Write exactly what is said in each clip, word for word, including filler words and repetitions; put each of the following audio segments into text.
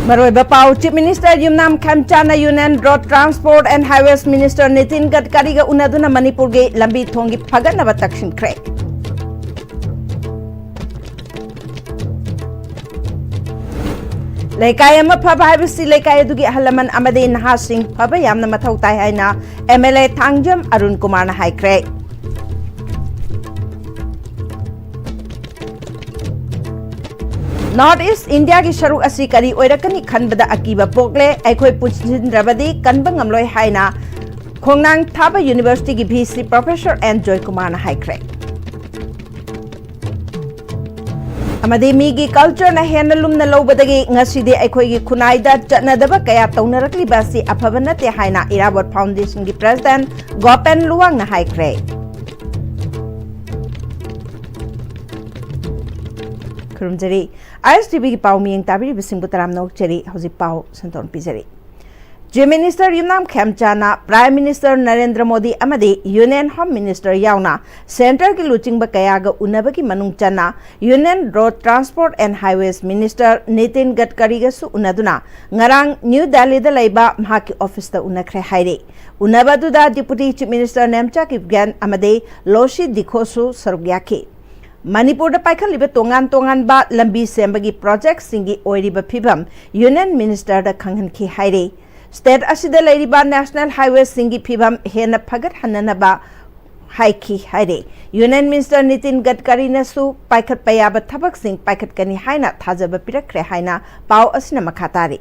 ꯃꯔꯨꯑꯣꯏꯕ ꯄꯥꯎ꯫ Chief Minister Yumnam ꯈꯦꯝꯆꯥꯟꯅ Union Road Transport and Highways Minister Nitin ꯒꯗꯀꯥꯔꯤꯒ ꯎꯅꯗꯨꯅ ꯃꯅꯤꯄꯨꯔꯒꯤ ꯂꯝꯕꯤ ꯊꯣꯡꯒꯤ ꯐꯒꯠꯅꯕ ꯇꯛꯁꯤꯟꯈ꯭ꯔꯦ꯫ ꯂꯩꯀꯥꯏ ꯑꯃ ꯐꯕ ꯍꯥꯏꯕꯁꯤ ꯂꯩꯀꯥꯏ ꯑꯗꯨꯒꯤ ꯑꯍꯜ ꯂꯃꯟ ꯑꯃꯗꯤ ꯅꯍꯥꯁꯤꯡ ꯐꯕ ꯌꯥꯝꯅ ꯃꯊꯧ ꯇꯥꯏ ꯍꯥꯏꯅ M L A Thangjam Arun ꯀꯨꯃꯥꯔꯅ ꯍꯥꯏꯈ꯭ꯔꯦ꯫ North East India ꯒꯤ ꯁꯔꯨꯛ ꯑꯁꯤ ꯀꯔꯤ ꯑꯣꯏꯔꯛꯀꯅꯤ ꯈꯟꯕꯗ ꯑꯀꯤꯕ ꯄꯣꯛꯂꯦ꯫ ꯑꯩꯈꯣꯏ ꯄꯨꯟꯁꯤꯟꯗ꯭ꯔꯕꯗꯤ ꯀꯟꯕ ꯉꯝꯂꯣꯏ ꯍꯥꯏꯅ ꯈꯣꯡꯅꯥꯡ ꯊꯥꯕ University ꯒꯤ V C Professor N ꯖꯣꯏꯀꯨꯃꯥꯔꯅ ꯍꯥꯏꯈ꯭ꯔꯦ꯫ ꯑꯃꯗꯤ ꯃꯤꯒꯤ culture ꯅ ꯍꯦꯟꯅ ꯂꯨꯝꯅ ꯂꯧꯕꯗꯒꯤ ꯉꯁꯤꯗꯤ ꯑꯩꯈꯣꯏꯒꯤ ꯈꯨꯟꯅꯥꯏꯗ ꯆꯠꯅꯗꯕ ꯀꯌꯥ ꯇꯧꯅꯔꯛꯂꯤꯕ ꯑꯁꯤ ꯑꯐꯕ ꯅꯠꯇꯦ ꯍꯥꯏꯅ ꯏꯔꯥꯕꯣꯠ Foundation ꯒꯤ President ꯒꯣꯄꯦꯟ ꯂꯨꯋꯥꯡꯅ ꯍꯥꯏꯈ꯭ꯔꯦ꯫ ꯈꯨꯔꯨꯝꯖꯔꯤ꯫ ISTV ꯒꯤ ꯄꯥꯎ ꯃꯤꯌꯦꯡ ꯇꯥꯕꯤꯔꯤꯕꯁꯤꯡꯕꯨ ꯇꯔꯥꯝꯅ ꯑꯣꯛꯆꯔꯤ꯫ ꯍꯧꯖꯤꯛ ꯄꯥꯎ ꯁꯟꯗꯣꯛꯅ ꯄꯤꯖꯔꯤ꯫ Chief Minister ꯌꯨꯝꯅꯥꯝ ꯈꯦꯝꯆꯥꯟꯅ Prime Minister ꯅꯔꯦꯟꯗ꯭ꯔ ꯃꯣꯗꯤ ꯑꯃꯗꯤ Union Home Minister ꯌꯥꯎꯅ centre ꯒꯤ ꯂꯨꯆꯤꯡꯕ ꯀꯌꯥꯒ ꯎꯅꯕꯒꯤ ꯃꯅꯨꯡ ꯆꯟꯅ Union Road Transport and Highways Minister Nitin ꯒꯗꯀꯥꯔꯤꯒꯁꯨ ꯎꯅꯗꯨꯅ ꯉꯔꯥꯡ ꯅ꯭ꯌꯨ ꯗꯦꯜꯂꯤꯗ ꯂꯩꯕ ꯃꯍꯥꯛꯀꯤ office ꯇ ꯎꯅꯈ꯭ꯔꯦ ꯍꯥꯏꯔꯤ꯫ ꯎꯅꯕ ꯑꯗꯨꯗ Deputy Chief Minister Nemcha Kipgen ꯑꯃꯗꯤ ꯂꯣꯁꯤ ꯗꯤꯈꯣꯁꯨ ꯁꯔꯨꯛ ꯌꯥꯈꯤ꯫ ꯃꯅꯤꯄꯨꯔꯗ ꯄꯥꯏꯈꯠꯂꯤꯕ ꯇꯣꯉꯥꯟ ꯇꯣꯉꯥꯟꯕ ꯂꯝꯕꯤ ꯁꯦꯝꯕꯒꯤ project ꯁꯤꯡꯒꯤ ꯑꯣꯏꯔꯤꯕ ꯐꯤꯕꯝ Union Minister ꯗ ꯈꯪꯍꯟꯈꯤ ꯍꯥꯏꯔꯤ꯫ State ꯑꯁꯤꯗ ꯂꯩꯔꯤꯕ national highway ꯁꯤꯡꯒꯤ ꯐꯤꯕꯝ ꯍꯦꯟꯅ ꯐꯒꯠꯍꯟꯅꯅꯕ ꯍꯥꯏꯈꯤ ꯍꯥꯏꯔꯤ꯫ Union Minister ꯅꯤꯇꯤꯟ ꯒꯗꯀꯥꯔꯤꯅꯁꯨ ꯄꯥꯏꯈꯠꯄ ꯌꯥꯕ ꯊꯕꯛꯁꯤꯡ ꯄꯥꯏꯈꯠꯀꯅꯤ ꯍꯥꯏꯅ ꯊꯥꯖꯕ ꯄꯤꯔꯛꯈ꯭ꯔꯦ ꯍꯥꯏꯅ ꯄꯥꯎ ꯑꯁꯤꯅ ꯃꯈꯥ ꯇꯥꯔꯤ꯫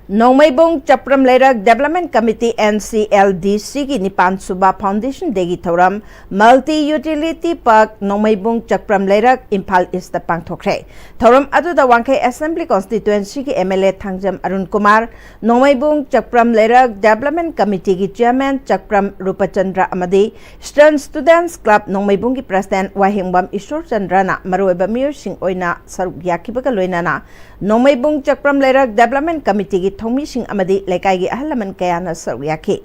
ꯅꯣꯡꯃꯩꯕꯨꯡ ꯆꯛꯄ꯭ꯔꯝ ꯂꯩꯔꯛ Development Committee, N C L D C ꯒꯤ ꯅꯤꯄꯥꯟ ꯁꯨꯕ Foundation Day ꯒꯤ ꯊꯧꯔꯝ Multi Utility Park, ꯅꯣꯡꯃꯩꯕꯨꯡ ꯆꯛꯄ꯭ꯔꯝ ꯂꯩꯔꯛ, ꯏꯝꯐꯥꯜ East ꯇ ꯄꯥꯡꯊꯣꯛꯈ꯭ꯔꯦ꯫ ꯊꯧꯔꯝ ꯑꯗꯨꯗ ꯋꯥꯡꯈꯩ Assembly Constituency ꯒꯤ M L A Thangjam Arun Kumar, ꯅꯣꯡꯃꯩꯕꯨꯡ Chakpram ꯂꯩꯔꯛ Development Committee ꯒꯤ Chairman ꯆꯛꯄ꯭ꯔꯝ ꯔꯨꯄꯆꯟꯗ꯭ꯔ ꯑꯃꯗꯤ Eastern Students Club ꯅꯣꯡꯃꯩꯕꯨꯡꯒꯤ President ꯋꯥꯍꯦꯡꯕꯝ ꯏꯁꯣꯔꯆꯟꯗ꯭ꯔꯅ ꯃꯔꯨꯑꯣꯏꯕ ꯃꯤꯑꯣꯏꯁꯤꯡ ꯑꯣꯏꯅ ꯁꯔꯨꯛ ꯌꯥꯈꯤꯕꯒ ꯂꯣꯏꯅꯅ ꯅꯣꯡꯃꯩꯕꯨꯡ ꯆꯛꯄ꯭ꯔꯝ ꯂꯩꯔꯛ Development Committee ꯒꯤ ꯊꯧꯃꯤꯁꯤꯡ ꯑꯃꯗꯤ ꯂꯩꯀꯥꯏꯒꯤ ꯑꯍꯜ ꯂꯃꯟ ꯀꯌꯥꯅ ꯁꯔꯨꯛ ꯌꯥꯈꯤ꯫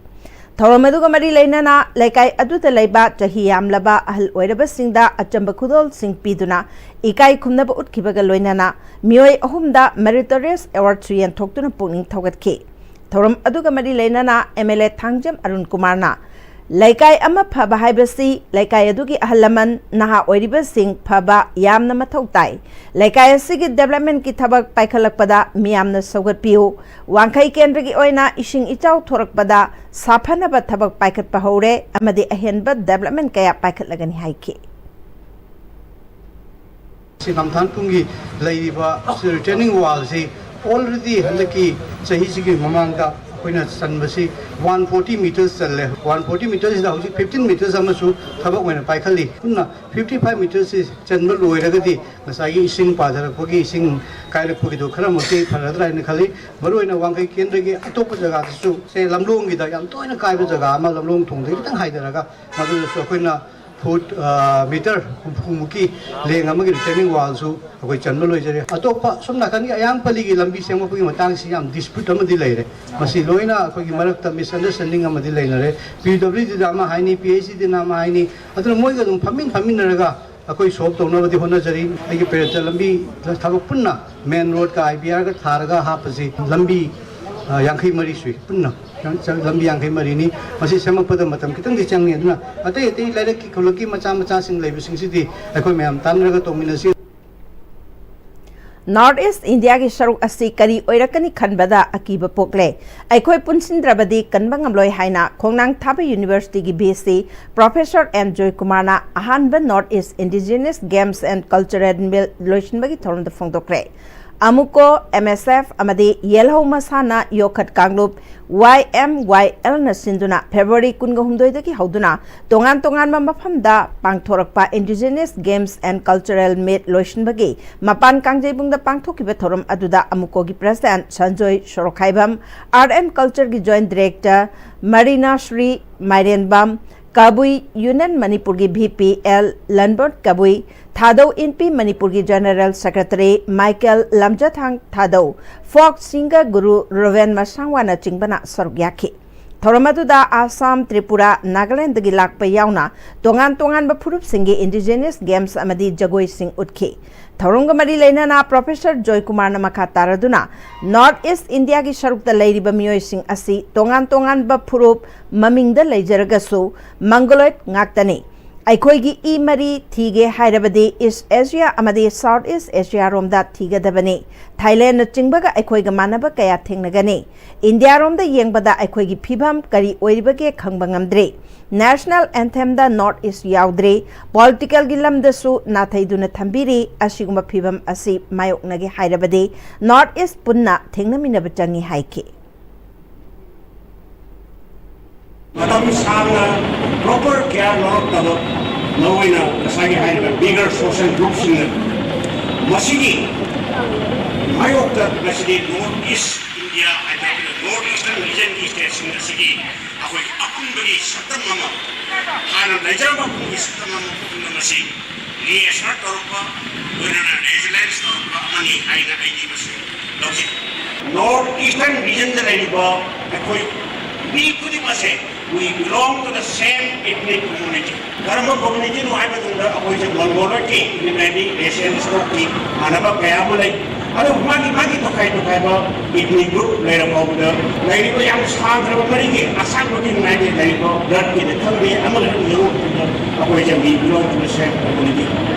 ꯊꯧꯔꯝ ꯑꯗꯨꯒ ꯃꯔꯤ ꯂꯩꯅꯅ ꯂꯩꯀꯥꯏ ꯑꯗꯨꯗ ꯂꯩꯕ ꯆꯍꯤ ꯌꯥꯝꯂꯕ ꯑꯍꯜ ꯑꯣꯏꯔꯕꯁꯤꯡꯗ ꯑꯆꯝꯕ ꯈꯨꯗꯣꯜꯁꯤꯡ ꯄꯤꯗꯨꯅ ꯏꯀꯥꯏ ꯈꯨꯝꯅꯕ ꯎꯠꯈꯤꯕꯒ ꯂꯣꯏꯅꯅ ꯃꯤꯑꯣꯏ ꯑꯍꯨꯝꯗ Meritorious Awardꯁꯨ ꯌꯦꯟꯊꯣꯛꯇꯨꯅ ꯄꯨꯛꯅꯤꯡ ꯊꯧꯒꯠꯈꯤ꯫ ꯊꯧꯔꯝ ꯑꯗꯨꯒ ꯃꯔꯤ ꯂꯩꯅꯅ MLA ꯊꯥꯡꯖꯝ ꯑꯔꯨꯟ ꯀꯨꯃꯥꯔꯅ ꯂꯩꯀꯥꯏ ꯑꯃ ꯐꯕ ꯍꯥꯏꯕꯁꯤ ꯂꯩꯀꯥꯏ ꯑꯗꯨꯒꯤ ꯑꯍꯜ ꯂꯃꯟ, ꯅꯍꯥ ꯑꯣꯏꯔꯤꯕꯁꯤꯡ ꯐꯕ ꯌꯥꯝꯅ ꯃꯊꯧ ꯇꯥꯏ꯫ ꯂꯩꯀꯥꯏ ꯑꯁꯤꯒꯤ developmentꯀꯤ ꯊꯕꯛ ꯄꯥꯏꯈꯠꯂꯛꯄꯗ ꯃꯤꯌꯥꯝꯅ ꯁꯧꯒꯠꯄꯤꯌꯨ꯫ ꯋꯥꯡꯈꯩ ꯀꯦꯟꯗ꯭ꯔꯒꯤ ꯑꯣꯏꯅ ꯏꯁꯤꯡ ꯏꯆꯥꯎ ꯊꯣꯔꯛꯄꯗ ꯁꯥꯐꯅꯕ ꯊꯕꯛ ꯄꯥꯏꯈꯠꯄ ꯍꯧꯔꯦ ꯑꯃꯗꯤ ꯑꯍꯦꯟꯕ development ꯀꯌꯥ ꯄꯥꯏꯈꯠꯂꯒꯅꯤ ꯍꯥꯏꯈꯤ꯫ ꯁꯤ ꯈꯝꯊꯥꯟꯄꯨꯡꯒꯤ ꯂꯩꯔꯤꯕ retaining wallꯁꯤ already ꯍꯟꯗꯛꯀꯤ ꯆꯍꯤꯁꯤꯒꯤ ꯃꯃꯥꯡꯗ ꯑꯩꯈꯣꯏꯅ ꯆꯟꯕꯁꯤ one forty metres ꯆꯜꯂꯦ꯫ One forty metresꯁꯤꯗ ꯍꯧꯖꯤꯛ fifteen metres ꯑꯃꯁꯨ ꯊꯕꯛ ꯑꯣꯏꯅ ꯄꯥꯏꯈꯠꯂꯤ꯫ ꯄꯨꯟꯅ fifty five metresꯁꯤ ꯆꯟꯕ ꯂꯣꯏꯔꯒꯗꯤ ꯉꯁꯥꯏꯒꯤ ꯏꯁꯤꯡ ꯄꯥꯊꯔꯛꯄꯒꯤ, ꯏꯁꯤꯡ ꯀꯥꯏꯔꯛꯄꯒꯤꯗꯣ ꯈꯔ ꯃꯈꯩ ꯐꯔꯗ꯭ꯔꯥ ꯍꯥꯏꯅ ꯈꯜꯂꯤ꯫ ꯃꯔꯨꯑꯣꯏꯅ ꯋꯥꯡꯈꯩ ꯀꯦꯟꯗ꯭ꯔꯒꯤ ꯑꯇꯣꯞꯄ ꯖꯒꯥꯗꯁꯨ, ꯁꯦ, ꯂꯝꯂꯣꯡꯒꯤꯗ ꯌꯥꯝ ꯇꯣꯏꯅ ꯀꯥꯏꯕ ꯖꯒꯥ ꯑꯃ, ꯂꯝꯂꯣꯡ ꯊꯣꯡꯗꯒꯤ ꯈꯤꯇꯪ ꯍꯥꯏꯊꯔꯒ, ꯃꯗꯨꯗꯁꯨ ꯑꯩꯈꯣꯏꯅ foot metre ꯍꯨꯝꯐꯨꯃꯨꯛꯀꯤ ꯂꯦꯡ ꯑꯃꯒꯤ retaining wallꯁꯨ ꯑꯩꯈꯣꯏ ꯆꯟꯕ ꯂꯣꯏꯖꯔꯦ꯫ ꯑꯇꯣꯞꯄ ꯁꯣꯝ ꯅꯥꯀꯟꯒꯤ ꯑꯌꯥꯡꯄꯜꯂꯤꯒꯤ ꯂꯝꯕꯤ ꯁꯦꯝꯒꯠꯄꯒꯤ ꯃꯇꯥꯡꯁꯤ ꯌꯥꯝ dispute ꯑꯃꯗꯤ ꯂꯩꯔꯦ꯫ ꯃꯁꯤ ꯂꯣꯏꯅ ꯑꯩꯈꯣꯏꯒꯤ ꯃꯔꯛꯇ misunderstanding ꯑꯃꯗꯤ ꯂꯩꯅꯔꯦ꯫ PWDꯗ ꯑꯃ ꯍꯥꯏꯅꯤ, PHEDꯗ ꯑꯃ ꯍꯥꯏꯅꯤ, ꯑꯗꯨꯅ ꯃꯣꯏꯒ ꯑꯗꯨꯝ ꯐꯝꯃꯤꯟ ꯐꯝꯃꯤꯟꯅꯔꯒ ꯑꯩꯈꯣꯏ solve ꯇꯧꯅꯕꯗꯤ ꯍꯣꯠꯅꯖꯔꯤ꯫ ꯑꯩꯒꯤ ꯄꯦꯔꯦꯟꯇ ꯂꯝꯕꯤ ꯊꯕꯛ ꯄꯨꯟꯅ main roadꯀ IBRꯒ ꯊꯥꯔꯒ ꯍꯥꯞꯄꯁꯤ ꯂꯝꯕꯤ, ꯑ, ꯌꯥꯡꯈꯩ ꯃꯔꯤ ꯁꯨꯏ꯫ ꯄꯨꯟꯅ ꯂꯝꯕꯤ ꯌꯥꯡꯈꯩ ꯃꯔꯤꯅꯤ꯫ ꯃꯁꯤ ꯁꯦꯝꯃꯛꯄꯗ ꯃꯇꯝ ꯈꯤꯇꯪꯗꯤ ꯆꯪꯉꯤ꯫ ꯑꯗꯨꯅ ꯑꯇꯩ ꯑꯇꯩ ꯂꯩꯔꯛꯀꯤ ꯈꯨꯜꯂꯛꯀꯤ ꯃꯆꯥ ꯃꯆꯥꯁꯤꯡ ꯂꯩꯕꯁꯤꯡꯁꯤꯗꯤ ꯑꯩꯈꯣꯏ ꯃꯌꯥꯝ ꯇꯥꯟꯅꯔꯒ ꯇꯧꯃꯤꯟꯅꯁꯤ꯫ North East Indiaꯒꯤ ꯁꯔꯨꯛ ꯑꯁꯤ ꯀꯔꯤ ꯑꯣꯏꯔꯛꯀꯅꯤ ꯈꯟꯕꯗ ꯑꯀꯤꯕ ꯄꯣꯛꯂꯦ꯫ ꯑꯩꯈꯣꯏ ꯄꯨꯟꯁꯤꯟꯗ꯭ꯔꯕꯗꯤ ꯀꯟꯕ ꯉꯝꯂꯣꯏ ꯍꯥꯏꯅ ꯈꯣꯡꯅꯥꯡ ꯊꯥꯕ Universityꯒꯤ VC Professor M ꯖꯣꯏꯀꯨꯃꯥꯔꯅ ꯑꯍꯥꯟꯕ North East Indigenous Games and Cultural Meet ꯂꯣꯏꯁꯤꯟꯕꯒꯤ ꯊꯧꯔꯝꯗ ꯐꯣꯡꯗꯣꯛꯈ꯭ꯔꯦ꯫ ꯑꯃꯨꯀꯣ, MSF ꯑꯃꯗꯤ ꯌꯦꯜꯍꯧ ꯃꯁꯥꯟꯅ ꯌꯣꯈꯠ ꯀꯥꯡꯂꯨꯞ, YMYLꯅ ꯁꯤꯟꯗꯨꯅ February ꯀꯨꯟꯒ ꯍꯨꯝꯗꯣꯏꯗꯒꯤ ꯍꯧꯗꯨꯅ ꯇꯣꯉꯥꯟ ꯇꯣꯉꯥꯟꯕ ꯃꯐꯝꯗ ꯄꯥꯡꯊꯣꯔꯛꯄ Indigenous Games and Cultural Meet ꯂꯣꯏꯁꯤꯟꯕꯒꯤ ꯃꯄꯥꯟ ꯀꯥꯡꯖꯩꯕꯨꯡꯗ ꯄꯥꯡꯊꯣꯛꯈꯤꯕ ꯊꯧꯔꯝ ꯑꯗꯨꯗ ꯑꯃꯨꯀꯣꯒꯤ President Sanjoy Sorokhaibam, Art and Cultureꯒꯤ Joint Director Marina Sri Mairenbam, Kabui Union ꯃꯅꯤꯄꯨꯔꯒꯤ VPL ꯂꯟꯕꯣꯠ ꯀꯕꯨꯏ, ꯊꯥꯗꯧ ꯏꯟꯄꯤ ꯃꯅꯤꯄꯨꯔꯒꯤ General Secretary Michael Lamjathang Thadou, folk singer Guru Roben ꯃꯁꯥꯡꯋꯥꯅꯆꯤꯡꯕꯅ ꯁꯔꯨꯛ ꯌꯥꯈꯤ꯫ ꯊꯧꯔꯝ ꯑꯗꯨꯗ ꯑꯥꯁꯥꯝ, ꯇ꯭ꯔꯤꯄꯨꯔꯥ, ꯅꯥꯒꯥꯂꯦꯟꯗꯒꯤ ꯂꯥꯛꯄ ꯌꯥꯎꯅ ꯇꯣꯉꯥꯟ ꯇꯣꯉꯥꯟꯕ ꯐꯨꯔꯨꯞꯁꯤꯡꯒꯤ indigenous games ꯑꯃꯗꯤ ꯖꯒꯣꯏꯁꯤꯡ ꯎꯠꯈꯤ꯫ ꯊꯧꯔꯝꯒ ꯃꯔꯤ ꯂꯩꯅꯅ Professor ꯖꯣꯏꯀꯨꯃꯥꯔꯅ ꯃꯈꯥ ꯇꯥꯔꯗꯨꯅ, North East Indiaꯒꯤ ꯁꯔꯨꯛꯇ ꯂꯩꯔꯤꯕ ꯃꯤꯑꯣꯏꯁꯤꯡ ꯑꯁꯤ ꯇꯣꯉꯥꯟ ꯇꯣꯉꯥꯟꯕ ꯐꯨꯔꯨꯞ ꯃꯃꯤꯡꯗ ꯂꯩꯖꯔꯒꯁꯨ Mongoloid ꯉꯥꯛꯇꯅꯤ꯫ ꯑꯩꯈꯣꯏꯒꯤ ꯏ ꯃꯔꯤ ꯊꯤꯒꯦ ꯍꯥꯏꯔꯕꯗꯤ East Asia ꯑꯃꯗꯤ South East Asiaꯔꯣꯝꯗ ꯊꯤꯒꯗꯕꯅꯤ꯫ ꯊꯥꯏꯂꯦꯟꯅꯆꯤꯡꯕꯒ ꯑꯩꯈꯣꯏꯒ ꯃꯥꯟꯅꯕ ꯀꯌꯥ ꯊꯦꯡꯅꯒꯅꯤ꯫ ꯏꯟꯗꯤꯌꯥꯔꯣꯝꯗ ꯌꯦꯡꯕꯗ ꯑꯩꯈꯣꯏꯒꯤ ꯐꯤꯕꯝ ꯀꯔꯤ ꯑꯣꯏꯔꯤꯕꯒꯦ ꯈꯪꯕ ꯉꯝꯗ꯭ꯔꯤ꯫ National Anthemꯗ North East ꯌꯥꯎꯗ꯭ꯔꯤ꯫ Politicalꯒꯤ ꯂꯝꯗꯁꯨ ꯅꯥꯊꯩꯗꯨꯅ ꯊꯝꯕꯤꯔꯤ꯫ ꯑꯁꯤꯒꯨꯝꯕ ꯐꯤꯕꯝ ꯑꯁꯤ ꯃꯥꯌꯣꯛꯅꯒꯦ ꯍꯥꯏꯔꯕꯗꯤ North East ꯄꯨꯟꯅ ꯊꯦꯡꯅꯃꯤꯟꯅꯕ ꯆꯪꯏ ꯍꯥꯏꯈꯤ꯫ ꯃꯇꯝ ꯁꯥꯡꯅ proper care ꯂꯧꯔꯛꯇꯕ, ꯃꯔꯨꯑꯣꯏꯅ ꯉꯁꯥꯏꯒꯤ ꯍꯥꯏꯔꯤꯕ bigger social groupꯁꯤꯡꯅ ꯃꯁꯤꯒꯤ ꯃꯥꯌꯣꯛꯇ ꯉꯁꯤꯗꯤ North East India ꯍꯥꯏꯕ North Eastern regionꯒꯤ stateꯁꯤꯡ ꯑꯁꯤꯒꯤ ꯑꯩꯈꯣꯏ ꯑꯄꯨꯟꯕꯒꯤ ꯁꯛꯇꯝ ꯑꯃ, ꯍꯥꯟꯅ ꯂꯩꯖꯔꯝꯕ ꯑꯄꯨꯟꯕꯒꯤ ꯁꯛꯇꯝ ꯑꯃ ꯄꯨꯟꯅ ꯃꯁꯤ reassert ꯇꯧꯔꯛꯄ, ꯂꯣꯏꯅꯅ resilience ꯇꯧꯔꯛꯄ ꯑꯃꯅꯤ ꯍꯥꯏꯅ ꯑꯩꯗꯤ ꯃꯁꯤ ꯂꯧꯖꯩ꯫ North Eastern regionꯗ ꯂꯩꯔꯤꯕ ꯑꯩꯈꯣꯏ ꯃꯤ ꯈꯨꯗꯤꯡꯃꯛꯁꯦ, we belong to the same ethnic community꯫ ꯀꯔꯝꯕ communityꯅꯣ ꯍꯥꯏꯕ ꯃꯇꯝꯗ ꯑꯩꯈꯣꯏꯁꯦ Mongoloidꯀꯤ, United Racial Stockꯀꯤ ꯃꯥꯟꯅꯕ ꯀꯌꯥ ꯑꯃ ꯂꯩ꯫ ꯑꯗꯨꯕꯨ ꯃꯥꯒꯤ ꯃꯥꯒꯤ ꯇꯣꯈꯥꯏ ꯇꯣꯈꯥꯏꯕ ethnic group ꯂꯩꯔ ꯐꯥꯎꯕꯗ ꯂꯩꯔꯤꯕ ꯌꯥꯝ ꯁꯥꯡꯈ꯭ꯔꯕ ꯃꯔꯤꯒꯤ ꯑꯁꯥꯡꯕꯒꯤ ꯉꯥꯏꯗ ꯂꯩꯔꯤꯕ bloodꯀꯤꯗ ꯈꯪꯗꯦ, ꯑꯃꯒ ꯑꯃꯒ ꯌꯦꯡꯉꯨ ꯃꯇꯝꯗ ꯑꯩꯈꯣꯏꯁꯦ we belong to the same community꯫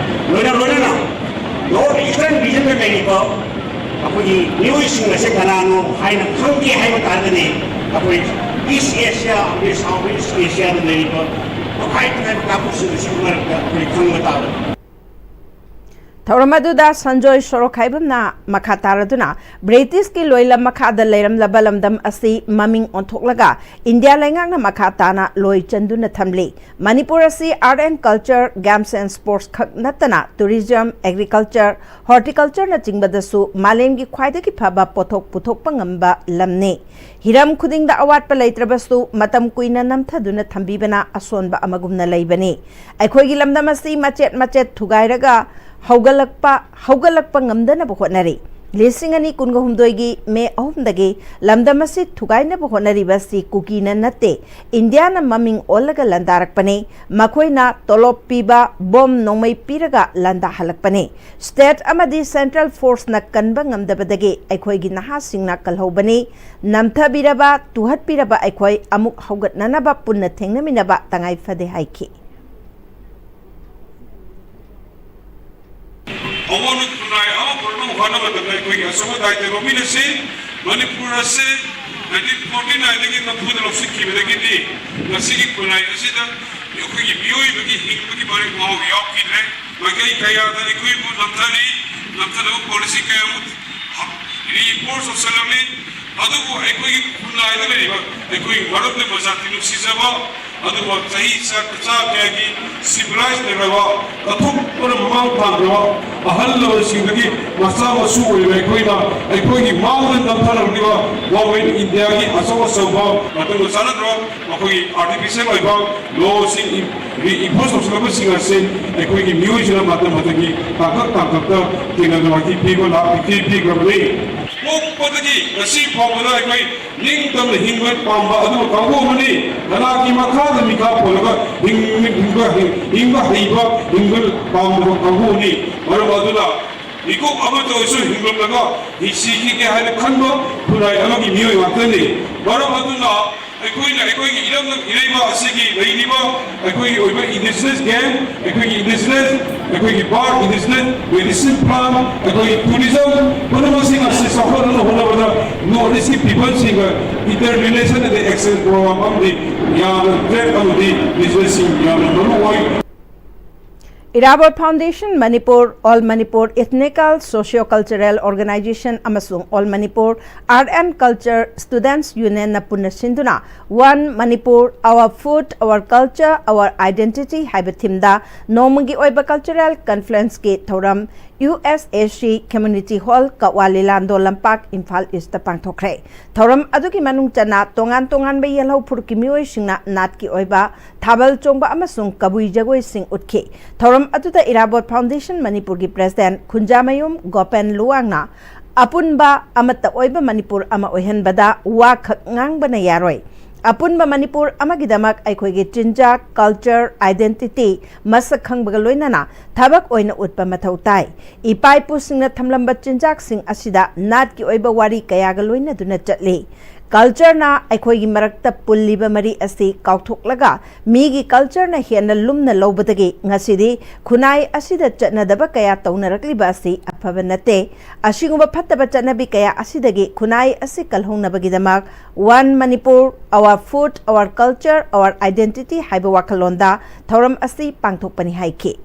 ꯂꯣꯏꯅ ꯂꯣꯏꯅꯅ North Eastern regionꯗ ꯂꯩꯔꯤꯕ ꯑꯩꯈꯣꯏꯒꯤ ꯃꯤꯑꯣꯏꯁꯤꯡ ꯑꯁꯦ ꯀꯅꯥꯅꯣ ꯍꯥꯏꯅ ꯈꯪꯒꯦ ꯍꯥꯏꯕ ꯇꯥꯔꯒꯗꯤ ꯑꯩꯈꯣꯏ East Asia ꯑꯃꯗꯤ South East Asiaꯗ ꯂꯩꯔꯤꯕ ꯇꯣꯈꯥꯏ ꯇꯣꯈꯥꯏꯕ ꯀꯥꯡꯕꯨꯁꯤꯡ ꯑꯁꯤꯒꯤ ꯃꯔꯛꯇ ꯑꯩꯈꯣꯏ ꯈꯪꯕ ꯇꯥꯕꯅꯤ꯫ ꯊꯧꯔꯝ ꯑꯗꯨꯗ ꯁꯟꯖꯣꯏ ꯁꯣꯔꯣꯈꯥꯏꯕꯝꯅ ꯃꯈꯥ ꯇꯥꯔꯗꯨꯅ, Britishꯀꯤ ꯂꯣꯏꯂꯝ ꯃꯈꯥꯗ ꯂꯩꯔꯝꯂꯕ ꯂꯝꯗꯝ ꯑꯁꯤ ꯃꯃꯤꯡ ꯑꯣꯟꯊꯣꯛꯂꯒ ꯏꯟꯗꯤꯌꯥ ꯂꯩꯉꯥꯛꯅ ꯃꯈꯥ ꯇꯥꯅ ꯂꯣꯏ ꯆꯟꯗꯨꯅ ꯊꯝꯂꯤ꯫ ꯃꯅꯤꯄꯨꯔ ꯑꯁꯤ Art and Culture, Games and Sports ꯈꯛ ꯅꯠꯇꯅ Tourism, Agriculture, Horticultureꯅꯆꯤꯡꯕꯗꯁꯨ ꯃꯥꯂꯦꯝꯒꯤ ꯈ꯭ꯋꯥꯏꯗꯒꯤ ꯐꯕ ꯄꯣꯠꯊꯣꯛ ꯄꯨꯊꯣꯛꯄ ꯉꯝꯕ ꯂꯝꯅꯤ꯫ ꯍꯤꯔꯝ ꯈꯨꯗꯤꯡꯗ ꯑꯋꯥꯠꯄ ꯂꯩꯇ꯭ꯔꯕꯁꯨ ꯃꯇꯝ ꯀꯨꯏꯅ ꯅꯝꯊꯗꯨꯅ ꯊꯝꯕꯤꯕꯅ ꯑꯁꯣꯟꯕ ꯑꯃꯒꯨꯝꯅ ꯂꯩꯕꯅꯤ꯫ ꯑꯩꯈꯣꯏꯒꯤ ꯂꯝꯗꯝ ꯑꯁꯤ ꯃꯆꯦꯠ ꯃꯆꯦꯠ ꯊꯨꯒꯥꯏꯔꯒ ꯍꯧꯒꯠꯂꯛꯄ ꯍꯧꯒꯠꯂꯛꯄ ꯉꯝꯗꯅꯕ ꯍꯣꯠꯅꯔꯤ꯫ ꯂꯤꯁꯤꯡ ꯑꯅꯤ ꯀꯨꯟꯒ ꯍꯨꯝꯗꯣꯏꯒꯤ ꯃꯦ ꯑꯍꯨꯝꯗꯒꯤ ꯂꯝꯗꯝ ꯑꯁꯤ ꯊꯨꯒꯥꯏꯅꯕ ꯍꯣꯠꯅꯔꯤꯕ ꯑꯁꯤ ꯀꯨꯀꯤꯅ ꯅꯠꯇꯦ, ꯏꯟꯗꯤꯌꯥꯅ ꯃꯃꯤꯡ ꯑꯣꯜꯂꯒ ꯂꯥꯟꯗꯥꯔꯛꯄꯅꯤ꯫ ꯃꯈꯣꯏꯅ ꯇꯣꯂꯣꯞ ꯄꯤꯕ, ꯕꯣꯝ ꯅꯣꯡꯃꯩ ꯄꯤꯔꯒ ꯂꯥꯟꯗꯥꯍꯜꯂꯛꯄꯅꯤ꯫ ꯁ꯭ꯇꯦꯠ ꯑꯃꯗꯤ ꯁꯦꯟꯇ꯭ꯔꯦꯜ ꯐꯣꯔꯁꯅ ꯀꯟꯕ ꯉꯝꯗꯕꯗꯒꯤ ꯑꯩꯈꯣꯏꯒꯤ ꯅꯍꯥꯁꯤꯡꯅ ꯀꯜꯍꯧꯕꯅꯤ꯫ ꯅꯝꯊꯕꯤꯔꯕ, ꯇꯨꯍꯠꯄꯤꯔꯕ ꯑꯩꯈꯣꯏ ꯑꯃꯨꯛ ꯍꯧꯒꯠꯅꯅꯕ ꯄꯨꯟꯅ ꯊꯦꯡꯅꯃꯤꯟꯅꯕ ꯇꯉꯥꯏ ꯐꯗꯦ ꯍꯥꯏꯈꯤ꯫ ꯑꯋꯥꯡ ꯈꯨꯟꯅꯥꯏ ꯑꯃ ꯄꯨꯔꯛꯅꯕ ꯍꯣꯠꯅꯕ ꯃꯇꯝꯗ ꯑꯩꯈꯣꯏꯒꯤ ꯑꯆꯧꯕ ꯗꯥꯏꯇ ꯂꯧꯃꯤꯟꯅꯁꯤ꯫ ꯃꯅꯤꯄꯨꯔ ꯑꯁꯤ ꯅꯥꯏꯟꯇꯤꯟ ꯐꯣꯔꯇꯤ ꯅꯥꯏꯟꯗꯒꯤ ꯅꯝꯐꯨꯗ ꯂꯧꯁꯤꯟꯈꯤꯕꯗꯒꯤꯗꯤ ꯉꯁꯤꯒꯤ ꯈꯨꯟꯅꯥꯏ ꯑꯁꯤꯗ ꯑꯩꯈꯣꯏꯒꯤ ꯃꯤꯑꯣꯏꯕꯒꯤ ꯍꯤꯡꯕꯒꯤ ꯃꯔꯦꯛ ꯃꯍꯥꯎ ꯌꯥꯎꯈꯤꯗ꯭ꯔꯦ꯫ ꯃꯥꯏꯀꯩ ꯀꯌꯥꯗ ꯑꯩꯈꯣꯏꯕꯨ ꯅꯝꯊꯔꯤ, ꯅꯝꯊꯅꯕ ꯄꯣꯂꯤꯁꯤ ꯀꯌꯥ ꯑꯃ ꯍꯥꯞ-, ꯔꯤꯏꯟꯐꯣꯔꯁ ꯇꯧꯁꯤꯜꯂꯝꯃꯤ꯫ ꯑꯗꯨꯕꯨ ꯑꯩꯈꯣꯏꯒꯤ ꯈꯨꯟꯅꯥꯏꯗ ꯂꯩꯔꯤꯕ ꯑꯩꯈꯣꯏ ꯃꯔꯝꯗ ꯃꯆꯥ ꯅꯨꯡꯁꯤꯖꯕ, ꯑꯗꯨꯒ ꯆꯍꯤ ꯆꯥ-, ꯆꯥ ꯀꯌꯥꯒꯤ ꯁꯤꯚꯤꯂꯥꯏꯁ ꯂꯩꯔꯕ, ꯀꯠꯊꯣꯛꯄꯅ ꯃꯃꯥꯡ ꯊꯥꯈ꯭ꯔꯕ ꯑꯍꯜ ꯂꯃꯟꯁꯤꯡꯗꯒꯤ ꯃꯆꯥ ꯃꯁꯨ ꯑꯣꯏꯔꯤꯕ ꯑꯩꯈꯣꯏꯅ ꯑꯩꯈꯣꯏꯒꯤ ꯃꯥꯡꯗ ꯅꯝꯊꯔꯛꯂꯤꯕ ꯒꯣꯔꯃꯦꯟ ꯏꯟꯗꯤꯌꯥꯒꯤ ꯑꯆꯧ ꯑꯆꯧꯕ ꯃꯇꯝꯒ ꯆꯥꯟꯅꯗ꯭ꯔꯕ ꯃꯈꯣꯏꯒꯤ ꯑꯥꯔꯇꯤꯐꯤꯁꯤꯌꯦꯜ ꯑꯣꯏꯕ ꯂꯣꯁꯤꯡ ꯏꯝ-, ꯔꯤꯏꯟꯐꯣꯔꯁ ꯇꯧꯁꯤꯜꯂꯛꯄꯁꯤꯡ ꯑꯁꯤ ꯑꯩꯈꯣꯏꯒꯤ ꯃꯤꯑꯣꯏꯁꯤꯡꯅ ꯃꯇꯝ ꯃꯇꯝꯒꯤ ꯇꯥꯡꯀꯛ ꯇꯥꯡꯀꯛꯇ ꯊꯦꯡꯅꯗꯨꯅ ꯃꯥꯏꯊꯤ ꯄꯤꯕ ꯂꯥꯛ-, ꯄꯤꯈꯤ-, ꯄꯤꯈ꯭ꯔꯕꯅꯤ꯫ ꯄꯣꯛꯄꯗꯒꯤ ꯉꯁꯤ ꯐꯥꯎꯕꯗ ꯑꯩꯈꯣꯏ ꯅꯤꯡꯇꯝꯅ ꯍꯤꯡꯕ ꯄꯥꯝꯕ ꯑꯗꯨꯒꯨꯝꯕ ꯀꯥꯡꯕꯨ ꯑꯃꯅꯤ꯫ ꯀꯅꯥꯒꯤ ꯃꯈꯥꯗ ꯃꯤꯈꯥ ꯄꯣꯜꯂꯒ ꯍꯤꯡ-, ꯍꯤꯡꯕ, ꯍꯤꯡ-, ꯍꯤꯡꯕ ꯍꯩꯕ, ꯍꯤꯡꯕ ꯄꯥꯝꯗꯕ ꯀꯥꯡꯕꯨꯅꯤ꯫ ꯃꯔꯝ ꯑꯗꯨꯅ ꯃꯤꯀꯨꯞ ꯑꯃꯠꯇ ꯑꯣꯏꯔꯁꯨ ꯍꯤꯡꯂꯝꯂꯒ ꯍꯤ-, ꯁꯤꯈꯤꯒꯦ ꯍꯥꯏꯅ ꯈꯟꯕ ꯈꯨꯟꯅꯥꯏ ꯑꯃꯒꯤ ꯃꯤꯑꯣꯏ ꯉꯥꯛꯇꯅꯤ꯫ ꯃꯔꯝ ꯑꯗꯨꯅ ꯑꯩꯈꯣꯏꯅ ꯑꯩꯈꯣꯏꯒꯤ ꯏꯔꯝꯗꯝ ꯏꯔꯩꯕꯥꯛ ꯑꯁꯤꯒꯤ ꯂꯩꯔꯤꯕ ꯑꯩꯈꯣꯏꯒꯤ ꯑꯣꯏꯕ ꯏꯟꯗꯤꯖꯤꯅꯁ ꯒꯦꯝ, ꯑꯩꯈꯣꯏꯒꯤ ꯏꯟꯗꯤꯖꯤꯅꯁ, ꯑꯩꯈꯣꯏꯒꯤ ꯕꯥꯔꯠ, ꯏꯟꯗꯤꯖꯤꯅꯁ ꯃꯦꯗꯤꯁꯤꯟ ꯄ꯭ꯂꯥꯟ, ꯑꯩꯈꯣꯏꯒꯤ ꯇꯨꯔꯤꯖꯝ, ꯄꯨꯝꯅꯃꯛꯁꯤꯡ ꯑꯁꯤ ꯆꯥꯎꯈꯠꯅꯕ ꯍꯣꯠꯅꯕꯗ ꯅꯣꯔꯠ ꯏꯁꯀꯤ ꯄꯤꯄꯜꯁꯤꯡꯒ ꯏꯟꯇꯔ ꯔꯤꯂꯦꯁꯟ ꯑꯗꯩ ꯑꯦꯛꯁꯆꯦꯟꯖ ꯄ꯭ꯔꯣꯒ꯭ꯔꯥꯝ ꯑꯃꯗꯤ ꯌꯥꯝꯅ ꯇ꯭ꯔꯦꯗ ꯑꯃꯗꯤ ꯕꯤꯖꯤꯅꯦꯁꯁꯤꯡ ꯌꯥꯝꯅ ꯃꯔꯨ ꯑꯣꯏ꯫ Irabot foundation Manipur, All Manipur Ethnical Socio-Cultural Organization ꯑꯃꯁꯨꯡ All Manipur Art and Culture Students Unionꯅ ꯄꯨꯟꯅ ꯁꯤꯟꯗꯨꯅ One Manipur, Our Food, Our Culture, Our Identity ꯍꯥꯏꯕ ꯊꯤꯝꯗ ꯅꯣꯡꯃꯒꯤ ꯑꯣꯏꯕ ꯀꯜꯆꯔꯦꯜ ꯀꯟꯐ꯭ꯂꯨꯌꯦꯟꯁꯀꯤ ꯊꯧꯔꯝ USAC Community Hall, ꯀꯛꯋꯥ ꯂꯤꯂꯥꯟꯗꯣ ꯂꯝꯄꯥꯛ, ꯏꯝꯐꯥꯜ ꯏꯁꯇ ꯄꯥꯡꯊꯣꯛꯈ꯭ꯔꯦ꯫ ꯊꯧꯔꯝ ꯑꯗꯨꯒꯤ ꯃꯅꯨꯡ ꯆꯟꯅ ꯇꯣꯉꯥꯟ ꯇꯣꯉꯥꯟꯕ ꯌꯦꯜꯍꯧ ꯐꯨꯔꯨꯞꯀꯤ ꯃꯤꯑꯣꯏꯁꯤꯡꯅ ꯅꯥꯠꯀꯤ ꯑꯣꯏꯕ ꯊꯥꯕꯜ ꯆꯣꯡꯕ ꯑꯃꯁꯨꯡ ꯀꯕꯨꯏ ꯖꯒꯣꯏꯁꯤꯡ ꯎꯠꯈꯤ꯫ ꯊꯧꯔꯝ ꯑꯗꯨꯗ ꯏꯔꯥꯕꯣꯠ ꯐꯥꯎꯟꯗꯦꯁꯟ ꯃꯅꯤꯄꯨꯔꯒꯤ ꯄ꯭ꯔꯦꯁꯤꯗꯦꯟꯠ ꯈꯨꯟꯖꯥꯃꯌꯨꯝ ꯒꯣꯄꯦꯟ ꯂꯨꯋꯥꯡꯅ ꯑꯄꯨꯟꯕ ꯑꯃꯠꯇ ꯑꯣꯏꯕ ꯃꯅꯤꯄꯨꯔ ꯑꯃ ꯑꯣꯏꯍꯟꯕꯗ ꯋꯥꯈꯛ ꯉꯥꯡꯕꯅ ꯌꯥꯔꯣꯏ꯫ ꯑꯄꯨꯟꯕ ꯃꯅꯤꯄꯨꯔ ꯑꯃꯒꯤꯗꯃꯛ ꯑꯩꯈꯣꯏꯒꯤ ꯆꯤꯟꯖꯥꯛ, culture, identity ꯃꯁꯛ ꯈꯪꯕꯒ ꯂꯣꯏꯅꯅ ꯊꯕꯛ ꯑꯣꯏꯅ ꯎꯠꯄ ꯃꯊꯧ ꯇꯥꯏ꯫ ꯏꯄꯥ ꯏꯄꯨꯁꯤꯡꯅ ꯊꯝꯂꯝꯕ ꯆꯤꯟꯖꯥꯛꯁꯤꯡ ꯑꯁꯤꯗ ꯅꯥꯠꯀꯤ ꯑꯣꯏꯕ ꯋꯥꯔꯤ ꯀꯌꯥꯒ ꯂꯣꯏꯅꯗꯨꯅ ꯆꯠꯂꯤ꯫ Cultureꯅ ꯑꯩꯈꯣꯏꯒꯤ ꯃꯔꯛꯇ ꯄꯨꯜꯂꯤꯕ ꯃꯔꯤ ꯑꯁꯤ ꯀꯥꯎꯊꯣꯛꯂꯒ ꯃꯤꯒꯤ cultureꯅ ꯍꯦꯟꯅ ꯂꯨꯝꯅ ꯂꯧꯕꯗꯒꯤ ꯉꯁꯤꯗꯤ ꯈꯨꯟꯅꯥꯏ ꯑꯁꯤꯗ ꯆꯠꯅꯗꯕ ꯀꯌꯥ ꯇꯧꯅꯔꯛꯂꯤꯕ ꯑꯁꯤ ꯑꯐꯕ ꯅꯠꯇꯦ꯫ ꯑꯁꯤꯒꯨꯝꯕ ꯐꯠꯇꯕ ꯆꯠꯅꯕꯤ ꯀꯌꯥ ꯑꯁꯤꯗꯒꯤ ꯈꯨꯟꯅꯥꯏ ꯑꯁꯤ ꯀꯜꯍꯧꯅꯕꯒꯤꯗꯃꯛ One Manipur, Our Food, Our Culture, Our Identity ꯍꯥꯏꯕ ꯋꯥꯈꯜꯂꯣꯟꯗ ꯊꯧꯔꯝ ꯑꯁꯤ ꯄꯥꯡꯊꯣꯛꯄꯅꯤ ꯍꯥꯏꯈꯤ꯫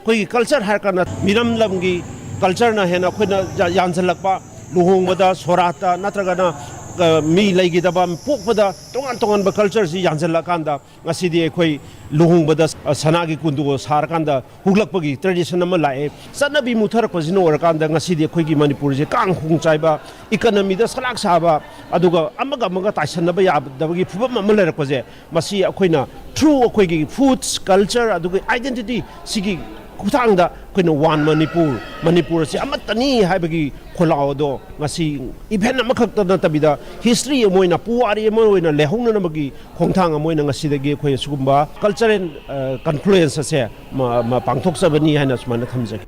ꯑꯩꯈꯣꯏꯒꯤ culture ꯍꯥꯏꯔꯀꯥꯟꯗ ꯃꯤꯔꯝ ꯂꯝꯒꯤ cultureꯅ ꯍꯦꯟꯅ ꯑꯩꯈꯣꯏꯅ ꯌꯥ- ꯌꯥꯟꯁꯤꯜꯂꯛꯄ, ꯂꯨꯍꯣꯡꯕꯗ, ꯁꯣꯔꯥꯠꯇ ꯅꯠꯇ꯭ꯔꯒꯅ ꯑ, ꯃꯤ ꯂꯩꯈꯤꯗꯕ ꯄꯣꯛꯄꯗ ꯇꯣꯉꯥꯟ ꯇꯣꯉꯥꯟꯕ cultureꯁꯤ ꯌꯥꯟꯁꯤꯜꯂꯛꯀꯥꯟꯗ ꯉꯁꯤꯗꯤ ꯑꯩꯈꯣꯏ ꯂꯨꯍꯣꯡꯕꯗ ꯑ, ꯁꯅꯥꯒꯤ ꯀꯨꯟꯗꯣ ꯁꯥꯔꯀꯥꯟꯗ ꯍꯨꯛꯂꯛꯄꯒꯤ tradition ꯑꯃ ꯂꯥꯛꯑꯦ꯫ ꯆꯠꯅꯕꯤ ꯃꯨꯠꯊꯔꯛꯄꯁꯤꯅ ꯑꯣꯏꯔꯀꯥꯟꯗ ꯉꯁꯤꯗꯤ ꯑꯩꯈꯣꯏꯒꯤ ꯃꯅꯤꯄꯨꯔꯁꯦ ꯀꯥꯡ ꯈꯣꯡ ꯆꯥꯏꯕ, economyꯗ ꯁꯂꯥꯛ ꯁꯥꯕ, ꯑꯗꯨꯒ ꯑꯃꯒ ꯑꯃꯒ ꯇꯥꯏꯁꯟꯅꯕ ꯌꯥꯗꯕꯒꯤ ꯐꯤꯕꯝ ꯑꯃ ꯂꯩꯔꯛꯄꯁꯦ, ꯃꯁꯤ ꯑꯩꯈꯣꯏꯅ through ꯑꯩꯈꯣꯏꯒꯤ foods, culture ꯑꯗꯨꯒ identity ꯁꯤꯒꯤ ꯈꯨꯠꯊꯥꯡꯗ ꯑꯩꯈꯣꯏꯅ One Manipur, ꯃꯅꯤꯄꯨꯔ ꯑꯁꯤ ꯑꯃꯠꯇꯅꯤ ꯍꯥꯏꯕꯒꯤ ꯈꯣꯜꯂꯥꯎ ꯑꯗꯣ ꯉꯁꯤ event ꯑꯃꯈꯛꯇ ꯅꯠꯇꯕꯤꯗ history ꯑꯃ ꯑꯣꯏꯅ, ꯄꯨꯋꯥꯔꯤ ꯑꯃ ꯑꯣꯏꯅ ꯂꯩꯍꯧꯅꯅꯕꯒꯤ ꯈꯣꯡꯊꯥꯡ ꯑꯃ ꯑꯣꯏꯅ ꯉꯁꯤꯗꯒꯤ ꯑꯩꯈꯣꯏ ꯑꯁꯤꯒꯨꯝꯕ cultural, ꯑ, confluence ꯑꯁꯦ ꯃ- ꯃ- ꯄꯥꯡꯊꯣꯛꯆꯕꯅꯤ ꯍꯥꯏꯅ ꯁꯨꯃꯥꯏꯅ ꯊꯝꯖꯒꯦ꯫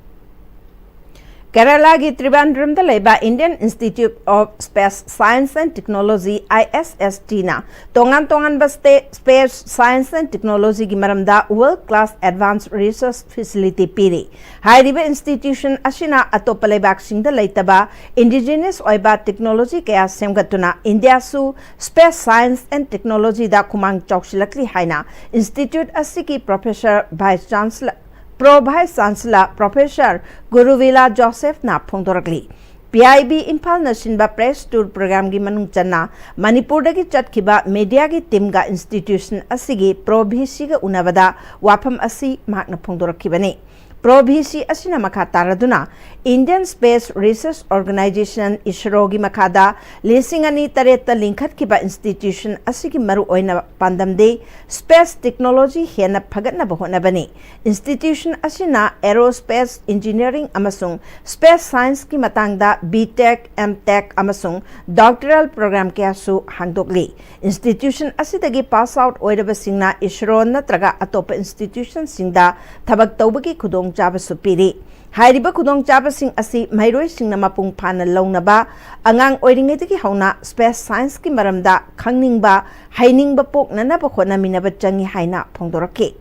ꯀꯦꯔꯂꯥꯒꯤ ꯇ꯭ꯔꯤꯕꯥꯟꯗ꯭ꯔꯝꯗ ꯂꯩꯕ Indian Institute of Space Science and Technology, ISSTꯅ ꯇꯣꯉꯥꯟ ꯇꯣꯉꯥꯟꯕ space science and technologyꯒꯤ ꯃꯔꯝꯗ world class advanced research facility ꯄꯤꯔꯤ꯫ ꯍꯥꯏꯔꯤꯕ institution ꯑꯁꯤꯅ ꯑꯇꯣꯞꯄ ꯂꯩꯕꯥꯛꯁꯤꯡꯗ ꯂꯩꯇꯕ indigenous ꯑꯣꯏꯕ technology ꯀꯌꯥ ꯁꯦꯝꯒꯠꯇꯨꯅ ꯏꯟꯗꯤꯌꯥꯁꯨ space science and technologyꯗ ꯈꯨꯃꯥꯡ ꯆꯥꯎꯁꯤꯜꯂꯛꯂꯤ ꯍꯥꯏꯅ institute ꯑꯁꯤꯒꯤ professor, vice chancellor, pro vice chancellor professor ꯒꯨꯔꯨꯚꯤꯂꯥ ꯖꯣꯁꯦꯐꯅ ꯐꯣꯡꯗꯣꯔꯛꯂꯤ꯫ PIB ꯏꯝꯐꯥꯜꯅ ꯁꯤꯟꯕ press tour programꯒꯤ ꯃꯅꯨꯡ ꯆꯟꯅ ꯃꯅꯤꯄꯨꯔꯗꯒꯤ ꯆꯠꯈꯤꯕ mediaꯒꯤ teamꯒ institution ꯑꯁꯤꯒꯤ pro VCꯒ ꯎꯅꯕꯗ ꯋꯥꯐꯝ ꯑꯁꯤ ꯃꯍꯥꯛꯅ ꯐꯣꯡꯗꯣꯔꯛꯈꯤꯕꯅꯤ꯫ Pro VC ꯑꯁꯤꯅ ꯃꯈꯥ ꯇꯥꯔꯗꯨꯅ Indian Space Research Organization, ISROꯒꯤ ꯃꯈꯥꯗ ꯂꯤꯁꯤꯡ ꯑꯅꯤ ꯇꯔꯦꯠꯇ ꯂꯤꯡꯈꯠꯈꯤꯕ institution ꯑꯁꯤꯒꯤ ꯃꯔꯨꯑꯣꯏꯅ ꯄꯥꯟꯗꯝꯗꯤ space technology ꯍꯦꯟꯅ ꯐꯒꯠꯅꯕ ꯍꯣꯠꯅꯕꯅꯤ꯫ Institution ꯑꯁꯤꯅ aerospace engineering ꯑꯃꯁꯨꯡ space scienceꯀꯤ ꯃꯇꯥꯡꯗ B Tech, M Tech ꯑꯃꯁꯨꯡ doctoral program ꯀꯌꯥꯁꯨ ꯍꯥꯡꯗꯣꯛꯂꯤ꯫ Institution ꯑꯁꯤꯗꯒꯤ pass out ꯑꯣꯏꯔꯕꯁꯤꯡꯅ ISRO ꯅꯠꯇ꯭ꯔꯒ ꯑꯇꯣꯞꯄ institutionꯁꯤꯡꯗ ꯊꯕꯛ ꯇꯧꯕꯒꯤ ꯈꯨꯗꯣꯡꯆꯥꯕꯁꯨ ꯄꯤꯔꯤ꯫ ꯍꯥꯏꯔꯤꯕ ꯈꯨꯗꯣꯡꯆꯥꯕꯁꯤꯡ ꯑꯁꯤ ꯃꯍꯩꯔꯣꯏꯁꯤꯡꯅ ꯃꯄꯨꯡ ꯐꯥꯅ ꯂꯧꯅꯕ ꯑꯉꯥꯡ ꯑꯣꯏꯔꯤꯉꯩꯗꯒꯤ ꯍꯧꯅ space scienceꯀꯤ ꯃꯔꯝꯗ ꯈꯪꯅꯤꯡꯕ, ꯍꯩꯅꯤꯡꯕ ꯄꯣꯛꯅꯅꯕ ꯍꯣꯠꯅꯃꯤꯟꯅꯕ ꯆꯪꯏ ꯍꯥꯏꯅ ꯐꯣꯡꯗꯣꯔꯛꯈꯤ꯫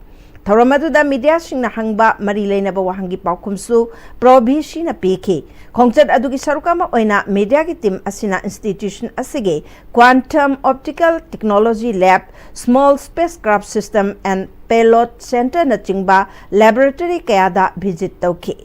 ꯊꯧꯔꯝ ꯑꯗꯨꯗ mediaꯁꯤꯡꯅ ꯍꯪꯕ ꯃꯔꯤ ꯂꯩꯅꯕ ꯋꯥꯍꯪꯒꯤ ꯄꯥꯎꯈꯨꯝꯁꯨ Pro V Cꯅ ꯄꯤꯈꯤ꯫ ꯈꯣꯡꯆꯠ ꯑꯗꯨꯒꯤ ꯁꯔꯨꯛ ꯑꯃ ꯑꯣꯏꯅ mediaꯒꯤ team ꯑꯁꯤꯅ institution ꯑꯁꯤꯒꯤ quantum optical technology lab, small spacecraft system and payload centreꯅꯆꯤꯡꯕ laboratory ꯀꯌꯥꯗ visit ꯇꯧꯈꯤ꯫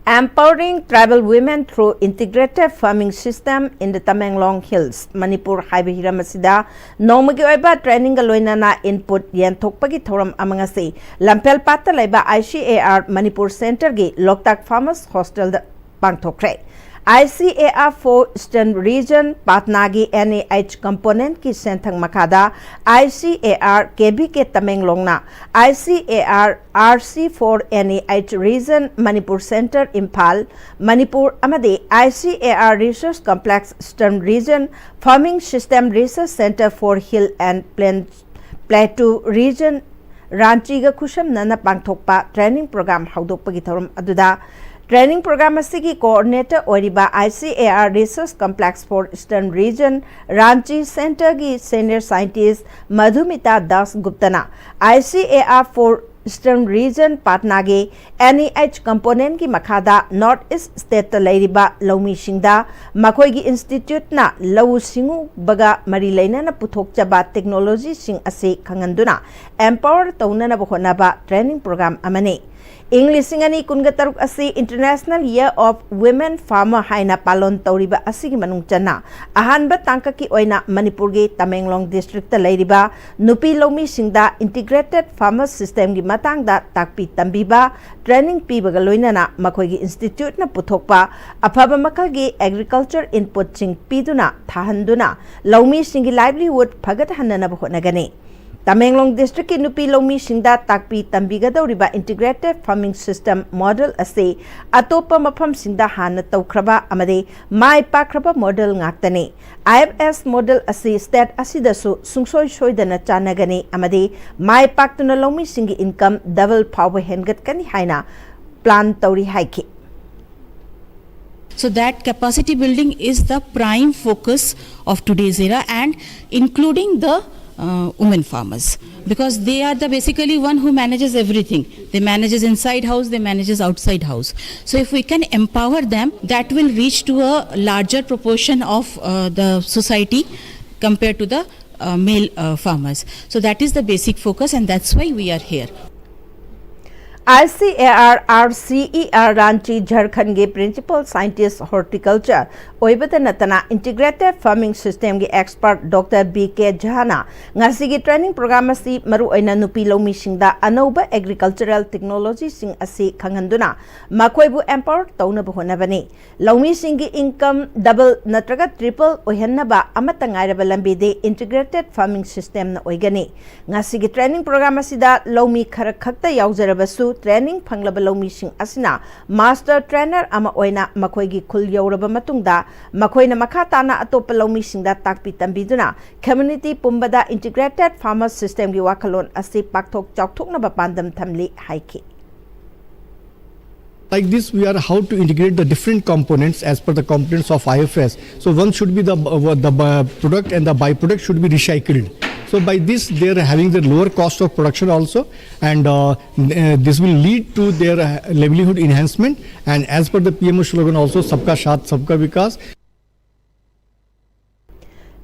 Empowering tribal women through integrated farming system in the Tamenglong Hills, Manipur ꯍꯥꯏꯕ ꯍꯤꯔꯝ ꯑꯁꯤꯗ ꯅꯣꯡꯃꯒꯤ ꯑꯣꯏꯕ trainingꯒ ꯂꯣꯏꯅꯅ input ꯌꯦꯟꯊꯣꯛꯄꯒꯤ ꯊꯧꯔꯝ ꯑꯃ ꯉꯁꯤ ꯂꯝꯐꯦꯜꯄꯥꯠꯇ ꯂꯩꯕ ICAR Manipur centreꯒꯤ Loktak Farmers hostelꯗ ꯄꯥꯡꯊꯣꯛꯈ꯭ꯔꯦ꯫ ICAR four Eastern Region Patnaꯒꯤ NEH componentꯀꯤ ꯁꯦꯟꯊꯪ ꯃꯈꯥꯗ ICAR KVK ꯇꯃꯦꯡꯂꯣꯡꯅ ICAR RC four NEH Region Manipur Centre Imphal, Manipur ꯑꯃꯗꯤ ICAR Research Complex Eastern Region Farming System Research Centre for Hill and Plain Plateau Region ꯔꯥꯟꯆꯤꯒ ꯈꯨꯠꯁꯝꯅꯅ ꯄꯥꯡꯊꯣꯛꯄ training program ꯍꯧꯗꯣꯛꯄꯒꯤ ꯊꯧꯔꯝ ꯑꯗꯨꯗ training program ꯑꯁꯤꯒꯤ coordinator ꯑꯣꯏꯔꯤꯕ ICAR Research Complex for Eastern Region Ranchi centreꯒꯤ senior scientist ꯃꯙꯨꯃꯤꯇꯥ Das ꯒꯨꯞꯇꯅ ICAR four Eastern Region Patnaꯒꯤ NEH componentꯀꯤ ꯃꯈꯥꯗ North East stateꯇ ꯂꯩꯔꯤꯕ ꯂꯧꯃꯤꯁꯤꯡꯗ ꯃꯈꯣꯏꯒꯤ instituteꯅ ꯂꯧꯎ ꯁꯤꯡꯎꯕꯒ ꯃꯔꯤ ꯂꯩꯅꯅ ꯄꯨꯊꯣꯛꯆꯕ technologyꯁꯤꯡ ꯑꯁꯤ ꯈꯪꯍꯟꯗꯨꯅ empower ꯇꯧꯅꯅꯕ ꯍꯣꯠꯅꯕ training program ꯑꯃꯅꯤ꯫ ꯏꯪ ꯂꯤꯁꯤꯡ ꯑꯅꯤ ꯀꯨꯟꯒ ꯇꯔꯨꯛ ꯑꯁꯤ International Year of Women Farmer ꯍꯥꯏꯅ ꯄꯥꯂꯣꯟ ꯇꯧꯔꯤꯕ ꯑꯁꯤꯒꯤ ꯃꯅꯨꯡ ꯆꯟꯅ ꯑꯍꯥꯟꯕ ꯇꯥꯡꯀꯛꯀꯤ ꯑꯣꯏꯅ ꯃꯅꯤꯄꯨꯔꯒꯤ ꯇꯃꯦꯡꯂꯣꯡ ꯗꯤꯁꯇ꯭ꯔꯤꯛꯇ ꯂꯩꯔꯤꯕ ꯅꯨꯄꯤ ꯂꯧꯃꯤꯁꯤꯡꯗ Integrated Farmer Systemꯒꯤ ꯃꯇꯥꯡꯗ ꯇꯥꯛꯄꯤ ꯇꯝꯕꯤꯕ, training ꯄꯤꯕꯒ ꯂꯣꯏꯅꯅ ꯃꯈꯣꯏꯒꯤ instituteꯅ ꯄꯨꯊꯣꯛꯄ ꯑꯐꯕ ꯃꯈꯜꯒꯤ agriculture inputꯁꯤꯡ ꯄꯤꯗꯨꯅ ꯊꯥꯍꯟꯗꯨꯅ ꯂꯧꯃꯤꯁꯤꯡꯒꯤ livelihood ꯐꯒꯠꯍꯟꯅꯅꯕ ꯍꯣꯠꯅꯒꯅꯤ꯫ ꯇꯃꯦꯡꯂꯣꯡ ꯗꯤꯁꯇ꯭ꯔꯤꯛꯀꯤ ꯅꯨꯄꯤ ꯂꯧꯃꯤꯁꯤꯡꯗ ꯇꯥꯛꯄꯤ ꯇꯝꯕꯤꯒꯗꯧꯔꯤꯕ Integrated Farming System model ꯑꯁꯤ ꯑꯇꯣꯞꯄ ꯃꯐꯝꯁꯤꯡꯗ ꯍꯥꯟꯅ ꯇꯧꯈ꯭ꯔꯕ ꯑꯃꯗꯤ ꯃꯥꯏ ꯄꯥꯛꯈ꯭ꯔꯕ model ꯉꯥꯛꯇꯅꯤ꯫ IFS model ꯑꯁꯤ state ꯑꯁꯤꯗꯁꯨ ꯁꯨꯡꯁꯣꯏ ꯁꯣꯏꯗꯅ ꯆꯥꯟꯅꯒꯅꯤ ꯑꯃꯗꯤ ꯃꯥꯏ ꯄꯥꯛꯇꯨꯅ ꯂꯧꯃꯤꯁꯤꯡꯒꯤ income double ꯐꯥꯎꯕ ꯍꯦꯟꯒꯠꯀꯅꯤ ꯍꯥꯏꯅ plan ꯇꯧꯔꯤ ꯍꯥꯏꯈꯤ꯫ So that capacity building is the prime focus of today's era, and including the uh, women farmers, because they are the basically one who manages everything. They manages inside house, they manages outside house. So if we can empower them, that will reach to a larger proportion of uh, the society compared to the uh, male uh, farmers. So that is the basic focus, and that's why we are here. ICAR RCER Ranchi Jharkhandꯒꯤ Principal Scientist Horticulture ꯑꯣꯏꯕꯇ ꯅꯠꯇꯅ Integrated Farming Systemꯒꯤ expert Doctor B K Jhaꯅ ꯉꯁꯤꯒꯤ training program ꯑꯁꯤ ꯃꯔꯨꯑꯣꯏꯅ ꯅꯨꯄꯤ ꯂꯧꯃꯤꯁꯤꯡꯗ ꯑꯅꯧꯕ agricultural technologyꯁꯤꯡ ꯑꯁꯤ ꯈꯪꯍꯟꯗꯨꯅ ꯃꯈꯣꯏꯕꯨ empower ꯇꯧꯅꯕ ꯍꯣꯠꯅꯕꯅꯤ꯫ ꯂꯧꯃꯤꯁꯤꯡꯒꯤ income double ꯅꯠꯇ꯭ꯔꯒ triple ꯑꯣꯏꯍꯟꯅꯕ ꯑꯃꯠꯇ ꯉꯥꯏꯔꯕ ꯂꯝꯕꯤꯗꯤ Integrated Farming Systemꯅ ꯑꯣꯏꯒꯅꯤ꯫ ꯉꯁꯤꯒꯤ training program ꯑꯁꯤꯗ ꯂꯧꯃꯤ ꯈꯔ ꯈꯛꯇ ꯌꯥꯎꯖꯔꯕꯁꯨ, training ꯐꯪꯂꯕ ꯂꯧꯃꯤꯁꯤꯡ ꯑꯁꯤꯅ master trainer ꯑꯃ ꯑꯣꯏꯅ ꯃꯈꯣꯏꯒꯤ ꯈꯨꯜ ꯌꯧꯔꯕ ꯃꯇꯨꯡꯗ ꯃꯈꯣꯏꯅ ꯃꯈꯥ ꯇꯥꯅ ꯑꯇꯣꯞꯄ ꯂꯧꯃꯤꯁꯤꯡꯗ ꯇꯥꯛꯄꯤ ꯇꯝꯕꯤꯗꯨꯅ community ꯄꯨꯝꯕꯗ Integrated Farmer Systemꯒꯤ ꯋꯥꯈꯜꯂꯣꯟ ꯑꯁꯤ ꯄꯥꯛꯊꯣꯛ ꯆꯥꯎꯊꯣꯛꯅꯕ ꯄꯥꯟꯗꯝ ꯊꯝꯂꯤ ꯍꯥꯏꯈꯤ꯫ Like this, we are how to integrate the different components as per the components of IFS. So one should be the, uh, the uh, product and the byproduct should be recycled. So by this, they are having the lower cost of production also, and uh, uh, this will lead to their uh, livelihood enhancement. And as per the P M O slogan also, "Sabka Saath, Sabka Vikas."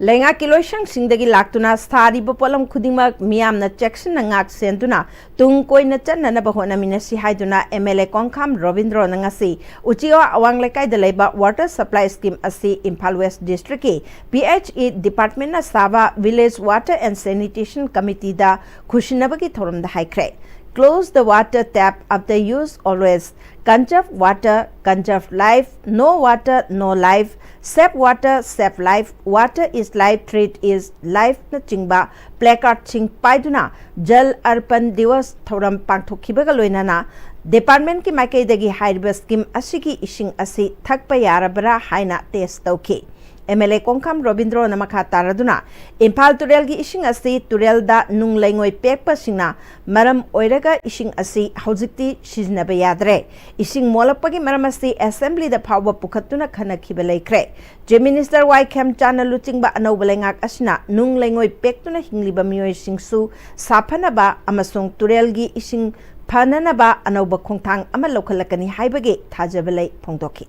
ꯂꯩꯉꯥꯛꯀꯤ ꯂꯣꯏꯁꯪꯁꯤꯡꯗꯒꯤ ꯂꯥꯛꯇꯨꯅ ꯁꯥꯔꯤꯕ ꯄꯣꯠꯂꯝ ꯈꯨꯗꯤꯡꯃꯛ ꯃꯤꯌꯥꯝꯅ ꯆꯦꯛꯁꯤꯟꯅ ꯉꯥꯛ ꯁꯦꯟꯗꯨꯅ ꯇꯨꯡ ꯀꯣꯏꯅ ꯆꯠꯅꯅꯕ ꯍꯣꯠꯅꯃꯤꯟꯅꯁꯤ ꯍꯥꯏꯗꯨꯅ M L A ꯀꯣꯡꯈꯥꯝ ꯔꯣꯕꯤꯟꯗ꯭ꯔꯣꯅ ꯉꯁꯤ ꯎꯆꯤꯋꯥ ꯑꯋꯥꯡ ꯂꯩꯀꯥꯏꯗ ꯂꯩꯕ water supply scheme ꯑꯁꯤ ꯏꯝꯐꯥꯜ West District ꯀꯤ P H E department ꯅ ꯁꯥꯕ Village Water and Sanitation Committee ꯗ ꯈꯨꯠꯁꯤꯟꯅꯕꯒꯤ ꯊꯧꯔꯝꯗ ꯍꯥꯏꯈ꯭ꯔꯦ꯫ Close the water tap after use always. Conserve water, conserve life. No water, no life. Save water, save life. Water is life, treat is life ꯅꯆꯤꯡꯕ placard ꯁꯤꯡ ꯄꯥꯏꯗꯨꯅ ꯖꯜ ꯑꯔꯄꯟ ꯗꯤꯋꯁ ꯊꯧꯔꯝ ꯄꯥꯡꯊꯣꯛꯈꯤꯕꯒ ꯂꯣꯏꯅꯅ department ꯀꯤ ꯃꯥꯏꯀꯩꯗꯒꯤ ꯍꯥꯏꯔꯤꯕ scheme ꯑꯁꯤꯒꯤ ꯏꯁꯤꯡ ꯑꯁꯤ ꯊꯛꯄ ꯌꯥꯔꯕ꯭ꯔꯥ ꯍꯥꯏꯅ test ꯇꯧꯈꯤ꯫ M L A ꯀꯣꯡꯈꯥꯝ ꯔꯣꯕꯤꯟꯗ꯭ꯔꯣꯅ ꯃꯈꯥ ꯇꯥꯔꯗꯨꯅ ꯏꯝꯐꯥꯜ ꯇꯨꯔꯦꯜꯒꯤ ꯏꯁꯤꯡ ꯑꯁꯤ ꯇꯨꯔꯦꯜꯗ ꯅꯨꯡ ꯂꯩꯉꯣꯏ ꯄꯦꯛꯄꯁꯤꯡꯅ ꯃꯔꯝ ꯑꯣꯏꯔꯒ ꯏꯁꯤꯡ ꯑꯁꯤ ꯍꯧꯖꯤꯛꯇꯤ ꯁꯤꯖꯤꯟꯅꯕ ꯌꯥꯗ꯭ꯔꯦ꯫ ꯏꯁꯤꯡ ꯃꯣꯠꯂꯛꯄꯒꯤ ꯃꯔꯝ ꯑꯁꯤ assembly ꯗ ꯐꯥꯎꯕ ꯄꯨꯈꯠꯇꯨꯅ ꯈꯟꯅꯈꯤꯕ ꯂꯩꯈ꯭ꯔꯦ꯫ Chief Minister ꯋꯥꯏ ꯈꯦꯝꯆꯥꯟꯅ ꯂꯨꯆꯤꯡꯕ ꯑꯅꯧꯕ ꯂꯩꯉꯥꯛ ꯑꯁꯤꯅ ꯅꯨꯡ ꯂꯩꯉꯣꯏ ꯄꯦꯛꯇꯨꯅ ꯍꯤꯡꯂꯤꯕ ꯃꯤꯑꯣꯏꯁꯤꯡꯁꯨ ꯁꯥꯐꯅꯕ ꯑꯃꯁꯨꯡ ꯇꯨꯔꯦꯜꯒꯤ ꯏꯁꯤꯡ ꯐꯅꯅꯕ ꯑꯅꯧꯕ ꯈꯣꯡꯊꯥꯡ ꯑꯃ ꯂꯧꯈꯠꯂꯛꯀꯅꯤ ꯍꯥꯏꯕꯒꯤ ꯊꯥꯖꯕ ꯂꯩ ꯐꯣꯡꯗꯣꯛꯈꯤ꯫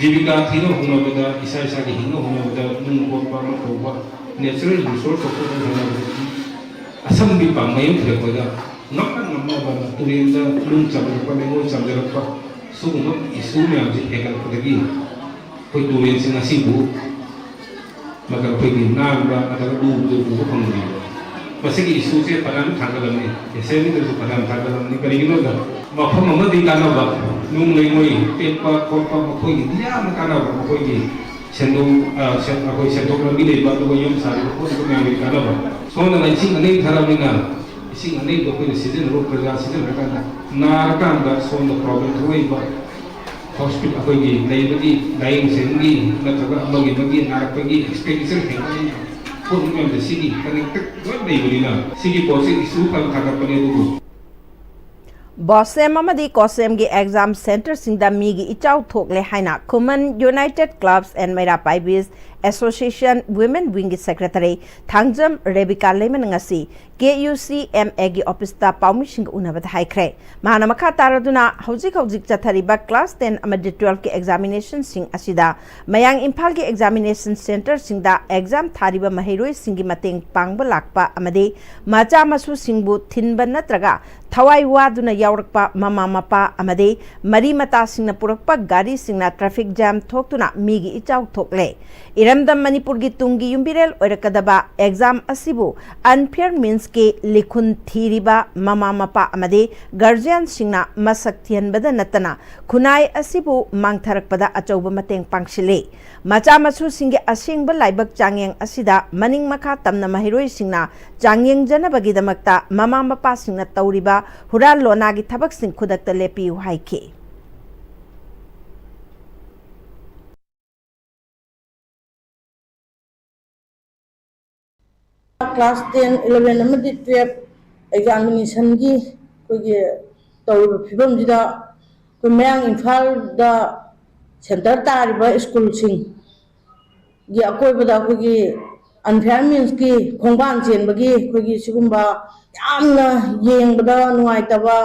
ꯖꯤꯕꯤꯀꯥ ꯊꯤꯅ ꯍꯣꯠꯅꯕꯗ, ꯏꯁꯥ ꯏꯁꯥꯒꯤ ꯍꯤꯡꯅ ꯍꯣꯠꯅꯕꯗ ꯅꯨꯡ ꯀꯣꯠꯄ ꯑꯃ ꯇꯧꯕ, natural resource ꯀꯣꯠꯄ ꯍꯣꯠꯅꯕꯗ ꯑꯁꯪꯕꯤ ꯄꯥꯝꯕꯩ ꯑꯃ ꯊꯤꯔꯛꯄꯗ ꯉꯝꯅ ꯉꯝꯅꯕ ꯇꯨꯔꯦꯟꯗ ꯅꯨꯡ ꯆꯥꯝꯖꯔꯛꯄ, ꯂꯩꯉꯣꯏ ꯆꯥꯝꯖꯔꯛꯄ, ꯁꯤꯒꯨꯝꯕ issue ꯃꯌꯥꯝꯁꯦ ꯍꯦꯟꯒꯠꯂꯛꯄꯗꯒꯤ ꯑꯩꯈꯣꯏ ꯇꯨꯔꯦꯟꯁꯤꯡ ꯑꯁꯤꯕꯨ ꯅꯠꯇ꯭ꯔꯒ ꯑꯩꯈꯣꯏꯒꯤ ꯅꯥꯟꯕ ꯅꯠꯇ꯭ꯔꯒ ꯂꯨꯕꯗ ꯎꯕ ꯐꯪꯗ꯭ꯔꯤꯕ꯫ ꯃꯁꯤꯒꯤ issue ꯁꯦ ꯐꯅꯌꯥꯝ ꯊꯥꯡꯒꯠꯂꯝꯃꯤ, assembly ꯗꯁꯨ ꯐꯅꯌꯥꯝ ꯊꯥꯡꯒꯠꯂꯝꯃꯤ꯫ ꯀꯔꯤꯒꯤꯅꯣꯗ ꯃꯐꯝ ꯑꯃꯗꯤ ꯀꯥꯟꯅꯕ, ꯅꯨꯡ ꯂꯩꯉꯣꯏ ꯄꯦꯛꯄ ꯈꯣꯠꯄ ꯃꯈꯣꯏꯒꯤꯗꯤ ꯌꯥꯝꯅ ꯀꯥꯟꯅꯕ, ꯃꯈꯣꯏꯒꯤ ꯁꯦꯟꯗꯣꯡ, ꯑ, ꯁꯦꯟ-, ꯑꯩꯈꯣꯏ ꯁꯦꯟꯊꯣꯛ ꯂꯝꯕꯤ ꯂꯩꯕ, ꯑꯗꯨꯒ ꯌꯨꯝ ꯁꯥꯔꯤꯕ ꯈꯣꯠꯂꯤꯕ ꯃꯌꯥꯝꯒꯤ ꯀꯥꯟꯅꯕ꯫ ꯁꯣꯝꯗꯅ ꯏꯁꯤꯡ ꯑꯅꯩꯕ ꯊꯥꯔꯛꯑꯕꯅꯤꯅ ꯏꯁꯤꯡ ꯑꯅꯩꯕꯗꯣ ꯑꯩꯈꯣꯏꯅ ꯁꯤꯖꯤꯟꯅꯔꯣ, ꯄ꯭ꯔꯖꯥ ꯁꯤꯖꯤꯟꯅꯔꯀꯥꯟꯗ ꯅꯥꯔꯀꯥꯟꯗ ꯁꯣꯝꯗ problem ꯊꯣꯛꯂꯛꯏꯕ, hospital ꯑꯩꯈꯣꯏꯒꯤ ꯂꯩꯕꯒꯤ ꯂꯥꯌꯦꯡ ꯁꯪꯒꯤ ꯅꯠꯇ꯭ꯔꯒ ꯑꯃꯒꯤ ꯑꯃꯒꯤ ꯅꯥꯔꯛꯄꯒꯤ expenditure ꯍꯦꯟꯒꯠꯂꯛꯏ꯫ ꯄꯣꯠ ꯃꯌꯥꯝꯁꯦ ꯁꯤꯒꯤ connected ꯂꯣꯏ ꯂꯩꯕꯅꯤꯅ ꯁꯤꯒꯤ ꯄꯣꯠꯁꯤ issue ꯐꯅ ꯊꯥꯡꯒꯠꯄꯅꯦ꯫ ꯑꯗꯨꯕꯨ ꯕꯣꯁꯦꯝ ꯑꯃꯗꯤ ꯀꯣꯁꯦꯝꯒꯤ exam centre ꯁꯤꯡꯗ ꯃꯤꯒꯤ ꯏꯆꯥꯎ ꯊꯣꯛꯂꯦ ꯍꯥꯏꯅ ꯈꯨꯃꯟ United Clubs and ꯃꯩꯔꯥ ꯄꯥꯏꯕꯤꯁ Association Women Wingꯒꯤ Secretary Thangjam Rebika ꯂꯩꯃꯅ ꯉꯁꯤ KUCMAꯒꯤ officeꯇ ꯄꯥꯎꯃꯤꯁꯤꯡꯒ ꯎꯅꯕꯗ ꯍꯥꯏꯈ꯭ꯔꯦ꯫ ꯃꯍꯥꯛꯅ ꯃꯈꯥ ꯇꯥꯔꯗꯨꯅ ꯍꯧꯖꯤꯛ ꯍꯧꯖꯤꯛ ꯆꯠꯊꯔꯤꯕ class ten ꯑꯃꯗꯤ twelveꯀꯤ examinationꯁꯤꯡ ꯑꯁꯤꯗ ꯃꯌꯥꯡ ꯏꯝꯐꯥꯜꯒꯤ examination centreꯁꯤꯡꯗ exam ꯊꯥꯔꯤꯕ ꯃꯍꯩꯔꯣꯏꯁꯤꯡꯒꯤ ꯃꯇꯦꯡ ꯄꯥꯡꯕ ꯂꯥꯛꯄ ꯑꯃꯗꯤ ꯃꯆꯥ ꯃꯁꯨꯁꯤꯡꯕꯨ ꯊꯤꯟꯕ ꯅꯠꯇ꯭ꯔꯒ ꯊꯋꯥꯏ ꯋꯥꯗꯨꯅ ꯌꯥꯎꯔꯛꯄ ꯃꯃꯥ ꯃꯄꯥ ꯑꯃꯗꯤ ꯃꯔꯤ ꯃꯇꯥꯁꯤꯡꯅ ꯄꯨꯔꯛꯄ ꯒꯥꯔꯤꯁꯤꯡꯅ traffic jam ꯊꯣꯛꯇꯨꯅ ꯃꯤꯒꯤ ꯏꯆꯥꯎ ꯊꯣꯛꯂꯦ꯫ ꯏꯔꯝꯗꯝ ꯃꯅꯤꯄꯨꯔꯒꯤ ꯇꯨꯡꯒꯤ ꯌꯨꯝꯕꯤꯔꯦꯜ ꯑꯣꯏꯔꯛꯀꯗꯕ exam ꯑꯁꯤꯕꯨ unfair meansꯀꯤ ꯂꯤꯈꯨꯟ ꯊꯤꯔꯤꯕ ꯃꯃꯥ ꯃꯄꯥ ꯑꯃꯗꯤ guardianꯁꯤꯡꯅ ꯃꯁꯛ ꯊꯤꯍꯟꯕꯗ ꯅꯠꯇꯅ ꯈꯨꯟꯅꯥꯏ ꯑꯁꯤꯕꯨ ꯃꯥꯡꯊꯔꯛꯄꯗ ꯑꯆꯧꯕ ꯃꯇꯦꯡ ꯄꯥꯡꯁꯤꯜꯂꯤ꯫ ꯃꯆꯥ ꯃꯁꯨꯁꯤꯡꯒꯤ ꯑꯁꯦꯡꯕ ꯂꯥꯏꯕꯛ ꯆꯥꯡꯌꯦꯡ ꯑꯁꯤꯗ ꯃꯅꯤꯡ ꯃꯈꯥ ꯇꯝꯅ ꯃꯍꯩꯔꯣꯏꯁꯤꯡꯅ ꯆꯥꯡꯌꯦꯡꯖꯅꯕꯒꯤꯗꯃꯛꯇ ꯃꯃꯥ ꯃꯄꯥꯁꯤꯡꯅ ꯇꯧꯔꯤꯕ ꯍꯨꯔꯥꯟ ꯂꯣꯟꯅꯥꯒꯤ ꯊꯕꯛꯁꯤꯡ ꯈꯨꯗꯛꯇ ꯂꯦꯞꯄꯤꯌꯨ ꯍꯥꯏꯈꯤ꯫ Class ten, eleven ꯑꯃꯗꯤ twelve examinationꯒꯤ ꯑꯩꯈꯣꯏꯒꯤ ꯇꯧꯔꯤꯕ ꯐꯤꯕꯝꯁꯤꯗ ꯑꯩꯈꯣꯏ ꯃꯌꯥꯡ ꯏꯝꯐꯥꯜꯗ centre ꯇꯥꯔꯤꯕ schoolꯁꯤꯡꯒꯤ ꯑꯀꯣꯏꯕꯗ ꯑꯩꯈꯣꯏꯒꯤ unfair meansꯀꯤ ꯈꯣꯡꯕꯥꯟ ꯆꯦꯟꯕꯒꯤ ꯑꯩꯈꯣꯏꯒꯤ ꯁꯤꯒꯨꯝꯕ ꯌꯥꯝꯅ ꯌꯦꯡꯕꯗ ꯅꯨꯡꯉꯥꯏꯇꯕ,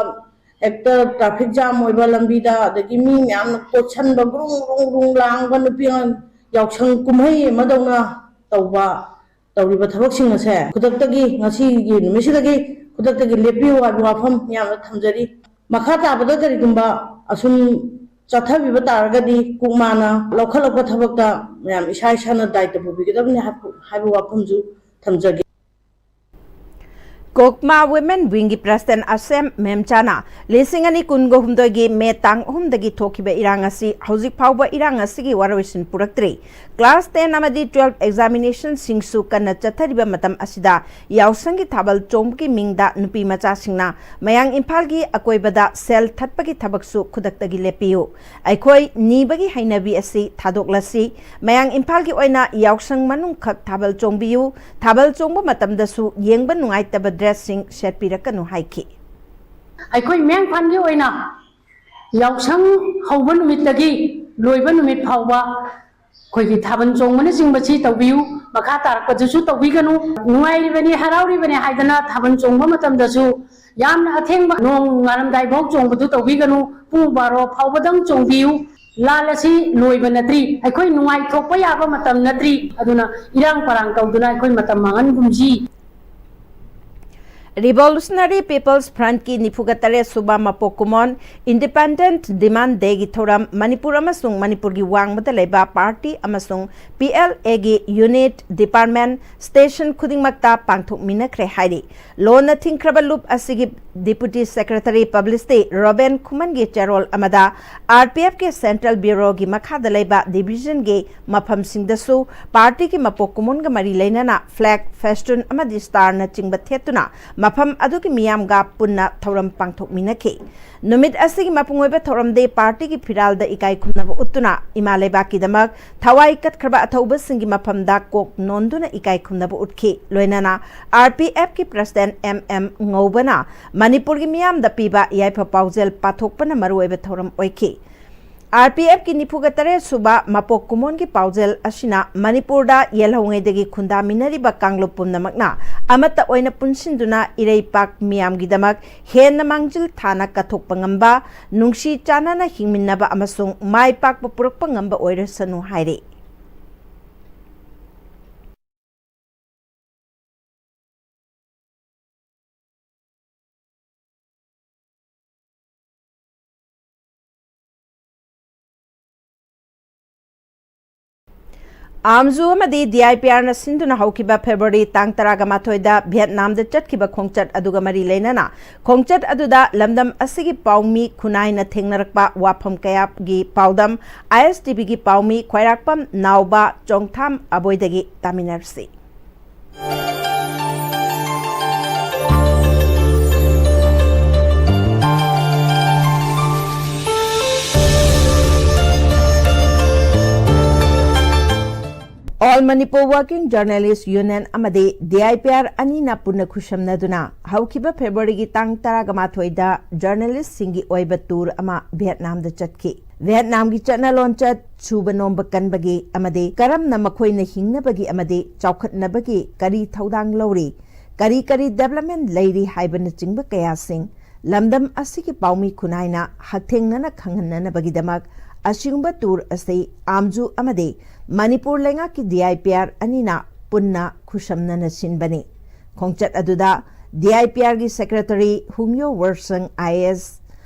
ꯍꯦꯛꯇ traffic jam ꯑꯣꯏꯕ ꯂꯝꯕꯤꯗ, ꯑꯗꯒꯤ ꯃꯤ ꯃꯌꯥꯝꯅ ꯀꯣꯠꯁꯟꯕ, ꯒ꯭ꯔꯨꯡ ꯒ꯭ꯔꯨꯡ ꯒ꯭ꯔꯨꯡ ꯂꯥꯡꯕ, ꯅꯨꯄꯤ ꯑꯉꯥꯡ ꯌꯥꯎꯁꯪ ꯀꯨꯝꯍꯩ ꯑꯃꯗꯧꯅ ꯇꯧꯕ, ꯇꯧꯔꯤꯕ ꯊꯕꯛꯁꯤꯡ ꯑꯁꯦ ꯈꯨꯗꯛꯇꯒꯤ, ꯉꯁꯤꯒꯤ ꯅꯨꯃꯤꯠꯁꯤꯗꯒꯤ ꯈꯨꯗꯛꯇꯒꯤ ꯂꯦꯞꯄꯤꯌꯨ ꯍꯥꯏꯕ ꯋꯥꯐꯝ ꯃꯌꯥꯝꯗ ꯊꯝꯖꯔꯤ꯫ ꯃꯈꯥ ꯇꯥꯕꯗ ꯀꯔꯤꯒꯨꯝꯕ ꯑꯁꯨꯝ ꯆꯠꯊꯕꯤꯕ ꯇꯥꯔꯒꯗꯤ ꯀꯣꯛꯃꯥꯅ ꯂꯧꯈꯠꯂꯛꯄ ꯊꯕꯛꯇ ꯃꯌꯥꯝ ꯏꯁꯥ ꯏꯁꯥꯅ ꯗꯥꯏꯇ ꯄꯨꯕꯤꯒꯗꯕꯅꯤ ꯍꯥꯏꯕ, ꯍꯥꯏꯕ ꯋꯥꯐꯝꯁꯨ ꯊꯝꯖꯒꯦ꯫ ꯀꯣꯛꯃꯥ Women Wingꯒꯤ President ꯑꯁꯦꯝ ꯃꯦꯝꯆꯥꯅ ꯂꯤꯁꯤꯡ ꯑꯅꯤ ꯀꯨꯟꯒ ꯍꯨꯝꯗꯣꯏꯒꯤ ꯃꯦ ꯇꯥꯡ ꯑꯍꯨꯝꯗꯒꯤ ꯊꯣꯛꯈꯤꯕ ꯏꯔꯥꯡ ꯑꯁꯤ ꯍꯧꯖꯤꯛ ꯐꯥꯎꯕ ꯏꯔꯥꯡ ꯑꯁꯤꯒꯤ ꯋꯥꯔꯣꯏꯁꯤꯟ ꯄꯨꯔꯛꯇ꯭ꯔꯤ꯫ Class ten ꯑꯃꯗꯤ twelve examinationꯁꯤꯡꯁꯨ ꯀꯟꯅ ꯆꯠꯊꯔꯤꯕ ꯃꯇꯝ ꯑꯁꯤꯗ ꯌꯥꯎꯁꯪꯒꯤ ꯊꯥꯕꯜ ꯆꯣꯡꯕꯒꯤ ꯃꯤꯡꯗ ꯅꯨꯄꯤ ꯃꯆꯥꯁꯤꯡꯅ ꯃꯌꯥꯡ ꯏꯝꯐꯥꯜꯒꯤ ꯑꯀꯣꯏꯕꯗ ꯁꯦꯜ ꯊꯠꯄꯒꯤ ꯊꯕꯛꯁꯨ ꯈꯨꯗꯛꯇꯒꯤ ꯂꯦꯞꯄꯤꯌꯨ꯫ ꯑꯩꯈꯣꯏ ꯅꯤꯕꯒꯤ ꯍꯩꯅꯕꯤ ꯑꯁꯤ ꯊꯥꯗꯣꯛꯂꯁꯤ꯫ ꯃꯌꯥꯡ ꯏꯝꯐꯥꯜꯒꯤ ꯑꯣꯏꯅ ꯌꯥꯎꯁꯪ ꯃꯅꯨꯡꯈꯛ ꯊꯥꯕꯜ ꯆꯣꯡꯕꯤꯌꯨ꯫ ꯊꯥꯕꯜ ꯆꯣꯡꯕ ꯃꯇꯝꯗꯁꯨ ꯌꯦꯡꯕ ꯅꯨꯡꯉꯥꯏꯇꯕ dressꯁꯤꯡ ꯁꯦꯠꯄꯤꯔꯛꯀꯅꯨ ꯍꯥꯏꯈꯤ꯫ ꯑꯩꯈꯣꯏ ꯃꯌꯥꯡ ꯏꯝꯐꯥꯜꯒꯤ ꯑꯣꯏꯅ ꯌꯥꯎꯁꯪ ꯍꯧꯕ ꯅꯨꯃꯤꯠꯇꯒꯤ ꯂꯣꯏꯕ ꯅꯨꯃꯤꯠ ꯐꯥꯎꯕ ꯑꯩꯈꯣꯏꯒꯤ ꯊꯥꯕꯜ ꯆꯣꯡꯕꯅꯆꯤꯡꯕꯁꯤ ꯇꯧꯕꯤꯌꯨ, ꯃꯈꯥ ꯇꯥꯔꯛꯄꯗꯨꯁꯨ ꯇꯧꯕꯤꯒꯅꯨ꯫ ꯅꯨꯡꯉꯥꯏꯔꯤꯕꯅꯤ, ꯍꯔꯥꯎꯔꯤꯕꯅꯤ ꯍꯥꯏꯗꯅ ꯊꯥꯕꯜ ꯆꯣꯡꯕ ꯃꯇꯝꯗꯁꯨ ꯌꯥꯝꯅ ꯑꯊꯦꯡꯕ ꯅꯣꯡ ꯉꯥꯜꯂꯝꯗꯥꯏꯐꯥꯎ ꯆꯣꯡꯕꯗꯨ ꯇꯧꯕꯤꯒꯅꯨ꯫ ꯄꯨꯡ ꯕꯥꯔꯣ ꯐꯥꯎꯕꯗꯪ ꯆꯣꯡꯕꯤꯌꯨ꯫ ꯂꯥꯟ ꯑꯁꯤ ꯂꯣꯏꯕ ꯅꯠꯇ꯭ꯔꯤ, ꯑꯩꯈꯣꯏ ꯅꯨꯡꯉꯥꯏꯊꯣꯛꯄ ꯌꯥꯕ ꯃꯇꯝ ꯅꯠꯇ꯭ꯔꯤ꯫ ꯑꯗꯨꯅ ꯏꯔꯥꯡ ꯄꯔꯥꯡ ꯇꯧꯗꯨꯅ ꯑꯩꯈꯣꯏ ꯃꯇꯝ ꯃꯥꯡꯍꯟꯒꯨꯝꯁꯤ꯫ Revolutionary People's Frontꯀꯤ ꯅꯤꯐꯨꯒ ꯇꯔꯦꯠ ꯁꯨꯕ ꯃꯄꯣꯛ ꯀꯨꯝꯑꯣꯟ Independent Demand Dayꯒꯤ ꯊꯧꯔꯝ ꯃꯅꯤꯄꯨꯔ ꯑꯃꯁꯨꯡ ꯃꯅꯤꯄꯨꯔꯒꯤ ꯋꯥꯡꯃꯗ ꯂꯩꯕ party ꯑꯃꯁꯨꯡ PLAꯒꯤ unit, department, station ꯈꯨꯗꯤꯡꯃꯛꯇ ꯄꯥꯡꯊꯣꯛꯃꯤꯟꯅꯈ꯭ꯔꯦ ꯍꯥꯏꯔꯤ꯫ ꯂꯣꯟꯅ ꯊꯤꯡꯈ꯭ꯔꯕ ꯂꯨꯞ ꯑꯁꯤꯒꯤ Deputy Secretary Publicity ꯔꯣꯕꯦꯟ ꯈꯨꯃꯟꯒꯤ ꯆꯦꯔꯣꯜ ꯑꯃꯗ RPFꯀꯤ Central Bureauꯒꯤ ꯃꯈꯥꯗ ꯂꯩꯕ divisionꯒꯤ ꯃꯐꯝꯁꯤꯡꯗꯁꯨ partyꯒꯤ ꯃꯄꯣꯛ ꯀꯨꯝꯑꯣꯟꯒ ꯃꯔꯤ ꯂꯩꯅꯅ flag, festoon ꯑꯃꯗꯤ starꯅꯆꯤꯡꯕ ꯊꯦꯠꯇꯨꯅ ꯃꯐꯝ ꯑꯗꯨꯒꯤ ꯃꯤꯌꯥꯝꯒ ꯄꯨꯟꯅ ꯊꯧꯔꯝ ꯄꯥꯡꯊꯣꯛꯃꯤꯟꯅꯈꯤ꯫ ꯅꯨꯃꯤꯠ ꯑꯁꯤꯒꯤ ꯃꯄꯨꯡ ꯑꯣꯏꯕ ꯊꯧꯔꯝꯗꯤ partyꯒꯤ ꯐꯤꯔꯥꯜꯗ ꯏꯀꯥꯏ ꯈꯨꯝꯅꯕ ꯎꯠꯇꯨꯅ ꯏꯃꯥ ꯂꯩꯕꯥꯛꯀꯤꯗꯃꯛ ꯊꯋꯥꯏ ꯀꯠꯈ꯭ꯔꯕ ꯑꯊꯧꯕꯁꯤꯡꯒꯤ ꯃꯐꯝꯗ ꯀꯣꯛ ꯅꯣꯟꯗꯨꯅ ꯏꯀꯥꯏ ꯈꯨꯝꯅꯕ ꯎꯠꯈꯤ꯫ ꯂꯣꯏꯅꯅ RPFꯀꯤ President M M ꯉꯧꯕꯅ ꯃꯅꯤꯄꯨꯔꯒꯤ ꯃꯤꯌꯥꯝꯗ ꯄꯤꯕ ꯌꯥꯏꯐ ꯄꯥꯎꯖꯦꯜ ꯄꯥꯊꯣꯛꯄꯅ ꯃꯔꯨꯑꯣꯏꯕ ꯊꯧꯔꯝ ꯑꯣꯏꯈꯤ꯫ RPFꯀꯤ ꯅꯤꯐꯨꯒ ꯇꯔꯦꯠ ꯁꯨꯕ ꯃꯄꯣꯛ ꯀꯨꯝꯑꯣꯟꯒꯤ ꯄꯥꯎꯖꯦꯜ ꯑꯁꯤꯅ ꯃꯅꯤꯄꯨꯔꯗ ꯌꯦꯜꯍꯧꯉꯩꯗꯒꯤ ꯈꯨꯟꯗꯥꯃꯤꯟꯅꯔꯤꯕ ꯀꯥꯡꯂꯨꯞ ꯄꯨꯝꯅꯃꯛꯅ ꯑꯃꯠꯇ ꯑꯣꯏꯅ ꯄꯨꯟꯁꯤꯟꯗꯨꯅ ꯏꯔꯩꯄꯥꯛ ꯃꯤꯌꯥꯝꯒꯤꯗꯃꯛ ꯍꯦꯟꯅ ꯃꯥꯡꯖꯤꯜ ꯊꯥꯅ ꯀꯠꯊꯣꯛꯄ ꯉꯝꯕ, ꯅꯨꯡꯁꯤ ꯆꯥꯟꯅꯅ ꯍꯤꯡꯃꯤꯟꯅꯕ ꯑꯃꯁꯨꯡ ꯃꯥꯏ ꯄꯥꯛꯄ ꯄꯨꯔꯛꯄ ꯉꯝꯕ ꯑꯣꯏꯔꯁꯅꯨ ꯍꯥꯏꯔꯤ꯫ ꯑꯥꯝꯖꯨ ꯑꯃꯗꯤ DIPRꯅ ꯁꯤꯟꯗꯨꯅ ꯍꯧꯈꯤꯕ February ꯇꯥꯡ ꯇꯔꯥꯒ ꯃꯥꯊꯣꯏꯗ ꯚꯤꯌꯦꯠꯅꯥꯝꯗ ꯆꯠꯈꯤꯕ ꯈꯣꯡꯆꯠ ꯑꯗꯨꯒ ꯃꯔꯤ ꯂꯩꯅꯅ ꯈꯣꯡꯆꯠ ꯑꯗꯨꯗ ꯂꯝꯗꯝ ꯑꯁꯤꯒꯤ ꯄꯥꯎꯃꯤ ꯈꯨꯟꯅꯥꯏꯅ ꯊꯦꯡꯅꯔꯛꯄ ꯋꯥꯐꯝ ꯀꯌꯥꯒꯤ ꯄꯥꯎꯗꯝ ISTVꯒꯤ ꯄꯥꯎꯃꯤ ꯈ꯭ꯋꯥꯏꯔꯥꯛꯄꯝ ꯅꯥꯎꯕ ꯆꯣꯡꯊꯥꯝ ꯑꯕꯣꯏꯗꯒꯤ ꯇꯥꯃꯤꯟꯅꯔꯁꯤ꯫ All Manipur Working Journalist Union ꯑꯃꯗꯤ DIPR ꯑꯅꯤꯅ ꯄꯨꯟꯅ ꯈꯨꯠꯁꯝꯅꯗꯨꯅ ꯍꯧꯈꯤꯕ Februaryꯒꯤ ꯇꯥꯡ ꯇꯔꯥꯒ ꯃꯥꯊꯣꯏꯗ journalistꯁꯤꯡꯒꯤ ꯑꯣꯏꯕ tour ꯑꯃ ꯚꯤꯌꯦꯠꯅꯥꯝꯗ ꯆꯠꯈꯤ꯫ ꯚꯤꯌꯦꯠꯅꯥꯝꯒꯤ ꯆꯠꯅ ꯂꯣꯟꯆꯠ, ꯁꯨꯕ ꯅꯣꯝꯕ ꯀꯟꯕꯒꯤ ꯑꯃꯗꯤ ꯀꯔꯝꯅ ꯃꯈꯣꯏꯅ ꯍꯤꯡꯅꯕꯒꯤ ꯑꯃꯗꯤ ꯆꯥꯎꯈꯠꯅꯕꯒꯤ ꯀꯔꯤ ꯊꯧꯗꯥꯡ ꯂꯧꯔꯤ, ꯀꯔꯤ ꯀꯔꯤ development ꯂꯩꯔꯤ ꯍꯥꯏꯕꯅꯆꯤꯡꯕ ꯀꯌꯥꯁꯤꯡ ꯂꯝꯗꯝ ꯑꯁꯤꯒꯤ ꯄꯥꯎꯃꯤ ꯈꯨꯟꯅꯥꯏꯅ ꯍꯛꯊꯦꯡꯅꯅ ꯈꯪꯍꯟꯅꯅꯕꯒꯤꯗꯃꯛ ꯑꯁꯤꯒꯨꯝꯕ tour ꯑꯁꯤ ꯑꯥꯝꯖꯨ ꯑꯃꯗꯤ ꯃꯅꯤꯄꯨꯔ ꯂꯩꯉꯥꯛꯀꯤ D I P R ꯑꯅꯤꯅ ꯄꯨꯟꯅ ꯈꯨꯠꯁꯝꯅꯅ ꯁꯤꯟꯕꯅꯤ꯫ ꯈꯣꯡꯆꯠ ꯑꯗꯨꯗ D I P Rꯒꯤ secretary ꯍꯨꯡꯌꯣ ꯋꯔꯁꯪ I A S,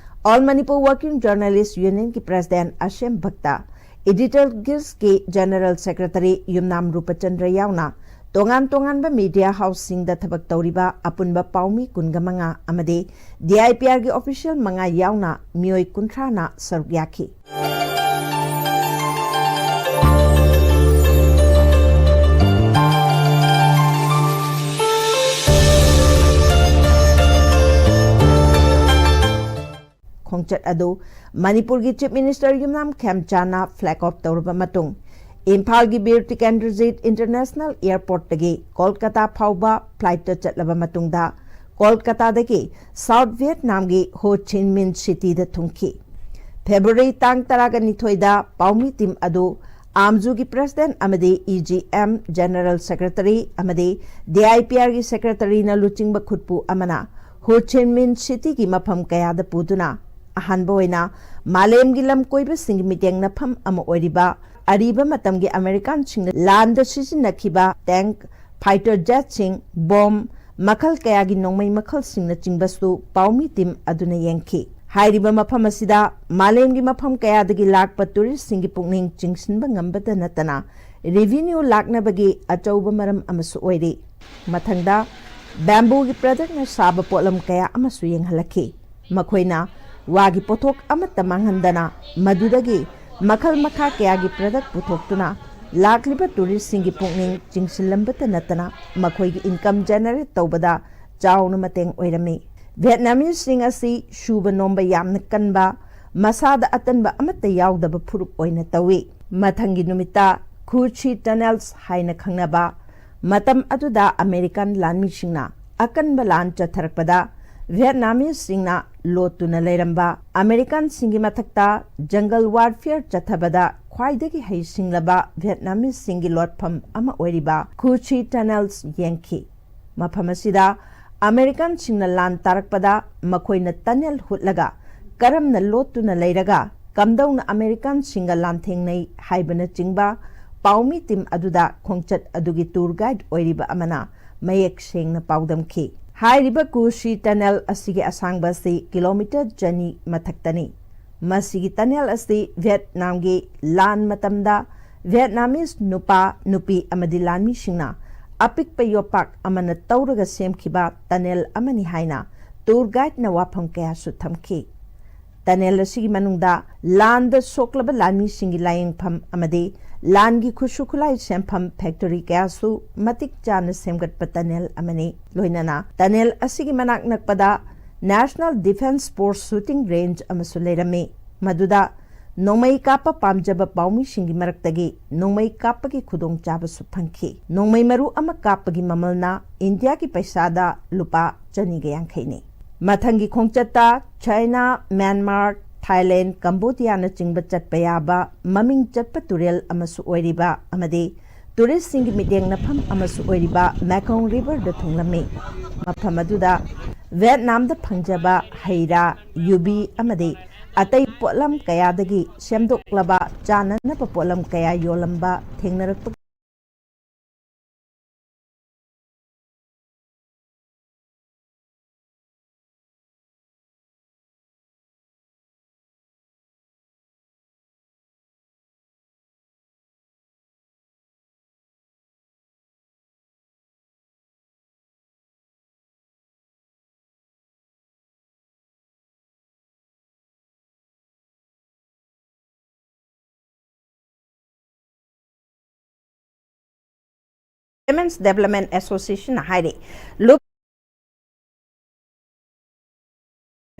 All Manipur Working Journalist Unionꯒꯤ president ꯑꯁꯦꯝ ꯚꯛꯇ, Editor Guildꯀꯤ general secretary ꯌꯨꯝꯅꯥꯝ ꯔꯨꯄꯆꯟꯗ꯭ꯔ ꯌꯥꯎꯅ ꯇꯣꯉꯥꯟ ꯇꯣꯉꯥꯟꯕ media houseꯁꯤꯡꯗ ꯊꯕꯛ ꯇꯧꯔꯤꯕ ꯑꯄꯨꯟꯕ ꯄꯥꯎꯃꯤ ꯀꯨꯟꯒ ꯃꯉꯥ ꯑꯃꯗꯤ D I P Rꯒꯤ official ꯃꯉꯥ ꯌꯥꯎꯅ ꯃꯤꯑꯣꯏ ꯀꯨꯟꯊ꯭ꯔꯥꯅ ꯁꯔꯨꯛ ꯌꯥꯈꯤ꯫ ꯈꯣꯡꯆꯠ ꯑꯗꯨ ꯃꯅꯤꯄꯨꯔꯒꯤ Chief Minister ꯌꯨꯝꯅꯥꯝ ꯈꯦꯝꯆꯥꯟꯅ flag off ꯇꯧꯔꯕ ꯃꯇꯨꯡ, ꯏꯝꯐꯥꯜꯒꯤ ꯕꯤꯔ ꯇꯤꯀꯦꯟꯗ꯭ꯔꯖꯤꯠ International Airportꯇꯒꯤ ꯀꯣꯜꯀꯇꯥ ꯐꯥꯎꯕ flightꯇ ꯆꯠꯂꯕ ꯃꯇꯨꯡꯗ, ꯀꯣꯜꯀꯇꯥꯗꯒꯤ South Vietnamꯒꯤ Ho Chi Minh Cityꯗ ꯊꯨꯡꯈꯤ꯫ February ꯇꯥꯡ ꯇꯔꯥꯒ ꯅꯤꯊꯣꯏꯗ ꯄꯥꯎꯃꯤ team ꯑꯗꯨ ꯑꯥꯝꯖꯨꯒꯤ president ꯑꯃꯗꯤ E G M, general secretary ꯑꯃꯗꯤ D I P Rꯒꯤ secretaryꯅ ꯂꯨꯆꯤꯡꯕ ꯈꯨꯠꯄꯨ ꯑꯃꯅ Ho Chi Minh Cityꯒꯤ ꯃꯐꯝ ꯀꯌꯥꯗ ꯄꯨꯗꯨꯅ ꯑꯍꯥꯟꯕ ꯑꯣꯏꯅ ꯃꯥꯂꯦꯝꯒꯤ ꯂꯝ ꯀꯣꯏꯕꯁꯤꯡꯒꯤ ꯃꯤꯠꯌꯦꯡ ꯅꯐꯝ ꯑꯃ ꯑꯣꯏꯔꯤꯕ ꯑꯔꯤꯕ ꯃꯇꯝꯒꯤ Americanꯁꯤꯡꯅ ꯂꯥꯟꯗ ꯁꯤꯖꯤꯟꯅꯈꯤꯕ tank, fighter jetꯁꯤꯡ, bomb, ꯃꯈꯜ ꯀꯌꯥꯒꯤ ꯅꯣꯡꯃꯩ ꯃꯈꯜꯁꯤꯡꯅꯆꯤꯡꯕꯁꯨ ꯄꯥꯎꯃꯤ team ꯑꯗꯨꯅ ꯌꯦꯡꯈꯤ꯫ ꯍꯥꯏꯔꯤꯕ ꯃꯐꯝ ꯑꯁꯤꯗ ꯃꯥꯂꯦꯝꯒꯤ ꯃꯐꯝ ꯀꯌꯥꯗꯒꯤ ꯂꯥꯛꯄ touristꯁꯤꯡꯒꯤ ꯄꯨꯛꯅꯤꯡ ꯆꯤꯡꯁꯤꯟꯕ ꯉꯝꯕꯇ ꯅꯠꯇꯅ, revenue ꯂꯥꯛꯅꯕꯒꯤ ꯑꯆꯧꯕ ꯃꯔꯝ ꯑꯃꯁꯨ ꯑꯣꯏꯔꯤ꯫ ꯃꯊꯪꯗ bambooꯒꯤ productꯅ ꯁꯥꯕ ꯄꯣꯠꯂꯝ ꯀꯌꯥ ꯑꯃꯁꯨ ꯌꯦꯡꯍꯜꯂꯛꯈꯤ꯫ ꯃꯈꯣꯏꯅ ꯋꯥꯒꯤ ꯄꯣꯠꯊꯣꯛ ꯑꯃꯠꯇ ꯃꯥꯡꯍꯟꯗꯅ ꯃꯗꯨꯗꯒꯤ ꯃꯈꯜ ꯃꯈꯥ ꯀꯌꯥꯒꯤ product ꯄꯨꯊꯣꯛꯇꯨꯅ ꯂꯥꯛꯂꯤꯕ touristꯁꯤꯡꯒꯤ ꯄꯨꯛꯅꯤꯡ ꯆꯤꯡꯁꯤꯜꯂꯝꯕꯇ ꯅꯠꯇꯅ ꯃꯈꯣꯏꯒꯤ income generate ꯇꯧꯕꯗ ꯆꯥꯎꯅ ꯃꯇꯦꯡ ꯑꯣꯏꯔꯝꯃꯤ꯫ Vietnameseꯁꯤꯡ ꯑꯁꯤ ꯁꯨꯕ ꯅꯣꯝꯕ ꯌꯥꯝꯅ ꯀꯟꯕ, ꯃꯁꯥꯗ ꯑꯇꯟꯕ ꯑꯃꯠꯇ ꯌꯥꯎꯗꯕ ꯐꯨꯔꯨꯞ ꯑꯣꯏꯅ ꯇꯧꯏ꯫ ꯃꯊꯪꯒꯤ ꯅꯨꯃꯤꯠꯇ Khu Chi Tunnels ꯍꯥꯏꯅ ꯈꯪꯅꯕ, ꯃꯇꯝ ꯑꯗꯨꯗ American ꯂꯥꯟꯃꯤꯁꯤꯡꯅ ꯑꯀꯟꯕ ꯂꯥꯟ ꯆꯠꯊꯔꯛꯄꯗ ꯚꯤꯌꯦꯠꯅꯥꯃꯤꯁꯁꯤꯡꯅ ꯂꯣꯠꯇꯨꯅ ꯂꯩꯔꯝꯕ ꯑꯃꯦꯔꯤꯀꯥꯟꯁꯤꯡꯒꯤ ꯃꯊꯛꯇ ꯖꯪꯒꯜ ꯋꯥꯔꯐꯤꯌꯔ ꯆꯠꯊꯕꯗ ꯈ꯭ꯋꯥꯏꯗꯒꯤ ꯍꯩꯁꯤꯡꯂꯕ ꯚꯤꯌꯦꯠꯅꯥꯃꯤꯁꯁꯤꯡꯒꯤ ꯂꯣꯠꯐꯝ ꯑꯃ ꯑꯣꯏꯔꯤꯕ ꯈꯨꯁꯤ ꯇꯅꯦꯜꯁ ꯌꯦꯡꯈꯤ꯫ ꯃꯐꯝ ꯑꯁꯤꯗ ꯑꯃꯦꯔꯤꯀꯥꯟꯁꯤꯡꯅ ꯂꯥꯟ ꯇꯥꯔꯛꯄꯗ ꯃꯈꯣꯏꯅ ꯇꯅꯦꯜ ꯍꯨꯠꯂꯒ ꯀꯔꯝꯅ ꯂꯣꯠꯇꯨꯅ ꯂꯩꯔꯒ ꯀꯝꯗꯧꯅ ꯑꯃꯦꯔꯤꯀꯥꯟꯁꯤꯡꯒ ꯂꯥꯟꯊꯦꯡꯅꯩ ꯍꯥꯏꯕꯅꯆꯤꯡꯕ ꯄꯥꯎꯃꯤ ꯇꯤꯝ ꯑꯗꯨꯗ ꯈꯣꯡꯆꯠ ꯑꯗꯨꯒꯤ ꯇꯨꯔ ꯒꯥꯏꯗ ꯑꯣꯏꯔꯤꯕ ꯑꯃꯅ ꯃꯌꯦꯛ ꯁꯦꯡꯅ ꯄꯥꯎꯗꯝꯈꯤ꯫ ꯍꯥꯏꯔꯤꯕ ꯀꯨꯁꯤ ꯇꯅꯦꯜ ꯑꯁꯤꯒꯤ ꯑꯁꯥꯡꯕ ꯑꯁꯤ ꯀꯤꯂꯣꯃꯤꯇꯔ ꯆꯅꯤ ꯃꯊꯛꯇꯅꯤ꯫ ꯃꯁꯤꯒꯤ ꯇꯅꯦꯜ ꯑꯁꯤ ꯚꯤꯌꯦꯠꯅꯥꯝꯒꯤ ꯂꯥꯟ ꯃꯇꯝꯗ ꯚꯤꯌꯦꯠꯅꯥꯃꯤꯁ ꯅꯨꯄꯥ, ꯅꯨꯄꯤ ꯑꯃꯗꯤ ꯂꯥꯟꯃꯤꯁꯤꯡꯅ ꯑꯄꯤꯛꯄ ꯌꯣꯄꯥꯛ ꯑꯃꯅ ꯇꯧꯔꯒ ꯁꯦꯝꯈꯤꯕ ꯇꯅꯦꯜ ꯑꯃꯅꯤ ꯍꯥꯏꯅ ꯇꯨꯔ ꯒꯥꯏꯗꯅ ꯋꯥꯐꯝ ꯀꯌꯥꯁꯨ ꯊꯝꯈꯤ꯫ ꯇꯅꯦꯜ ꯑꯁꯤꯒꯤ ꯃꯅꯨꯡꯗ ꯂꯥꯟꯗ ꯁꯣꯛꯂꯕ ꯂꯥꯟꯃꯤꯁꯤꯡꯒꯤ ꯂꯥꯌꯦꯡꯐꯝ ꯑꯃꯗꯤ ꯂꯥꯟꯒꯤ ꯈꯨꯠꯁꯨ ꯈꯨꯠꯂꯥꯏ ꯁꯦꯝꯐꯝ ꯐꯦꯛꯇꯔꯤ ꯀꯌꯥꯁꯨ ꯃꯇꯤꯛ ꯆꯥꯅ ꯁꯦꯝꯒꯠꯄ ꯇꯅꯦꯜ ꯑꯃꯅꯤ꯫ ꯂꯣꯏꯅꯅ ꯇꯅꯦꯜ ꯑꯁꯤꯒꯤ ꯃꯅꯥꯛ ꯅꯛꯄꯗ national defence force shooting range ꯑꯃꯁꯨ ꯂꯩꯔꯝꯃꯤ, ꯃꯗꯨꯗ ꯅꯣꯡꯃꯩ ꯀꯥꯞꯄ ꯄꯥꯝꯖꯕ ꯄꯥꯎꯃꯤꯁꯤꯡꯒꯤ ꯃꯔꯛꯇꯒꯤ ꯅꯣꯡꯃꯩ ꯀꯥꯞꯄꯒꯤ ꯈꯨꯗꯣꯡꯆꯥꯕꯁꯨ ꯐꯪꯈꯤ꯫ ꯅꯣꯡꯃꯩ ꯃꯔꯨ ꯑꯃ ꯀꯥꯞꯄꯒꯤ ꯃꯃꯜꯅ ꯏꯟꯗꯤꯌꯥꯒꯤ ꯄꯩꯁꯥꯗ ꯂꯨꯄꯥ ꯆꯅꯤꯒ ꯌꯥꯡꯈꯩꯅꯤ꯫ ꯃꯊꯪꯒꯤ ꯈꯣꯡꯆꯠꯇ ꯆꯥꯏꯅꯥ, ꯃ꯭ꯌꯥꯟꯃꯥꯔ, ꯊꯥꯏꯂꯦꯟ, ꯀꯝꯕꯣꯗꯤꯌꯥꯅꯆꯤꯡꯕ ꯆꯠꯄ ꯌꯥꯕ ꯃꯃꯤꯡ ꯆꯠꯄ ꯇꯨꯔꯦꯜ ꯑꯃꯁꯨ ꯑꯣꯏꯔꯤꯕ ꯑꯃꯗꯤ ꯇꯨꯔꯤꯁꯁꯤꯡꯒꯤ ꯃꯤꯠꯌꯦꯡꯅꯐꯝ ꯑꯃꯁꯨ ꯑꯣꯏꯔꯤꯕ ꯃꯦꯀꯣꯡ ꯔꯤꯚꯔꯗ ꯊꯨꯡꯂꯝꯃꯤ꯫ ꯃꯐꯝ ꯑꯗꯨꯗ ꯚꯤꯌꯦꯠꯅꯥꯝꯗ ꯐꯪꯖꯕ ꯍꯩ ꯔꯥ, ꯌꯨꯕꯤ ꯑꯃꯗꯤ ꯑꯇꯩ ꯄꯣꯠꯂꯝ ꯀꯌꯥꯗꯒꯤ ꯁꯦꯝꯗꯣꯛꯂꯕ ꯆꯥꯅꯅꯕ ꯄꯣꯠꯂꯝ ꯀꯌꯥ ꯌꯣꯜꯂꯝꯕ ꯊꯦꯡꯅꯔꯛꯄ Women's Development Association ꯍꯥꯏꯔꯤ꯫ ꯂꯨꯞ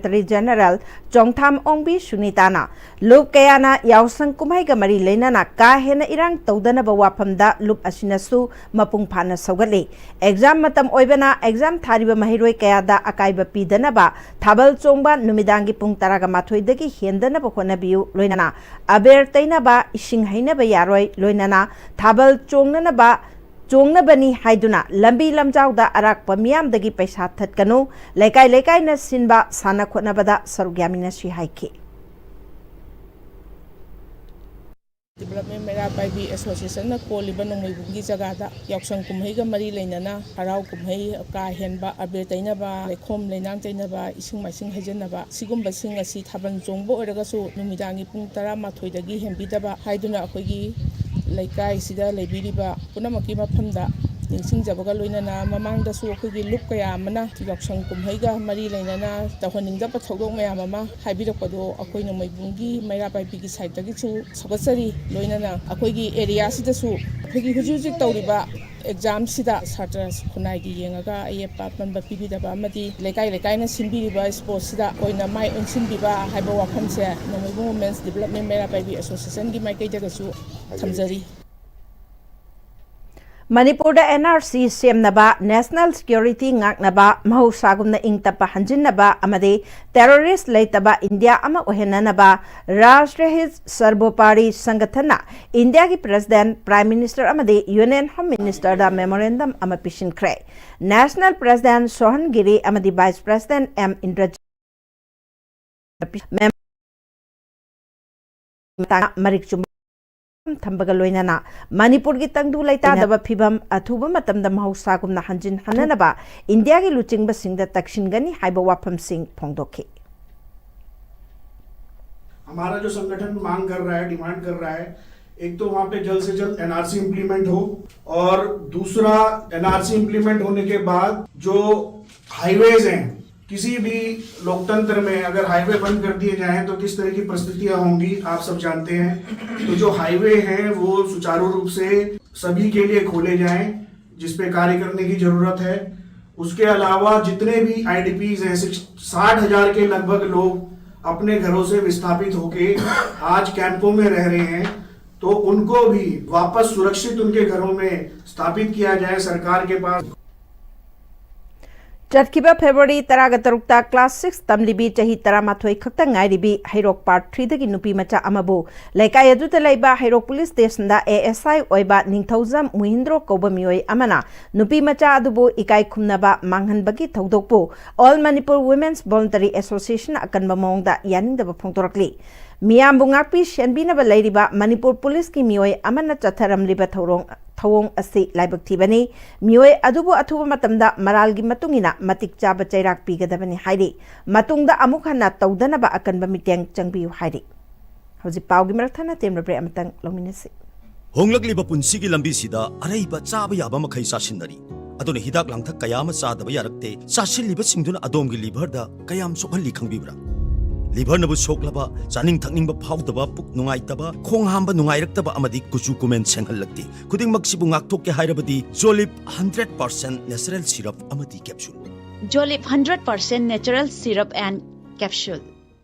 ꯁꯦꯀ꯭ꯔꯦꯇꯔꯤ ꯖꯦꯅꯦꯔꯦꯜ ꯆꯣꯡꯊꯥꯝ ꯑꯣꯡꯕꯤ ꯁꯨꯅꯤꯇꯥꯅ ꯂꯨꯞ ꯀꯌꯥꯅ ꯌꯥꯎꯁꯪ ꯀꯨꯝꯍꯩꯒ ꯃꯔꯤ ꯂꯩꯅꯅ ꯀꯥ ꯍꯦꯟꯅ ꯏꯔꯥꯡ ꯇꯧꯗꯅꯕ ꯋꯥꯐꯝꯗ ꯂꯨꯞ ꯑꯁꯤꯅꯁꯨ ꯃꯄꯨꯡ ꯐꯥꯅ ꯁꯧꯒꯠꯂꯤ꯫ ꯑꯦꯛꯖꯥꯝ ꯃꯇꯝ ꯑꯣꯏꯕꯅ ꯑꯦꯛꯖꯥꯝ ꯊꯥꯔꯤꯕ ꯃꯍꯩꯔꯣꯏ ꯀꯌꯥꯗ ꯑꯀꯥꯏꯕ ꯄꯤꯗꯅꯕ ꯊꯥꯕꯜ ꯆꯣꯡꯕ ꯅꯨꯃꯤꯗꯥꯡꯒꯤ ꯄꯨꯡ ꯇꯔꯥꯒ ꯃꯥꯊꯣꯏꯗꯒꯤ ꯍꯦꯟꯗꯅꯕ ꯍꯣꯠꯅꯕꯤꯌꯨ, ꯂꯣꯏꯅꯅ ꯑꯕꯦꯔ ꯇꯩꯅꯕ, ꯏꯁꯤꯡ ꯍꯩꯅꯕ ꯌꯥꯔꯣꯏ, ꯂꯣꯏꯅꯅ ꯊꯥꯕꯜ ꯆꯣꯡꯅꯅꯕ ꯆꯣꯡꯅꯕꯅꯤ ꯍꯥꯏꯗꯨꯅ ꯂꯝꯕꯤ ꯂꯝꯖꯥꯎꯗ ꯑꯔꯥꯛꯄ ꯃꯤꯌꯥꯝꯗꯒꯤ ꯄꯩꯁꯥ ꯊꯠꯀꯅꯨ꯫ ꯂꯩꯀꯥꯏ ꯂꯩꯀꯥꯏꯅ ꯁꯤꯟꯕ ꯁꯥꯟꯅ ꯈꯣꯠꯅꯕꯗ ꯁꯔꯨꯛ ꯌꯥꯃꯤꯟꯅꯁꯤ ꯍꯥꯏꯈꯤ꯫ ꯗꯤꯕꯦꯂꯞꯃꯦꯟ ꯃꯩꯔꯥ ꯄꯥꯏꯕꯤ ꯑꯦꯁꯣꯁꯤꯌꯦꯁꯟꯅ ꯀꯣꯜꯂꯤꯕ ꯅꯣꯡꯃꯩꯕꯨꯡꯒꯤ ꯖꯒꯥꯗ ꯌꯥꯎꯁꯪ ꯀꯨꯝꯍꯩꯒ ꯃꯔꯤ ꯂꯩꯅꯅ ꯍꯔꯥꯎ ꯀꯨꯝꯍꯩ, ꯀꯥ ꯍꯦꯟꯕ ꯑꯕꯦꯔ ꯇꯩꯅꯕ, ꯂꯩꯈꯣꯝ ꯂꯩꯅꯥꯡ ꯇꯩꯅꯕ, ꯏꯁꯤꯡ ꯃꯥꯏꯁꯤꯡ ꯍꯩꯖꯤꯟꯅꯕ, ꯁꯤꯒꯨꯝꯕꯁꯤꯡ ꯑꯁꯤ ꯊꯥꯕꯜ ꯆꯣꯡꯕ ꯑꯣꯏꯔꯒꯁꯨ ꯅꯨꯃꯤꯗꯥꯡꯒꯤ ꯄꯨꯡ ꯇꯔꯥꯃꯥꯊꯣꯏꯗꯒꯤ ꯍꯦꯟꯕꯤꯗꯕ ꯍꯥꯏꯗꯨꯅ ꯑꯩꯈꯣꯏꯒꯤ ꯂꯩꯀꯥꯏꯁꯤꯗ ꯂꯩꯕꯤꯔꯤꯕ ꯄꯨꯝꯅꯃꯛꯀꯤ ꯃꯐꯝꯗ ꯅꯤꯡꯁꯤꯡꯖꯕꯒ ꯂꯣꯏꯅꯅ, ꯃꯃꯥꯡꯗꯁꯨ ꯑꯩꯈꯣꯏꯒꯤ ꯂꯨꯞ ꯀꯌꯥ ꯑꯃꯅ ꯌꯥꯎꯁꯪ ꯀꯨꯝꯍꯩꯒ ꯃꯔꯤ ꯂꯩꯅꯅ ꯇꯧꯍꯟꯅꯤꯡꯗꯕ ꯊꯧꯗꯣꯛ ꯃꯌꯥꯝ ꯑꯃ ꯍꯥꯏꯕꯤꯔꯛꯄꯗꯣ ꯑꯩꯈꯣꯏ ꯅꯣꯡꯃꯩꯕꯨꯡꯒꯤ ꯃꯩꯔꯥ ꯄꯥꯏꯕꯤꯒꯤ ꯁꯥꯏꯠꯇꯒꯤꯁꯨ ꯁꯧꯒꯠꯆꯔꯤ꯫ ꯂꯣꯏꯅꯅ ꯑꯩꯈꯣꯏꯒꯤ ꯑꯦꯔꯤꯌꯥꯁꯤꯗꯁꯨ ꯑꯩꯈꯣꯏꯒꯤ ꯍꯧꯖꯤꯛ ꯍꯧꯖꯤꯛ ꯇꯧꯔꯤꯕ ꯑꯦꯛꯖꯥꯝꯁꯤꯗ ꯁꯥꯇ꯭ꯔ ꯈꯨꯟꯅꯥꯏꯒꯤ ꯌꯦꯡꯉꯒ ꯑꯌꯦꯠꯄ ꯑꯄꯟꯕ ꯄꯤꯕꯤꯗꯕ ꯑꯃꯗꯤ ꯂꯩꯀꯥꯏ ꯂꯩꯀꯥꯏꯅ ꯁꯤꯟꯕꯤꯔꯤꯕ ꯁ꯭ꯄꯣꯔꯠꯁꯤꯗ ꯑꯣꯏꯅ ꯃꯥꯏ ꯑꯣꯟꯁꯤꯟꯕꯤꯕ ꯍꯥꯏꯕ ꯋꯥꯐꯝꯁꯦ ꯅꯣꯡꯃꯩꯕꯨꯡ ꯋꯨꯃꯦꯟꯁ ꯗꯤꯕꯦꯂꯞꯃꯦꯟ ꯃꯩꯔꯥ ꯄꯥꯏꯕꯤ ꯑꯦꯁꯣꯁꯤꯌꯦꯁꯟꯒꯤ ꯃꯥꯏꯀꯩꯗꯒꯁꯨ ꯊꯝꯖꯔꯤ꯫ ꯃꯅꯤꯄꯨꯔꯗ ꯑꯦꯟ ꯑꯥꯔ ꯁꯤ ꯁꯦꯝꯅꯕ, ꯅꯦꯁꯅꯦꯜ ꯁꯦꯀ꯭ꯌꯨꯔꯤꯇꯤ ꯉꯥꯛꯅꯕ, ꯃꯍꯧꯁꯥꯒꯨꯝꯅ ꯏꯪ ꯇꯞꯄ ꯍꯟꯖꯤꯟꯅꯕ ꯑꯃꯗꯤ ꯇꯦꯔꯣꯔꯤꯁ꯭ꯠ ꯂꯩꯇꯕ ꯏꯟꯗꯤꯌꯥ ꯑꯃ ꯑꯣꯏꯍꯟꯅꯅꯕ ꯔꯥꯁꯇ꯭ꯔꯍꯤꯠ ꯁꯔꯕꯣꯄꯥꯔꯤ ꯁꯪꯒꯊꯟꯅ ꯏꯟꯗꯤꯌꯥꯒꯤ ꯄ꯭ꯔꯦꯁꯤꯗꯦꯟꯠ, ꯄ꯭ꯔꯥꯏꯝ ꯃꯤꯅꯤꯁꯇꯔ ꯑꯃꯗꯤ ꯌꯨꯅꯤꯌꯟ ꯍꯣꯝ ꯃꯤꯅꯤꯁꯇꯔꯗ ꯃꯦꯃꯣꯔꯦꯟꯗꯝ ꯑꯃ ꯄꯤꯁꯤꯟꯈ꯭ꯔꯦ꯫ ꯅꯦꯁꯅꯦꯜ ꯄ꯭ꯔꯦꯁꯤꯗꯦꯟꯠ ꯁꯣꯍꯟ ꯒꯤꯔꯤ ꯑꯃꯗꯤ ꯚꯥꯏꯁ ꯄ꯭ꯔꯦꯁꯤꯗꯦꯟꯠ ꯑꯦꯝ ꯏꯟꯗ꯭ꯔꯖꯤꯠ ꯃꯦꯝ-, ꯃꯔꯤꯛ ꯆꯨꯝꯕ ꯊꯝꯕꯒ ꯂꯣꯏꯅꯅ ꯃꯅꯤꯄꯨꯔꯒꯤ ꯇꯪꯗꯨ ꯂꯩꯇꯥꯗꯕ ꯐꯤꯚꯝ ꯑꯊꯨꯕ ꯃꯇꯝꯗ ꯃꯍꯧꯁꯥꯒꯨꯝꯅ ꯍꯟꯖꯤꯟ ꯍꯟꯅꯅꯕ ꯏꯟꯗꯤꯌꯥꯒꯤ ꯂꯨꯆꯤꯡꯕꯁꯤꯡꯗ ꯇꯛꯁꯤꯟꯒꯅꯤ ꯍꯥꯏꯕ ꯋꯥꯐꯝꯁꯤꯡ ꯐꯣꯡꯗꯣꯛꯈꯤ꯫ हमारा जो संगठन मांग कर रहा है, डिमांड कर रहा है, एक तो वहां पे जल्द से जल्द एनआरसी इम्प्लीमेंट हो, और दूसरा, एनआरसी इम्प्लीमेंट होने के बाद जो हाईवेज हैं, किसी भी लोकतंत्र में अगर हाईवे बंद कर दिए जाएं तो किस तरह की परिस्थितियां होंगी, आप सब जानते हैं। तो जो हाईवे हैं, वो सुचारू रूप से सभी के लिए खोले जाएं, जिस पे कार्य करने की जरूरत है। उसके अलावा जितने भी आईडीपीज हैं, साठ हजार के लगभग लोग अपने घरों से विस्थापित होके आज कैंपों में रह रहे हैं, तो उनको भी वापस सुरक्षित उनके घरों में स्थापित किया जाए सरकार के पास। ꯆꯠꯈꯤꯕ ꯐꯦꯕ꯭ꯔꯨꯋꯥꯔꯤ ꯇꯔꯥꯒ ꯇꯔꯨꯛꯇ ꯀ꯭ꯂꯥꯁ ꯁꯤꯛꯁ ꯇꯝꯂꯤꯕꯤ ꯆꯍꯤ ꯇꯔꯥꯃꯥꯊꯣꯏ ꯈꯛꯇ ꯉꯥꯏꯔꯤꯕꯤ ꯍꯩꯔꯣꯛ ꯄꯥꯔꯠ ꯊ꯭ꯔꯤꯗꯒꯤ ꯅꯨꯄꯤ ꯃꯆꯥ ꯑꯃꯕꯨ ꯂꯩꯀꯥꯏ ꯑꯗꯨꯗ ꯂꯩꯕ ꯍꯩꯔꯣꯛ ꯄꯨꯂꯤꯁ ꯁ꯭ꯇꯦꯁꯟꯗ ꯑꯦ ꯑꯦꯁ ꯑꯥꯏ ꯑꯣꯏꯕ ꯅꯤꯡꯊꯧꯖꯝ ꯃꯨꯍꯤꯟꯗ꯭ꯔꯣ ꯀꯧꯕ ꯃꯤꯑꯣꯏ ꯑꯃꯅ ꯅꯨꯄꯤ ꯃꯆꯥ ꯑꯗꯨꯕꯨ ꯏꯀꯥꯏ ꯈꯨꯝꯅꯕ ꯃꯥꯡꯍꯟꯕꯒꯤ ꯊꯧꯗꯣꯛꯄꯨ All Manipur Women's Voluntary Association ꯑꯀꯟꯕ ꯃꯑꯣꯡꯗ ꯌꯥꯅꯤꯡꯗꯕ ꯐꯣꯡꯗꯣꯔꯛꯂꯤ꯫ ꯃꯤꯌꯥꯝꯕꯨ ꯉꯥꯛꯄꯤ ꯁꯦꯟꯕꯤꯅꯕ ꯂꯩꯔꯤꯕ ꯃꯅꯤꯄꯨꯔ ꯄꯨꯂꯤꯁꯀꯤ ꯃꯤꯑꯣꯏ ꯑꯃꯅ ꯆꯠꯊꯔꯝꯂꯤꯕ ꯊꯧꯔꯣꯡ ꯊꯧꯑꯣꯡ ꯑꯁꯤ ꯂꯥꯏꯕꯛ ꯊꯤꯕꯅꯤ꯫ ꯃꯤꯑꯣꯏ ꯑꯗꯨꯕꯨ ꯑꯊꯨꯕ ꯃꯇꯝꯗ ꯃꯔꯥꯜꯒꯤ ꯃꯇꯨꯡ ꯏꯟꯅ ꯃꯇꯤꯛ ꯆꯥꯕ ꯆꯩꯔꯥꯛ ꯄꯤꯒꯗꯕꯅꯤ ꯍꯥꯏꯔꯤ꯫ ꯃꯇꯨꯡꯗ ꯑꯃꯨꯛ ꯍꯟꯅ ꯇꯧꯗꯅꯕ ꯑꯀꯟꯕ ꯃꯤꯠꯌꯦꯡ ꯆꯪꯕꯤꯌꯨ ꯍꯥꯏꯔꯤ꯫ ꯍꯧꯖꯤꯛ ꯄꯥꯎꯒꯤ ꯃꯔꯛ ꯊꯠꯅ ꯇꯦꯝꯕ ꯕ꯭ꯔꯦꯛ ꯑꯃꯇꯪ ꯂꯧꯃꯤꯟꯅꯁꯤ꯫ ꯍꯣꯡꯂꯛꯂꯤꯕ ꯄꯨꯟꯁꯤꯒꯤ ꯂꯝꯕꯤꯁꯤꯗ ꯑꯔꯩꯕ ꯆꯥꯕ ꯌꯥꯕ ꯃꯈꯩ ꯆꯥꯁꯤꯟꯅꯔꯤ꯫ ꯑꯗꯨꯅ ꯍꯤꯗꯥꯛ ꯂꯥꯡꯊꯛ ꯀꯌꯥ ꯑꯃ ꯆꯥꯗꯕ ꯌꯥꯔꯛꯇꯦ꯫ ꯆꯥꯁꯤꯜꯂꯤꯕꯁꯤꯡꯗꯨꯅ ꯑꯗꯣꯝꯒꯤ ꯂꯤꯚꯔꯗ ꯀꯌꯥꯝ ꯁꯣꯛꯍꯜꯂꯤ ꯈꯪꯕꯤꯕ꯭ꯔꯥ? ꯂꯤꯚꯔꯅꯕꯨ ꯁꯣꯛꯂꯕ, ꯆꯥꯅꯤꯡ ꯊꯛꯅꯤꯡꯕ ꯐꯥꯎꯗꯕ, ꯄꯨꯛ ꯅꯨꯡꯉꯥꯏꯇꯕ, ꯈꯣꯡ ꯍꯥꯝꯕ ꯅꯨꯡꯉꯥꯏꯔꯛꯇꯕ ꯑꯃꯗꯤ ꯀꯨꯆꯨ ꯀꯨꯃꯦꯟ ꯁꯦꯡꯍꯜꯂꯛꯇꯦ꯫ ꯈꯨꯗꯤꯡꯃꯛꯁꯤꯕꯨ ꯉꯥꯛꯊꯣꯛꯀꯦ ꯍꯥꯏꯔꯕꯗꯤ Jolib hundred percent natural syrup ꯑꯃꯗꯤ capsule꯫ Jolib hundred percent natural syrup and capsule.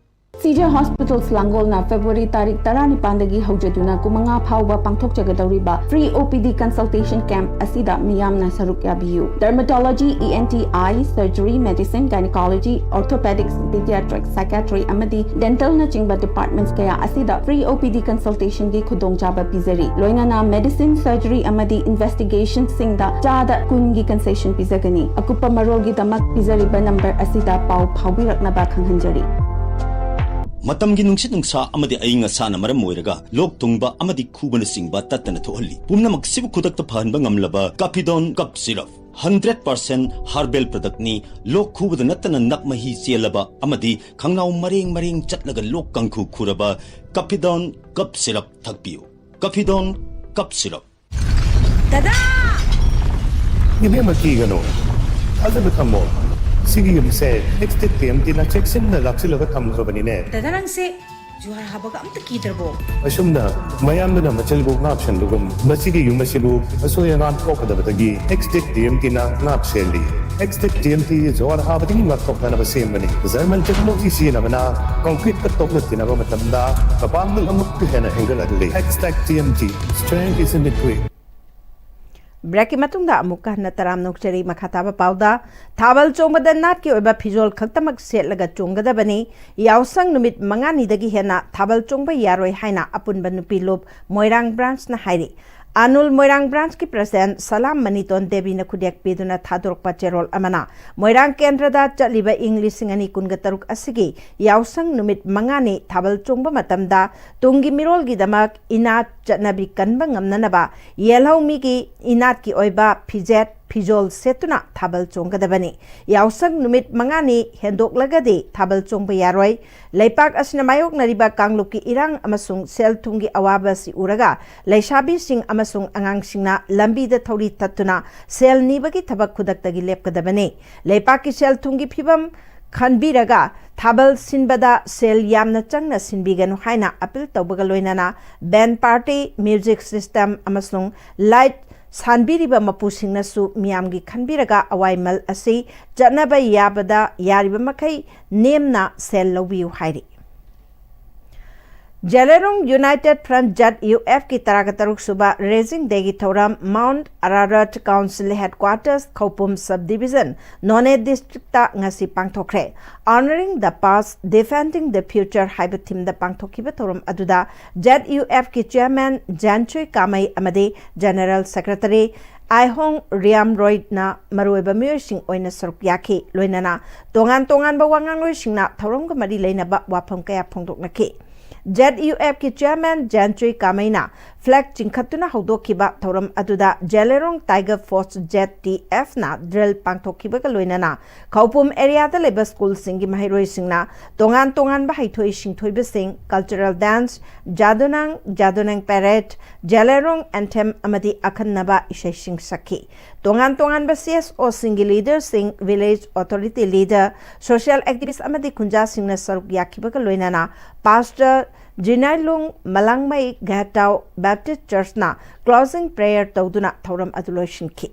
ꯁꯤꯖꯦ ꯍꯣꯁꯄꯤꯇꯥꯜꯁ ꯂꯥꯡꯒꯣꯜꯅ ꯐꯦꯕ꯭ꯔꯨꯋꯥꯔꯤ ꯇꯥꯔꯤꯛ ꯇꯔꯥꯅꯤꯄꯥꯟꯗꯒꯤ ꯍꯧꯖꯗꯨꯅ ꯀꯨꯟꯃꯉꯥ ꯐꯥꯎꯕ ꯄꯥꯡꯊꯣꯛꯆꯒꯗꯧꯔꯤꯕ ꯐ꯭ꯔꯤ ꯑꯣ ꯄꯤ ꯗꯤ ꯀꯟꯁꯜꯇꯦꯁꯟ ꯀꯦꯝꯞ ꯑꯁꯤꯗ ꯃꯤꯌꯥꯝꯅ ꯁꯔꯨꯛ ꯌꯥꯕꯤꯌꯨ꯫ ꯗꯔꯃꯥꯇꯣꯂꯣꯖꯤ, ꯏ ꯑꯦꯟ ꯇꯤ, ꯑꯥꯏ, ꯁꯔꯖꯔꯤ, ꯃꯦꯗꯤꯁꯤꯟ, ꯒꯥꯏꯅꯤꯀꯣꯂꯣꯖꯤ, ꯑꯣꯔꯊꯣꯄꯦꯗꯤꯛꯁ, ꯄꯤꯗꯤꯌꯥꯇ꯭ꯔꯤꯛꯁ, ꯁꯥꯏꯀꯥꯇ꯭ꯔꯤ ꯑꯃꯗꯤ ꯗꯦꯟꯇꯜꯅꯆꯤꯡꯕ ꯗꯤꯄꯥꯔꯠꯃꯦꯟꯠꯁ ꯀꯌꯥ ꯑꯁꯤꯗ ꯐ꯭ꯔꯤ ꯑꯣ ꯄꯤ ꯗꯤ ꯀꯟꯁꯜꯇꯦꯁꯟꯒꯤ ꯈꯨꯗꯣꯡꯆꯥꯕ ꯄꯤꯖꯔꯤ꯫ ꯂꯣꯏꯅꯅ ꯃꯦꯗꯤꯁꯤꯟ, ꯁꯔꯖꯔꯤ ꯑꯃꯗꯤ ꯏꯟꯚꯦꯁꯇꯤꯒꯦꯁꯟꯁꯤꯡꯗ ꯆꯥꯗ ꯀꯨꯟꯒꯤ ꯀꯟꯁꯦꯁꯟ ꯄꯤꯖꯒꯅꯤ꯫ ꯑꯀꯨꯞꯄ ꯃꯔꯣꯜꯒꯤꯗꯃꯛ ꯄꯤꯖꯔꯤꯕ ꯅꯝꯕꯔ ꯑꯁꯤꯗ ꯄꯥꯎ ꯐꯥꯎꯕꯤꯔꯛꯅꯕ ꯈꯪꯍꯟꯖꯔꯤ꯫ ꯃꯇꯝꯒꯤ ꯅꯨꯡꯁꯤꯠ ꯅꯨꯡꯁꯥ ꯑꯃꯗꯤ ꯑꯏꯪ ꯑꯁꯥꯅ ꯃꯔꯝ ꯑꯣꯏꯔꯒ ꯂꯣꯛ ꯊꯨꯡꯕ ꯑꯃꯗꯤ ꯈꯨꯕꯅꯆꯤꯡꯕ ꯇꯠꯇꯅ ꯊꯣꯛꯍꯜꯂꯤ꯫ ꯄꯨꯝꯅꯃꯛꯁꯤꯕꯨ ꯈꯨꯗꯛꯇ ꯐꯍꯟꯕ ꯉꯝꯂꯕ ꯀꯥꯐꯤꯗꯣꯟ ꯀꯞ syrup. Hundred percent herbal product ꯅꯤ꯫ ꯂꯣꯛ ꯈꯨꯕꯗ ꯅꯠꯇꯅ ꯅꯞ ꯃꯍꯤ ꯆꯦꯜꯂꯕ ꯑꯃꯗꯤ ꯈꯪꯅꯥꯎ ꯃꯔꯦꯡ ꯃꯔꯦꯡ ꯆꯠꯂꯒ ꯂꯣꯛ ꯀꯥꯡꯈꯨ ꯈꯨꯔꯕ ꯀꯥꯐꯤꯗꯣꯟ ꯀꯞ ꯁꯤꯔꯞ ꯊꯛꯄꯤꯌꯨ꯫ ꯀꯥꯐꯤꯗꯣꯟ ꯀꯞ ꯁꯤꯔꯞ꯫ ꯗꯗꯥ! ꯏꯕꯦꯝꯃ, ꯀꯤꯒꯅꯨ, ꯊꯥꯖꯕ ꯊꯝꯃꯣ꯫ ꯁꯤꯒꯤ ꯌꯨꯝꯁꯦ ꯑꯦꯛꯁ ꯗꯦꯠ ꯄꯤ ꯑꯦꯝ ꯇꯤꯅ ꯆꯦꯛꯁꯤꯟꯅ ꯂꯥꯛꯁꯤꯜꯂꯒ ꯊꯝꯈ꯭ꯔꯕꯅꯤꯅꯦ꯫ ꯗꯗꯥ, ꯅꯪꯁꯦ ꯖꯨꯍꯥꯔ ꯍꯥꯕꯒ ꯑꯝꯇ ꯀꯤꯗ꯭ꯔꯕꯣ? ꯑꯁꯨꯝꯅ ꯃꯌꯥꯝꯗꯨꯅ ꯃꯆꯤꯜꯕꯨ ꯉꯥꯛ ꯁꯦꯟꯕꯒꯨꯝ, ꯃꯁꯤꯒꯤ ꯌꯨꯝ ꯑꯁꯤꯕꯨ ꯑꯁꯣꯏ ꯑꯉꯥꯝ ꯊꯣꯛꯀꯗꯕꯗꯒꯤ ꯑꯦꯛꯁ ꯗꯦꯠ ꯄꯤ ꯑꯦꯝ ꯇꯤꯅ ꯉꯥꯛ ꯁꯦꯜꯂꯤ꯫ X-Tech T M T ꯖꯣꯔ ꯍꯥꯕꯗꯒꯤ ꯉꯥꯛꯊꯣꯛꯅꯅꯕ ꯁꯦꯝꯕꯅꯤ꯫ German technology ꯁꯤꯖꯤꯟꯅꯕꯅ concrete ꯀ ꯇꯣꯛꯅ ꯇꯤꯟꯅꯕ ꯃꯇꯝꯗ ꯃꯄꯥꯡꯒꯜ ꯑꯃꯨꯛꯀ ꯍꯦꯟꯅ ꯍꯦꯟꯒꯠꯍꯜꯂꯤ꯫ X-Tech T M T, strength is in the grit. ꯕ꯭ꯔꯦꯛꯀꯤ ꯃꯇꯨꯡꯗ ꯑꯃꯨꯛꯀ ꯍꯟꯅ ꯇꯔꯥꯝꯅ ꯑꯣꯛꯆꯔꯤ꯫ ꯃꯈꯥ ꯇꯥꯕ ꯄꯥꯎꯗ, ꯊꯥꯕꯜ ꯆꯣꯡꯕꯗ ꯅꯥꯠꯀꯤ ꯑꯣꯏꯕ ꯐꯤꯖꯣꯜ ꯈꯛꯇꯃꯛ ꯁꯦꯠꯂꯒ ꯆꯣꯡꯒꯗꯕꯅꯤ꯫ ꯌꯥꯎꯁꯪ ꯅꯨꯃꯤꯠ ꯃꯉꯥꯅꯤꯗꯒꯤ ꯍꯦꯟꯅ ꯊꯥꯕꯜ ꯆꯣꯡꯕ ꯌꯥꯔꯣꯏ ꯍꯥꯏꯅ ꯑꯄꯨꯟꯕ ꯅꯨꯄꯤ ꯂꯨꯞ ꯃꯣꯏꯔꯥꯡ ꯕ꯭ꯔꯥꯟꯁꯅ ꯍꯥꯏꯔꯤ꯫ ꯑꯅꯨꯜ ꯃꯣꯏꯔꯥꯡ ꯕ꯭ꯔꯥꯟꯁꯀꯤ ꯄ꯭ꯔꯁꯤꯗꯦꯟ ꯁꯂꯥꯝ ꯃꯅꯤꯇꯣꯟ ꯗꯦꯕꯤꯅ ꯈꯨꯗꯦꯛ ꯄꯤꯗꯨꯅ ꯊꯥꯗꯣꯔꯛꯄ ꯆꯦꯔꯣꯜ ꯑꯃꯅ, ꯃꯣꯏꯔꯥꯡ ꯀꯦꯟꯗ꯭ꯔꯗ ꯆꯠꯂꯤꯕ ꯏꯪ ꯂꯤꯁꯤꯡ ꯑꯅꯤ ꯀꯨꯟꯒ ꯇꯔꯨꯛ ꯑꯁꯤꯒꯤ ꯌꯥꯎꯁꯪ ꯅꯨꯃꯤꯠ ꯃꯉꯥꯅꯤ ꯊꯥꯕꯜ ꯆꯣꯡꯕ ꯃꯇꯝꯗ ꯇꯨꯡꯒꯤ ꯃꯤꯔꯣꯜꯒꯤꯗꯃꯛ ꯏꯅꯥꯠ ꯆꯠꯅꯕꯤ ꯀꯟꯕ ꯉꯝꯅꯅꯕ ꯌꯦꯜꯍꯧꯃꯤꯒꯤ ꯏꯅꯥꯠꯀꯤ ꯑꯣꯏꯕ ꯐꯤꯖꯦꯠ ꯐꯤꯖꯣꯜ ꯁꯦꯠꯇꯨꯅ ꯊꯥꯕꯜ ꯆꯣꯡꯒꯗꯕꯅꯤ꯫ ꯌꯥꯎꯁꯪ ꯅꯨꯃꯤꯠ ꯃꯉꯥꯅꯤ ꯍꯦꯟꯗꯣꯛꯂꯒꯗꯤ ꯊꯥꯕꯜ ꯆꯣꯡꯕ ꯌꯥꯔꯣꯏ꯫ ꯂꯩꯄꯥꯛ ꯑꯁꯤꯅ ꯃꯥꯌꯣꯛꯅꯔꯤꯕ ꯀꯥꯡꯂꯨꯞꯀꯤ ꯏꯔꯥꯡ ꯑꯃꯁꯨꯡ ꯁꯦꯜ ꯊꯨꯝꯒꯤ ꯑꯋꯥꯕ ꯑꯁꯤ ꯎꯔꯒ ꯂꯩꯁꯥꯕꯤꯁꯤꯡ ꯑꯃꯁꯨꯡ ꯑꯉꯥꯡꯁꯤꯡꯅ ꯂꯝꯕꯤꯗ ꯊꯧꯔꯤ ꯊꯠꯇꯨꯅ ꯁꯦꯜ ꯅꯤꯕꯒꯤ ꯊꯕꯛ ꯈꯨꯗꯛꯇꯒꯤ ꯂꯦꯞꯀꯗꯕꯅꯤ꯫ ꯂꯩꯄꯥꯛꯀꯤ ꯁꯦꯜ ꯊꯨꯝꯒꯤ ꯐꯤꯕꯝ ꯈꯟꯕꯤꯔꯒ ꯊꯥꯕꯜ ꯁꯤꯟꯕꯗ ꯁꯦꯜ ꯌꯥꯝꯅ ꯆꯪꯅ ꯁꯤꯟꯕꯤꯒꯅꯨ ꯍꯥꯏꯅ ꯑꯄꯤꯜ ꯇꯧꯕꯒ ꯂꯣꯏꯅꯅ band party, music system ꯑꯃꯁꯨꯡ light ꯁꯥꯟꯕꯤꯔꯤꯕ ꯃꯄꯨꯁꯤꯡꯅꯁꯨ ꯃꯤꯌꯥꯝꯒꯤ ꯈꯟꯕꯤꯔꯒ ꯑꯋꯥꯏꯃꯜ ꯑꯁꯤ ꯆꯠꯅꯕ ꯌꯥꯕꯗ ꯌꯥꯔꯤꯕ ꯃꯈꯩ ꯅꯦꯝꯅ ꯁꯦꯜ ꯂꯧꯕꯤꯌꯨ ꯍꯥꯏꯔꯤ꯫ ꯖꯦꯂꯦꯔꯣꯡ United Front, Z U F ꯀꯤ ꯇꯔꯥꯒ ꯇꯔꯨꯛ ꯁꯨꯕ Raising Day ꯒꯤ ꯊꯧꯔꯝ Mount Ararat Council Headquarters, ꯈꯧꯄꯨꯝ Subdivision, ꯅꯣꯅꯦ district ꯇ ꯉꯁꯤ ꯄꯥꯡꯊꯣꯛꯈ꯭ꯔꯦ꯫ Honoring the Past, Defending the Future ꯍꯥꯏꯕ theme ꯗ ꯄꯥꯡꯊꯣꯛꯈꯤꯕ ꯊꯧꯔꯝ ꯑꯗꯨꯗ Z U F ꯀꯤ chairman ꯖ꯭ꯌꯥꯟꯆꯨꯏ ꯀꯥꯃꯩ ꯑꯃꯗꯤ General Secretary ꯑꯥꯏꯍꯣꯡ ꯔꯤꯌꯥꯝꯔꯣꯏꯅ ꯃꯔꯨꯑꯣꯏꯕ ꯃꯤꯑꯣꯏꯁꯤꯡ ꯑꯣꯏꯅ ꯁꯔꯨꯛ ꯌꯥꯈꯤ꯫ ꯂꯣꯏꯅꯅ ꯇꯣꯉꯥꯟ ꯇꯣꯉꯥꯟꯕ ꯋꯥꯉꯥꯡꯂꯣꯏꯁꯤꯡꯅ ꯊꯧꯔꯝꯒ ꯃꯔꯤ ꯂꯩꯅꯕ ꯋꯥꯐꯝ ꯀꯌꯥ ꯐꯣꯡꯗꯣꯛꯅꯈꯤ꯫ Z U F ꯀꯤ chairman ꯖ꯭ꯌꯥꯟꯆꯨꯏ ꯀꯥꯃꯩꯅ flag ꯆꯤꯡꯈꯠꯇꯨꯅ ꯍꯧꯗꯣꯛꯈꯤꯕ ꯊꯧꯔꯝ ꯑꯗꯨꯗ ꯖꯦꯂꯦꯔꯣꯡ Tiger Force, Z T F ꯅ drill ꯄꯥꯡꯊꯣꯛꯈꯤꯕꯒ ꯂꯣꯏꯅꯅ ꯈꯧꯄꯨꯝ area ꯗ ꯂꯩꯕ school ꯁꯤꯡꯒꯤ ꯃꯍꯩꯔꯣꯏꯁꯤꯡꯅ ꯇꯣꯉꯥꯟ ꯇꯣꯉꯥꯟꯕ ꯍꯩꯊꯣꯏ ꯁꯤꯡꯊꯣꯏꯕꯁꯤꯡ, cultural dance, ꯖꯥꯗꯨꯅꯥꯡ, ꯖꯥꯗꯨꯅꯥꯡ parade, ꯖꯦꯂꯦꯔꯣꯡ anthem ꯑꯃꯗꯤ ꯑꯈꯟꯅꯕ ꯏꯁꯩꯁꯤꯡ ꯁꯛꯈꯤ꯫ ꯇꯣꯉꯥꯟ ꯇꯣꯉꯥꯟꯕ C S O ꯁꯤꯡꯒꯤ leader ꯁꯤꯡ, village authority leader, social activist ꯑꯃꯗꯤ ꯈꯨꯟꯖꯥꯁꯤꯡꯅ ꯁꯔꯨꯛ ꯌꯥꯈꯤꯕꯒ ꯂꯣꯏꯅꯅ Pastor ꯖꯤꯅꯥꯏꯂꯨꯡ ꯃꯂꯥꯡꯃꯩ ꯘꯥꯇꯥꯎ Baptist Church ꯅ closing prayer ꯇꯧꯗꯨꯅ ꯊꯧꯔꯝ ꯑꯗꯨ ꯂꯣꯏꯁꯤꯟꯈꯤ꯫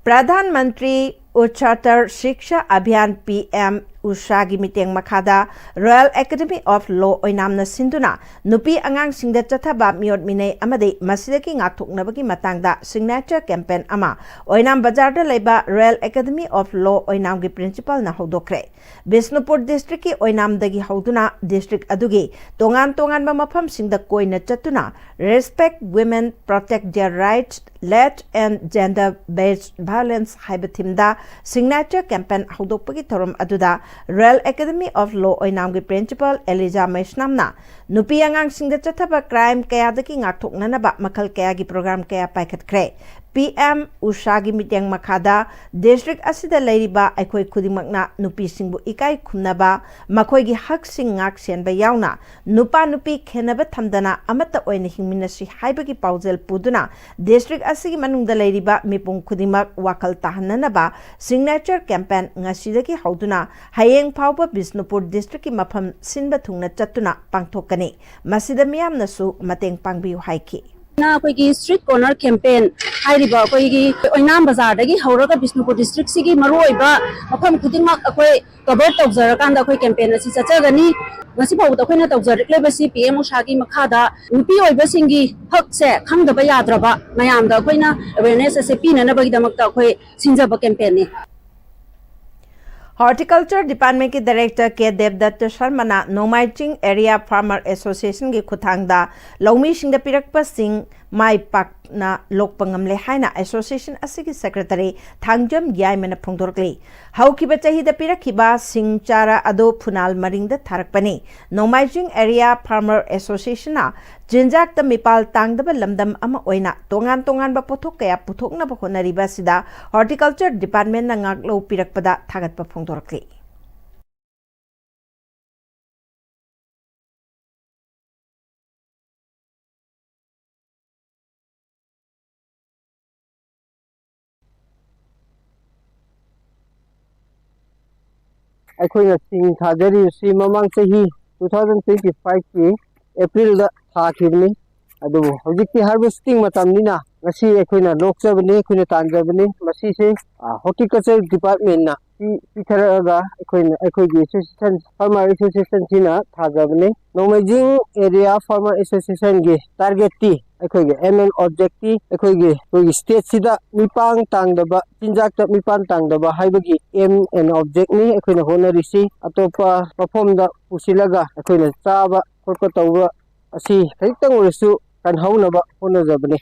ꯄ꯭ꯔꯙꯥꯟ ꯃꯟꯇ꯭ꯔꯤ ꯎꯆꯆꯇꯔ ꯁꯤꯛꯁꯥ ꯑꯚꯤꯌꯥꯟ, ꯄꯤ ꯑꯦꯝ ꯎꯁꯥꯒꯤ ꯃꯤꯠꯌꯦꯡ ꯃꯈꯥꯗ Royal Academy of Law ꯑꯣꯏꯅꯥꯝꯅ ꯁꯤꯟꯗꯨꯅ ꯅꯨꯄꯤ ꯑꯉꯥꯡꯁꯤꯡꯗ ꯆꯠꯊꯕ ꯃꯤꯑꯣꯠ ꯃꯤꯅꯩ ꯑꯃꯗꯤ ꯃꯁꯤꯗꯒꯤ ꯉꯥꯛꯊꯣꯛꯅꯕꯒꯤ ꯃꯇꯥꯡꯗ signature campaign ꯑꯃ ꯑꯣꯏꯅꯥꯝ ꯕꯖꯥꯔꯗ ꯂꯩꯕ Royal Academy of Law ꯑꯣꯏꯅꯥꯝꯒꯤ principalꯅ ꯍꯧꯗꯣꯛꯈ꯭ꯔꯦ꯫ Bishnupur districtꯀꯤ ꯑꯣꯏꯅꯥꯝꯗꯒꯤ ꯍꯧꯗꯨꯅ district ꯑꯗꯨꯒꯤ ꯇꯣꯉꯥꯟ ꯇꯣꯉꯥꯟꯕ ꯃꯐꯝꯁꯤꯡꯗ ꯀꯣꯏꯅ ꯆꯠꯇꯨꯅ Respect Women, Protect Their Rights, Lead End Gender Based Violence ꯍꯥꯏꯕ themeꯗ signature campaign ꯍꯧꯗꯣꯛꯄꯒꯤ ꯊꯧꯔꯝ ꯑꯗꯨꯗ Royal Academy of Law ꯑꯣꯏꯅꯥꯝꯒꯤ principal ꯑꯦꯂꯤꯖꯥ ꯃꯩꯁꯅꯥꯝꯅ ꯅꯨꯄꯤ ꯑꯉꯥꯡꯁꯤꯡꯗ ꯆꯠꯊꯕ crime ꯀꯌꯥꯗꯒꯤ ꯉꯥꯛꯊꯣꯛꯅꯅꯕ ꯃꯈꯜ ꯀꯌꯥꯒꯤ program ꯀꯌꯥ ꯄꯥꯏꯈꯠꯈ꯭ꯔꯦ꯫ ꯄꯤ ꯑꯦꯝ ꯎꯁꯥꯒꯤ ꯃꯤꯠꯌꯦꯡ ꯃꯈꯥꯗ district ꯑꯁꯤꯗ ꯂꯩꯔꯤꯕ ꯑꯩꯈꯣꯏ ꯈꯨꯗꯤꯡꯃꯛꯅ ꯅꯨꯄꯤꯁꯤꯡꯕꯨ ꯏꯀꯥꯏ ꯈꯨꯝꯅꯕ, ꯃꯈꯣꯏꯒꯤ ꯍꯛꯁꯤꯡ ꯉꯥꯛ ꯁꯦꯟꯕ ꯌꯥꯎꯅ ꯅꯨꯄꯥ ꯅꯨꯄꯤ ꯈꯦꯟꯅꯕ ꯊꯝꯗꯅ ꯑꯃꯠꯇ ꯑꯣꯏꯅ ꯍꯤꯡꯃꯤꯟꯅꯁꯤ ꯍꯥꯏꯕꯒꯤ ꯄꯥꯎꯖꯦꯜ ꯄꯨꯗꯨꯅ district ꯑꯁꯤꯒꯤ ꯃꯅꯨꯡꯗ ꯂꯩꯔꯤꯕ ꯃꯤꯄꯨꯝ ꯈꯨꯗꯤꯡꯃꯛ ꯋꯥꯈꯜ ꯇꯥꯍꯟꯅꯅꯕ signature campaign ꯉꯁꯤꯗꯒꯤ ꯍꯧꯗꯨꯅ ꯍꯌꯦꯡ ꯐꯥꯎꯕ ꯕꯤꯁꯅꯨꯄꯨꯔ districtꯀꯤ ꯃꯐꯝ ꯁꯤꯟꯕ ꯊꯨꯡꯅ ꯆꯠꯇꯨꯅ ꯄꯥꯡꯊꯣꯛꯀꯅꯤ꯫ ꯃꯁꯤꯗ ꯃꯤꯌꯥꯝꯅꯁꯨ ꯃꯇꯦꯡ ꯄꯥꯡꯕꯤꯌꯨ ꯍꯥꯏꯈꯤ꯫ ꯑꯩꯈꯣꯏꯒꯤ street corner campaign ꯍꯥꯏꯔꯤꯕ ꯑꯩꯈꯣꯏꯒꯤ ꯑꯣꯏꯅꯥꯝ ꯕꯖꯥꯔꯗꯒꯤ ꯍꯧꯔꯒ ꯕꯤꯁꯅꯨꯄꯨꯔ districtꯁꯤꯒꯤ ꯃꯔꯨꯑꯣꯏꯕ ꯃꯐꯝ ꯈꯨꯗꯤꯡꯃꯛ ꯑꯩꯈꯣꯏ cover ꯇꯧꯖꯔꯀꯥꯟꯗ ꯑꯩꯈꯣꯏ campaign ꯑꯁꯤ ꯆꯠꯆꯒꯅꯤ꯫ ꯉꯁꯤ ꯐꯥꯎꯕꯗ ꯑꯩꯈꯣꯏꯅ ꯇꯧꯖꯔꯛꯂꯤꯕꯁꯤ ꯄꯤ ꯑꯦꯝ ꯎꯁꯥꯒꯤ ꯃꯈꯥꯗ ꯅꯨꯄꯤ ꯑꯣꯏꯕꯁꯤꯡꯒꯤ ꯍꯛꯁꯦ ꯈꯪꯗꯕ ꯌꯥꯗ꯭ꯔꯕ ꯃꯌꯥꯝꯗ ꯑꯩꯈꯣꯏꯅ awareness ꯑꯁꯦ ꯄꯤꯅꯅꯕꯒꯤꯗꯃꯛꯇ ꯑꯩꯈꯣꯏ ꯁꯤꯟꯖꯕ campaignꯅꯤ꯫ Horticulture Departmentꯀꯤ Director ꯀꯦ ꯗꯦꯕꯗꯠꯇ ꯁꯔꯃꯅ ꯅꯣꯡꯃꯥꯏꯆꯤꯡ Area Farmer Associationꯒꯤ ꯈꯨꯠꯊꯥꯡꯗ ꯂꯧꯃꯤꯁꯤꯡꯗ ꯄꯤꯔꯛꯄꯁꯤꯡ ꯃꯥꯏ ꯄꯥꯛꯅ ꯂꯣꯛꯄ ꯉꯝꯂꯦ ꯍꯥꯏꯅ association ꯑꯁꯤꯒꯤ secretary ꯊꯥꯡꯖꯝ ꯌꯥꯏꯃꯅ ꯐꯣꯡꯗꯣꯔꯛꯂꯤ꯫ ꯍꯧꯈꯤꯕ ꯆꯍꯤꯗ ꯄꯤꯔꯛꯈꯤꯕ ꯁꯤꯡ ꯆꯥꯔꯥ ꯑꯗꯨ ꯐꯨꯅꯥꯜ ꯃꯔꯤꯡꯗ ꯊꯥꯔꯛꯄꯅꯤ꯫ ꯅꯣꯡꯃꯥꯏꯖꯤꯡ Area Farmer Associationꯅ ꯆꯤꯟꯖꯥꯛꯇ ꯃꯤꯄꯥꯜ ꯇꯥꯡꯗꯕ ꯂꯝꯗꯝ ꯑꯃ ꯑꯣꯏꯅ ꯇꯣꯉꯥꯟ ꯇꯣꯉꯥꯟꯕ ꯄꯣꯠꯊꯣꯛ ꯀꯌꯥ ꯄꯨꯊꯣꯛꯅꯕ ꯍꯣꯠꯅꯔꯤꯕ ꯑꯁꯤꯗ Horticulture Departmentꯅ ꯉꯥꯛꯂꯧ ꯄꯤꯔꯛꯄꯗ ꯊꯥꯒꯠꯄ ꯐꯣꯡꯗꯣꯔꯛꯂꯤ꯫ ꯑꯩꯈꯣꯏꯅ ꯁꯤꯡ ꯊꯥꯖꯔꯤꯕꯁꯤ ꯃꯃꯥꯡ ꯆꯍꯤ two thousand twenty fiveꯀꯤ Aprilꯗ ꯊꯥꯈꯤꯕꯅꯤ꯫ ꯑꯗꯨꯕꯨ ꯍꯧꯖꯤꯛꯇꯤ harvesting ꯃꯇꯝꯅꯤꯅ ꯉꯁꯤ ꯑꯩꯈꯣꯏꯅ ꯂꯣꯛꯆꯕꯅꯤ, ꯑꯩꯈꯣꯏꯅ ꯇꯥꯟꯖꯕꯅꯤ꯫ ꯃꯁꯤꯁꯦ ꯍꯣꯔꯇꯤꯀꯜꯆꯔ ꯗꯤꯄꯥꯔꯠꯃꯦꯟꯅ ꯄꯤ- ꯄꯤꯊꯔꯛꯑꯒ ꯑꯩꯈꯣꯏꯅ, ꯑꯩꯈꯣꯏꯒꯤ ꯑꯦꯁꯣꯁꯤꯌꯦꯁꯟ, ꯐꯥꯔꯃꯔ ꯑꯦꯁꯣꯁꯤꯌꯦꯁꯟꯁꯤꯅ ꯊꯥꯖꯕꯅꯤ꯫ ꯅꯣꯡꯃꯩꯖꯤꯡ ꯑꯦꯔꯤꯌꯥ ꯐꯥꯔꯃꯔ ꯑꯦꯁꯣꯁꯤꯌꯦꯁꯟꯒꯤ ꯇꯥꯔꯒꯦꯠꯇꯤ, ꯑꯩꯈꯣꯏꯒꯤ ꯑꯦꯝ ꯑꯦꯟ ꯑꯣꯕꯖꯦꯛꯇꯤ ꯑꯩꯈꯣꯏꯒꯤ, ꯑꯩꯈꯣꯏꯒꯤ ꯁ꯭ꯇꯦꯠꯁꯤꯗ ꯃꯤꯄꯥꯟ ꯇꯥꯡꯗꯕ, ꯆꯤꯟꯖꯥꯛꯇ ꯃꯤꯄꯥꯟ ꯇꯥꯡꯗꯕ ꯍꯥꯏꯕꯒꯤ ꯑꯦꯝ ꯑꯦꯟ ꯑꯣꯕꯖꯦꯛꯅꯤ ꯑꯩꯈꯣꯏꯅ ꯍꯣꯠꯅꯔꯤꯁꯤ꯫ ꯑꯇꯣꯞꯄ ꯃꯐꯝꯗ ꯄꯨꯁꯤꯜꯂꯒ ꯑꯩꯈꯣꯏꯅ ꯆꯥꯕ ꯈꯣꯠꯄ ꯇꯧꯕ ꯑꯁꯤ ꯈꯖꯤꯛꯇꯪ ꯑꯣꯏꯔꯁꯨ ꯀꯟꯍꯧꯅꯕ ꯍꯣꯠꯅꯖꯕꯅꯤ꯫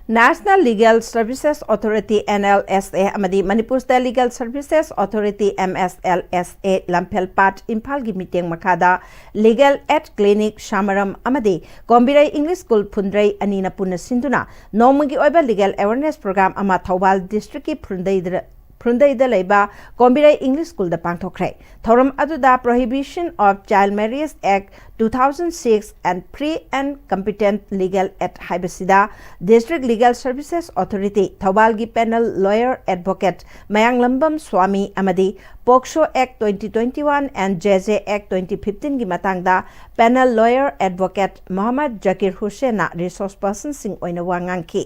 National Legal Services Authority, N L S A, ꯑꯃꯗꯤ Manipur State Legal Services Authority, M S L S A, ꯂꯝꯐꯦꯜ ꯄꯥꯠ ꯏꯝꯐꯥꯜꯒꯤ ꯃꯤꯠꯌꯦꯡ ꯃꯈꯥꯗ Legal Aid Clinic ꯁꯥꯃꯔꯝ ꯑꯃꯗꯤ ꯀꯣꯝꯕꯤꯔꯩ English School ꯐꯨꯟꯗ꯭ꯔꯩ ꯑꯅꯤꯅ ꯄꯨꯟꯅ ꯁꯤꯟꯗꯨꯅ ꯅꯣꯡꯃꯒꯤ ꯑꯣꯏꯕ Legal Awareness Program ꯑꯃ ꯊꯧꯕꯥꯜ districtꯀꯤ ꯐꯨꯟꯗ꯭ꯔꯩꯗ ꯐꯨꯟꯗ꯭ꯔꯩꯗ ꯂꯩꯕ ꯀꯣꯝꯕꯤꯔꯩ English Schoolꯗ ꯄꯥꯡꯊꯣꯛꯈ꯭ꯔꯦ꯫ ꯊꯧꯔꯝ ꯑꯗꯨꯗ Prohibition of Child Marriage Act two thousand six and Free and Competent Legal Aid ꯍꯥꯏꯕꯁꯤꯗ District Legal Services Authority ꯊꯧꯕꯥꯜꯒꯤ panel lawyer advocate ꯃꯌꯥꯡꯂꯝꯕꯝ ꯁ꯭ꯋꯥꯃꯤ ꯑꯃꯗꯤ POCSO Act twenty twenty-one and J J Act twenty fifteenꯒꯤ ꯃꯇꯥꯡꯗ panel lawyer advocate Mohammad ꯖꯀꯤꯔ ꯍꯨꯁꯦꯟꯅ resource personꯁꯤꯡ ꯑꯣꯏꯅ ꯋꯥ ꯉꯥꯡꯈꯤ꯫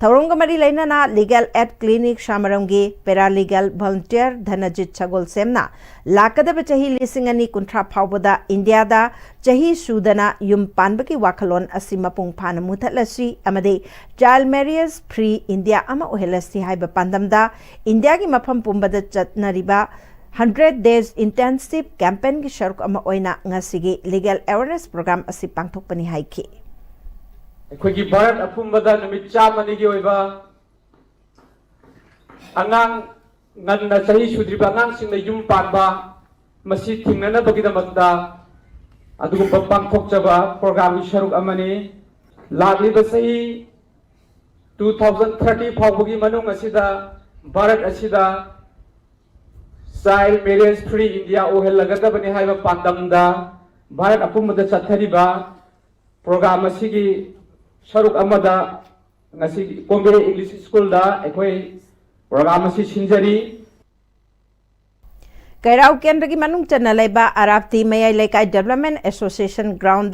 ꯊꯧꯔꯝꯒ ꯃꯔꯤ ꯂꯩꯅꯅ Legal Aid Clinic ꯁꯥꯃꯔꯝꯒꯤ paralegal volunteer ꯙꯅꯖꯤꯠ ꯁꯒꯣꯜꯁꯦꯝꯅ ꯂꯥꯛꯀꯗꯕ ꯆꯍꯤ ꯂꯤꯁꯤꯡ ꯑꯅꯤ ꯀꯨꯟꯊ꯭ꯔꯥ ꯐꯥꯎꯕꯗ ꯏꯟꯗꯤꯌꯥꯗ ꯆꯍꯤ ꯁꯨꯗꯅ ꯌꯨꯝ ꯄꯥꯟꯕꯒꯤ ꯋꯥꯈꯜꯂꯣꯟ ꯑꯁꯤ ꯃꯄꯨꯡ ꯐꯥꯅ ꯃꯨꯊꯠꯂꯁꯤ ꯑꯃꯗꯤ Child Marriage Free India ꯑꯃ ꯑꯣꯏꯍꯜꯂꯁꯤ ꯍꯥꯏꯕ ꯄꯥꯟꯗꯝꯗ ꯏꯟꯗꯤꯌꯥꯒꯤ ꯃꯐꯝ ꯄꯨꯝꯕꯗ ꯆꯠꯅꯔꯤꯕ hundred days intensive campaignꯒꯤ ꯁꯔꯨꯛ ꯑꯃ ꯑꯣꯏꯅ ꯉꯁꯤꯒꯤ Legal Awareness Program ꯑꯁꯤ ꯄꯥꯡꯊꯣꯛꯄꯅꯤ ꯍꯥꯏꯈꯤ꯫ ꯑꯩꯈꯣꯏꯒꯤ ꯚꯥꯔꯠ ꯑꯄꯨꯝꯕꯗ ꯅꯨꯃꯤꯠ ꯆꯥꯝꯃꯅꯤꯒꯤ ꯑꯣꯏꯕ ꯑꯉꯥꯡ ꯉꯟꯅ ꯆꯍꯤ ꯁꯨꯗ꯭ꯔꯤꯕ ꯑꯉꯥꯡꯁꯤꯡꯅ ꯌꯨꯝ ꯄꯥꯟꯕ ꯃꯁꯤ ꯊꯤꯡꯅꯅꯕꯒꯤꯗꯃꯛꯇ ꯑꯗꯨꯒꯨꯝꯕ ꯄꯥꯡꯊꯣꯛꯆꯕ programꯒꯤ ꯁꯔꯨꯛ ꯑꯃꯅꯤ꯫ ꯂꯥꯛꯂꯤꯕ ꯆꯍꯤ two thousand thirty ꯐꯥꯎꯕꯒꯤ ꯃꯅꯨꯡ ꯑꯁꯤꯗ ꯚꯥꯔꯠ ꯑꯁꯤꯗ Child Marriage Free India ꯑꯣꯏꯍꯜꯂꯒꯗꯕꯅꯤ ꯍꯥꯏꯕ ꯄꯥꯟꯗꯝꯗ ꯚꯥꯔꯠ ꯑꯄꯨꯝꯕꯗ ꯆꯠꯊꯔꯤꯕ program ꯑꯁꯤꯒꯤ ꯁꯔꯨꯛ ꯑꯃꯗ ꯉꯁꯤ ꯀꯣꯝꯕꯤꯔꯩ English Schoolꯗ ꯑꯩꯈꯣꯏ program ꯑꯁꯤ ꯁꯤꯟꯖꯔꯤ꯫ ꯀꯩꯔꯥꯎ ꯀꯦꯟꯗ꯭ꯔꯒꯤ ꯃꯅꯨꯡ ꯆꯟꯅ ꯂꯩꯕ ꯑꯔꯥꯞꯇꯤ ꯃꯌꯥꯏ ꯂꯩꯀꯥꯏ Development Association ground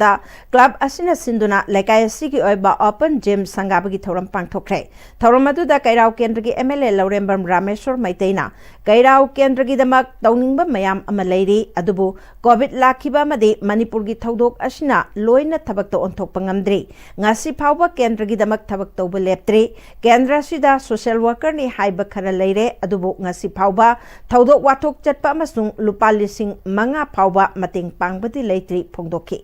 club ꯑꯁꯤꯅ ꯁꯤꯟꯗꯨꯅ ꯂꯩꯀꯥꯏ ꯑꯁꯤꯒꯤ ꯑꯣꯏꯕ open gym ꯁꯪꯒꯥꯕꯒꯤ ꯊꯧꯔꯝ ꯄꯥꯡꯊꯣꯛꯈ꯭ꯔꯦ꯫ ꯊꯧꯔꯝ ꯑꯗꯨꯗ ꯀꯩꯔꯥꯎ ꯀꯦꯟꯗ꯭ꯔꯒꯤ MLA ꯂꯧꯔꯦꯝꯕꯝ ꯔꯥꯃꯦꯁꯣꯔ ꯃꯩꯇꯩꯅ ꯀꯩꯔꯥꯎ ꯀꯦꯟꯗ꯭ꯔꯒꯤꯗꯃꯛ ꯇꯧꯅꯤꯡꯕ ꯃꯌꯥꯝ ꯑꯃ ꯂꯩꯔꯤ, ꯑꯗꯨꯕꯨ COVID ꯂꯥꯛꯈꯤꯕ ꯑꯃꯗꯤ ꯃꯅꯤꯄꯨꯔꯒꯤ ꯊꯧꯗꯣꯛ ꯑꯁꯤꯅ ꯂꯣꯏꯅ ꯊꯕꯛꯇ ꯑꯣꯟꯊꯣꯛꯄ ꯉꯝꯗ꯭ꯔꯤ꯫ ꯉꯁꯤ ꯐꯥꯎꯕ ꯀꯦꯟꯗ꯭ꯔꯒꯤꯗꯃꯛ ꯊꯕꯛ ꯇꯧꯕ ꯂꯦꯞꯇ꯭ꯔꯤ꯫ ꯀꯦꯟꯗ꯭ꯔ ꯑꯁꯤꯗ social workerꯅꯤ ꯍꯥꯏꯕ ꯈꯔ ꯂꯩꯔꯦ, ꯑꯗꯨꯕꯨ ꯉꯁꯤ ꯐꯥꯎꯕ ꯊꯧꯗꯣꯛ ꯋꯥꯊꯣꯛ ꯆꯠꯄ ꯑꯃꯁꯨꯡ ꯂꯨꯄꯥ ꯂꯤꯁꯤꯡ ꯃꯉꯥ ꯐꯥꯎꯕ ꯃꯇꯦꯡ ꯄꯥꯡꯕꯗꯤ ꯂꯩꯇ꯭ꯔꯤ ꯐꯣꯡꯗꯣꯛꯈꯤ꯫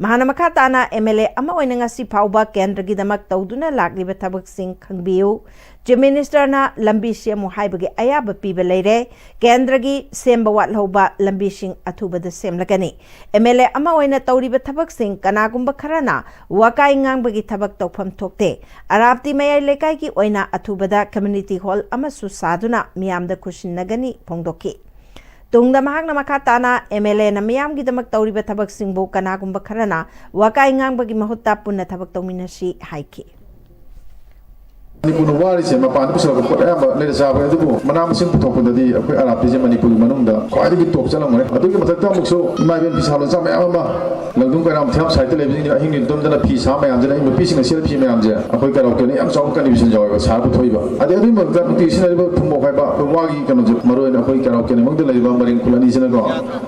ꯃꯍꯥꯛꯅ ꯃꯈꯥ ꯇꯥꯅ MLA ꯑꯃ ꯑꯣꯏꯅ ꯉꯁꯤ ꯐꯥꯎꯕ ꯀꯦꯟꯗ꯭ꯔꯒꯤꯗꯃꯛ ꯇꯧꯗꯨꯅ ꯂꯥꯛꯂꯤꯕ ꯊꯕꯛꯁꯤꯡ ꯈꯪꯕꯤꯌꯨ꯫ Chief Ministerꯅ ꯂꯝꯕꯤ ꯁꯦꯝꯃꯨ ꯍꯥꯏꯕꯒꯤ ꯑꯌꯥꯕ ꯄꯤꯕ ꯂꯩꯔꯦ꯫ ꯀꯦꯟꯗ꯭ꯔꯒꯤ ꯁꯦꯝꯕ ꯋꯥꯠꯍꯧꯕ ꯂꯝꯕꯤꯁꯤꯡ ꯑꯊꯨꯕꯗ ꯁꯦꯝꯂꯒꯅꯤ꯫ MLA ꯑꯃ ꯑꯣꯏꯅ ꯇꯧꯔꯤꯕ ꯊꯕꯛꯁꯤꯡ ꯀꯅꯥꯒꯨꯝꯕ ꯈꯔꯅ ꯋꯥꯀꯥꯏ ꯉꯥꯡꯕꯒꯤ ꯊꯕꯛ ꯇꯧꯐꯝ ꯊꯣꯛꯇꯦ꯫ ꯑꯔꯥꯞꯇꯤ ꯃꯌꯥꯏ ꯂꯩꯀꯥꯏꯒꯤ ꯑꯣꯏꯅ ꯑꯊꯨꯕꯗ community hall ꯑꯃꯁꯨ ꯁꯥꯗꯨꯅ ꯃꯤꯌꯥꯝꯗ ꯈꯨꯠꯁꯤꯟꯅꯒꯅꯤ ꯐꯣꯡꯗꯣꯛꯈꯤ꯫ ꯇꯨꯡꯗ ꯃꯍꯥꯛꯅ ꯃꯈꯥ ꯇꯥꯅ MLAꯅ ꯃꯤꯌꯥꯝꯒꯤꯗꯃꯛ ꯇꯧꯔꯤꯕ ꯊꯕꯛꯁꯤꯡꯕꯨ ꯀꯅꯥꯒꯨꯝꯕ ꯈꯔꯅ ꯋꯥꯀꯥꯏ ꯉꯥꯡꯕꯒꯤ ꯃꯍꯨꯠꯇ ꯄꯨꯟꯅ ꯊꯕꯛ ꯇꯧꯃꯤꯟꯅꯁꯤ ꯍꯥꯏꯈꯤ꯫ ꯃꯅꯤꯄꯨꯔꯅ ꯋꯥꯔꯤꯁꯦ ꯃꯄꯥꯟꯗ ꯄꯨꯁꯤꯜꯂꯛꯄ ꯄꯣꯠ ꯑꯌꯥꯝꯕ ꯂꯩꯔ ꯆꯥꯕꯅꯤ, ꯑꯗꯨꯕꯨ ꯃꯅꯥ ꯃꯁꯤꯡ ꯄꯨꯊꯣꯛꯄꯗꯗꯤ ꯑꯩꯈꯣꯏ ꯑꯔꯥꯞꯇꯤꯁꯦ ꯃꯅꯤꯄꯨꯔꯒꯤ ꯃꯅꯨꯡꯗ ꯈ꯭ꯋꯥꯏꯗꯒꯤ top ꯆꯠꯂꯝꯒꯅꯤ꯫ ꯑꯗꯨꯒꯤ ꯃꯊꯛꯇ ꯑꯃꯨꯛꯁꯨ ꯏꯃꯥ ꯏꯕꯦꯟ ꯐꯤꯁꯥ ꯂꯣꯟꯁꯥ ꯃꯌꯥꯝ ꯑꯃ ꯂꯪꯗꯨꯝ ꯀꯩꯔꯥꯝ ꯊꯤꯌꯥꯝ side ꯂꯩꯕꯁꯤꯡꯁꯤꯅ ꯑꯍꯤꯡ ꯅꯨꯃꯤꯠ ꯇꯨꯝꯗꯅ ꯐꯤ ꯁꯥ ꯃꯌꯥꯝꯁꯤꯅ, ꯑꯩ ꯅꯨꯄꯤꯁꯤꯡꯅ ꯁꯦꯠꯂ ꯐꯤ ꯃꯌꯥꯝꯁꯦ ꯑꯩꯈꯣꯏ ꯀꯩꯔꯥꯎ ꯀꯦꯟꯗ꯭ꯔꯅ ꯌꯥꯝ ꯆꯥꯎꯕ contribution ꯌꯥꯎꯋꯦꯕ ꯁꯥ ꯄꯨꯊꯣꯛꯏꯕ꯫ ꯑꯗꯩ ꯑꯗꯨꯒꯤ ꯃꯊꯛꯇ ꯅꯨꯡꯇꯤ ꯁꯤꯖꯤꯟꯅꯔꯤꯕ ꯊꯨꯝꯃꯣꯛ ꯍꯥꯏꯕ ꯑꯩꯈꯣꯏ ꯋꯥꯒꯤ ꯀꯩꯅꯣꯁꯦ, ꯃꯔꯨ ꯑꯣꯏꯅ ꯑꯩꯈꯣꯏ ꯀꯩꯔꯥꯎ ꯀꯦꯟꯗ꯭ꯔ ꯃꯅꯨꯡꯗ ꯂꯩꯔꯤꯕ ꯃꯔꯦꯡ ꯈꯨꯜ ꯑꯅꯤꯁꯤꯅꯀꯣ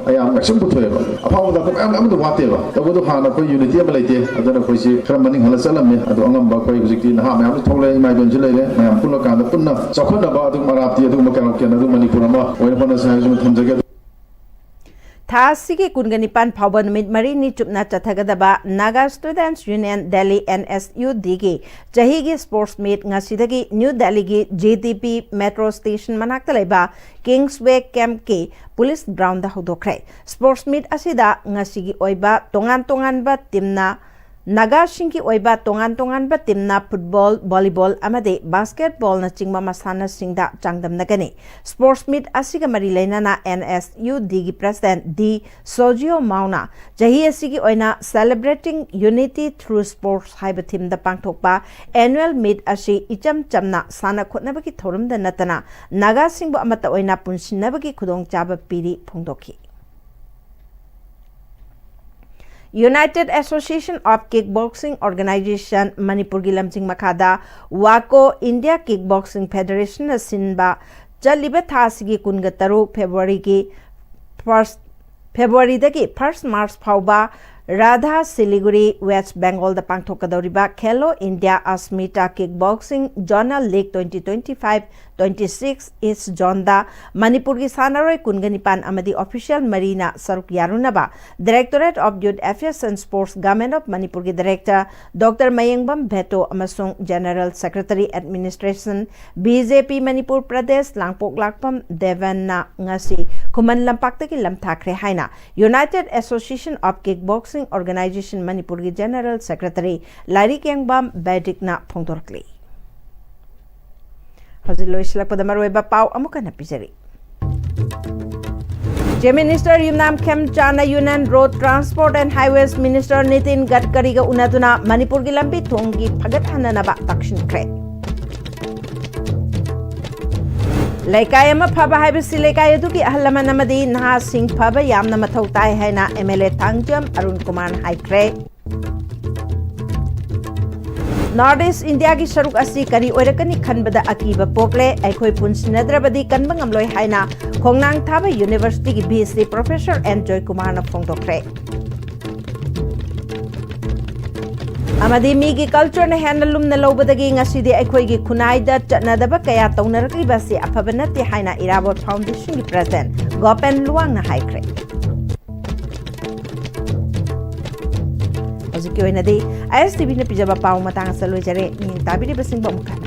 ꯑꯌꯥꯝꯕ ꯃꯌꯥꯝ ꯄꯨꯊꯣꯛꯑꯦꯕ꯫ ꯑꯐꯥꯎꯕ ꯗꯥꯛꯇꯔ ꯃꯌꯥꯝ ꯑꯃꯗ ꯋꯥꯠꯇꯦꯕ꯫ ꯇꯧꯕꯗꯣ ꯍꯥꯟꯅ ꯑꯩꯈꯣꯏ unity ꯑꯃ ꯂꯩꯇꯦ, ꯑꯗꯨꯅ ꯑꯩꯈꯣꯏꯁꯤ ꯈꯔ ꯃꯅꯤꯡ ꯍꯜꯂ ꯆꯠꯂꯝꯃꯦ꯫ ꯑꯗꯣ ꯑꯉꯝꯕ ꯑꯩꯈꯣꯏ ꯍꯧꯖꯤꯛꯇꯤ ꯅꯍꯥ ꯃꯌꯥꯝꯁꯨ ꯊꯣꯛꯂꯛꯑꯦ, ꯏꯃꯥ ꯏꯕꯦꯟꯁꯨ ꯂꯩꯔꯦ, ꯃꯌꯥꯝ ꯄꯨꯜꯂꯀꯥꯟꯗ ꯄꯨꯟꯅ ꯆꯥꯎꯈꯠꯅꯕ ꯑꯗꯨꯒꯨꯝꯕ ꯑꯔꯥꯞꯇꯤ ꯑꯗꯨꯒꯨꯝꯕ ꯀꯩꯔꯥꯎ ꯀꯦꯟꯗ꯭ꯔ ꯑꯗꯨ ꯃꯅꯤꯄꯨꯔ ꯑꯃ ꯑꯣꯏꯅ ꯍꯣꯠꯅꯁꯦ ꯍꯥꯏꯕꯁꯤꯃ ꯊꯝꯖꯒꯦ꯫ ꯊꯥ ꯑꯁꯤꯒꯤ ꯀꯨꯟꯒ ꯅꯤꯄꯥꯟ ꯐꯥꯎꯕ ꯅꯨꯃꯤꯠ ꯃꯔꯤꯅꯤ ꯆꯨꯞꯅ ꯆꯠꯊꯒꯗꯕ Naga Students Union Delhi, NSUDꯒꯤ ꯆꯍꯤꯒꯤ sports meet ꯉꯁꯤꯗꯒꯤ ꯅ꯭ꯌꯨ ꯗꯦꯜꯂꯤꯒꯤ GTP metro station ꯃꯅꯥꯛꯇ ꯂꯩꯕ Kingsway campꯀꯤ police groundꯗ ꯍꯧꯗꯣꯛꯈ꯭ꯔꯦ꯫ Sports meet ꯑꯁꯤꯗ ꯉꯁꯤꯒꯤ ꯑꯣꯏꯕ ꯇꯣꯉꯥꯟ ꯇꯣꯉꯥꯟꯕ teamꯅ ꯅꯥꯒꯥꯁꯤꯡꯒꯤ ꯑꯣꯏꯕ ꯇꯣꯉꯥꯟ ꯇꯣꯉꯥꯟꯕ ꯇꯤꯝꯅ ꯐꯨꯠꯕꯣꯜ, ꯚꯣꯂꯤꯕꯣꯜ ꯑꯃꯗꯤ ꯕꯥꯁꯀꯦꯠꯕꯣꯜꯅꯆꯤꯡꯕ ꯃꯁꯥꯟꯅꯁꯤꯡꯗ ꯆꯥꯡꯗꯝꯅꯒꯅꯤ꯫ ꯁ꯭ꯄꯣꯔꯠꯁ ꯃꯤꯠ ꯑꯁꯤꯒ ꯃꯔꯤ ꯂꯩꯅꯅ ꯑꯦꯟ ꯑꯦꯁ ꯌꯨ ꯗꯤꯒꯤ ꯄ꯭ꯔꯦꯁꯤꯗꯦꯟꯠ ꯗꯤ ꯁꯣꯖꯤꯑꯣ ꯃꯥꯎꯅ ꯆꯍꯤ ꯑꯁꯤꯒꯤ ꯑꯣꯏꯅ Celebrating Unity Through Sports ꯍꯥꯏꯕ ꯊꯤꯝꯗ ꯄꯥꯡꯊꯣꯛꯄ ꯑꯦꯅꯨꯑꯦꯜ ꯃꯤꯠ ꯑꯁꯤ ꯏꯆꯝ ꯆꯝꯅ ꯁꯥꯟꯅ ꯈꯣꯠꯅꯕꯒꯤ ꯊꯧꯔꯝꯗ ꯅꯠꯇꯅ ꯅꯥꯒꯥꯁꯤꯡꯕꯨ ꯑꯃꯠꯇ ꯑꯣꯏꯅ ꯄꯨꯟꯁꯤꯟꯅꯕꯒꯤ ꯈꯨꯗꯣꯡꯆꯥꯕ ꯄꯤꯔꯤ ꯐꯣꯡꯗꯣꯛꯈꯤ꯫ United Association of Kickboxing Organization ꯃꯅꯤꯄꯨꯔꯒꯤ ꯂꯝꯖꯤꯡ ꯃꯈꯥꯗ ꯋꯥꯀꯣ India Kickboxing Federationꯅ ꯁꯤꯟꯕ ꯆꯠꯂꯤꯕ ꯊꯥ ꯑꯁꯤꯒꯤ ꯀꯨꯟꯒ ꯇꯔꯨꯛ ꯐꯦꯕ꯭ꯔꯨꯋꯥꯔꯤꯒꯤ first, ꯐꯦꯕ꯭ꯔꯨꯋꯥꯔꯤꯗꯒꯤ first March ꯐꯥꯎꯕ ꯔꯥꯙꯥ ꯁꯤꯂꯤꯒꯨꯔꯤ, ꯋꯦꯁ꯭ꯠ ꯕꯦꯡꯒꯣꯜꯗ ꯄꯥꯡꯊꯣꯛꯀꯗꯧꯔꯤꯕ Khelo India Asmita Kickboxing Zonal League twenty twenty-five twenty-six East Zoneꯗ ꯃꯅꯤꯄꯨꯔꯒꯤ ꯁꯥꯟꯅꯔꯣꯏ ꯀꯨꯟꯒ ꯅꯤꯄꯥꯟ ꯑꯃꯗꯤ official ꯃꯔꯤꯅ ꯁꯔꯨꯛ ꯌꯥꯔꯨꯅꯕ Directorate of Youth Affairs and Sports, Government of ꯃꯅꯤꯄꯨꯔꯒꯤ Director Doctor ꯃꯌꯦꯡꯕꯝ ꯚꯦꯇꯣ ꯑꯃꯁꯨꯡ General Secretary Administration, B J P Manipur Pradesh, ꯂꯥꯡꯄꯣꯛꯂꯥꯛꯄꯝ ꯗꯦꯕꯟꯅ ꯉꯁꯤ ꯈꯨꯃꯟ ꯂꯝꯄꯥꯛꯇꯒꯤ ꯂꯝꯊꯥꯈ꯭ꯔꯦ ꯍꯥꯏꯅ United Association of Kickboxing Organization ꯃꯅꯤꯄꯨꯔꯒꯤ General Secretary ꯂꯥꯏꯔꯤꯛꯌꯦꯡꯕꯝ ꯕꯦꯗꯤꯛꯅ ꯐꯣꯡꯗꯣꯔꯛꯂꯤ꯫ ꯍꯧꯖꯤꯛ ꯂꯣꯏꯁꯤꯜꯂꯛꯄꯗ ꯃꯔꯨꯑꯣꯏꯕ ꯄꯥꯎ ꯑꯃꯨꯛ ꯍꯟꯅ ꯄꯤꯖꯔꯤ꯫ Chief Minister Yumnam ꯈꯦꯝꯆꯥꯟꯅ Union Road Transport and Highways Minister Nitin ꯒꯗꯀꯔꯤꯒ ꯎꯅꯗꯨꯅ ꯃꯅꯤꯄꯨꯔꯒꯤ ꯂꯝꯕꯤ ꯊꯣꯡꯒꯤ ꯐꯒꯠꯍꯟꯅꯅꯕ ꯇꯛꯁꯤꯟꯈ꯭ꯔꯦ꯫ ꯂꯩꯀꯥꯏ ꯑꯃ ꯐꯕ ꯍꯥꯏꯕꯁꯤ ꯂꯩꯀꯥꯏ ꯑꯗꯨꯒꯤ ꯑꯍꯜ ꯂꯃꯟ ꯑꯃꯗꯤ ꯅꯍꯥꯁꯤꯡ ꯐꯕ ꯌꯥꯝꯅ ꯃꯊꯧ ꯇꯥꯏ ꯍꯥꯏꯅ M L A Thangjam Arun ꯀꯨꯃꯥꯔꯅ ꯍꯥꯏꯈ꯭ꯔꯦ꯫ North East Indiaꯒꯤ ꯁꯔꯨꯛ ꯑꯁꯤ ꯀꯔꯤ ꯑꯣꯏꯔꯛꯀꯅꯤ ꯈꯟꯕꯗ ꯑꯀꯤꯕ ꯄꯣꯛꯂꯦ꯫ ꯑꯩꯈꯣꯏ ꯄꯨꯟꯁꯤꯟꯅꯗ꯭ꯔꯕꯗꯤ ꯀꯟꯕ ꯉꯝꯂꯣꯏ ꯍꯥꯏꯅ ꯈꯣꯡꯅꯥꯡ ꯊꯥꯕ Universityꯒꯤ V C Professor N ꯖꯣꯏꯀꯨꯃꯥꯔꯅ ꯐꯣꯡꯗꯣꯛꯈ꯭ꯔꯦ꯫ ꯑꯃꯗꯤ ꯃꯤꯒꯤ cultureꯅ ꯍꯦꯟꯅ ꯂꯨꯝꯅ ꯂꯧꯕꯗꯒꯤ ꯉꯁꯤꯗꯤ ꯑꯩꯈꯣꯏꯒꯤ ꯈꯨꯟꯅꯥꯏꯗ ꯆꯠꯅꯗꯕ ꯀꯌꯥ ꯇꯧꯅꯔꯛꯂꯤꯕ ꯑꯁꯤ ꯑꯐꯕ ꯅꯠꯇꯦ ꯍꯥꯏꯅ ꯏꯔꯥꯕꯣꯠ Foundationꯒꯤ President ꯒꯣꯄꯦꯟ ꯂꯨꯋꯥꯡꯅ ꯍꯥꯏꯈ꯭ꯔꯦ꯫ ꯍꯧꯖꯤꯛꯀꯤ ꯑꯣꯏꯅꯗꯤ ISTVꯅ ꯄꯤꯖꯕ ꯄꯥꯎ ꯃꯇꯥꯡ ꯑꯁꯤꯗ ꯂꯣꯏꯖꯔꯦ꯫ ꯃꯤꯠꯌꯦꯡ ꯇꯥꯕꯤꯔꯤꯕꯁꯤꯡꯕꯨ ꯑꯃꯨꯛ ꯍꯟꯅ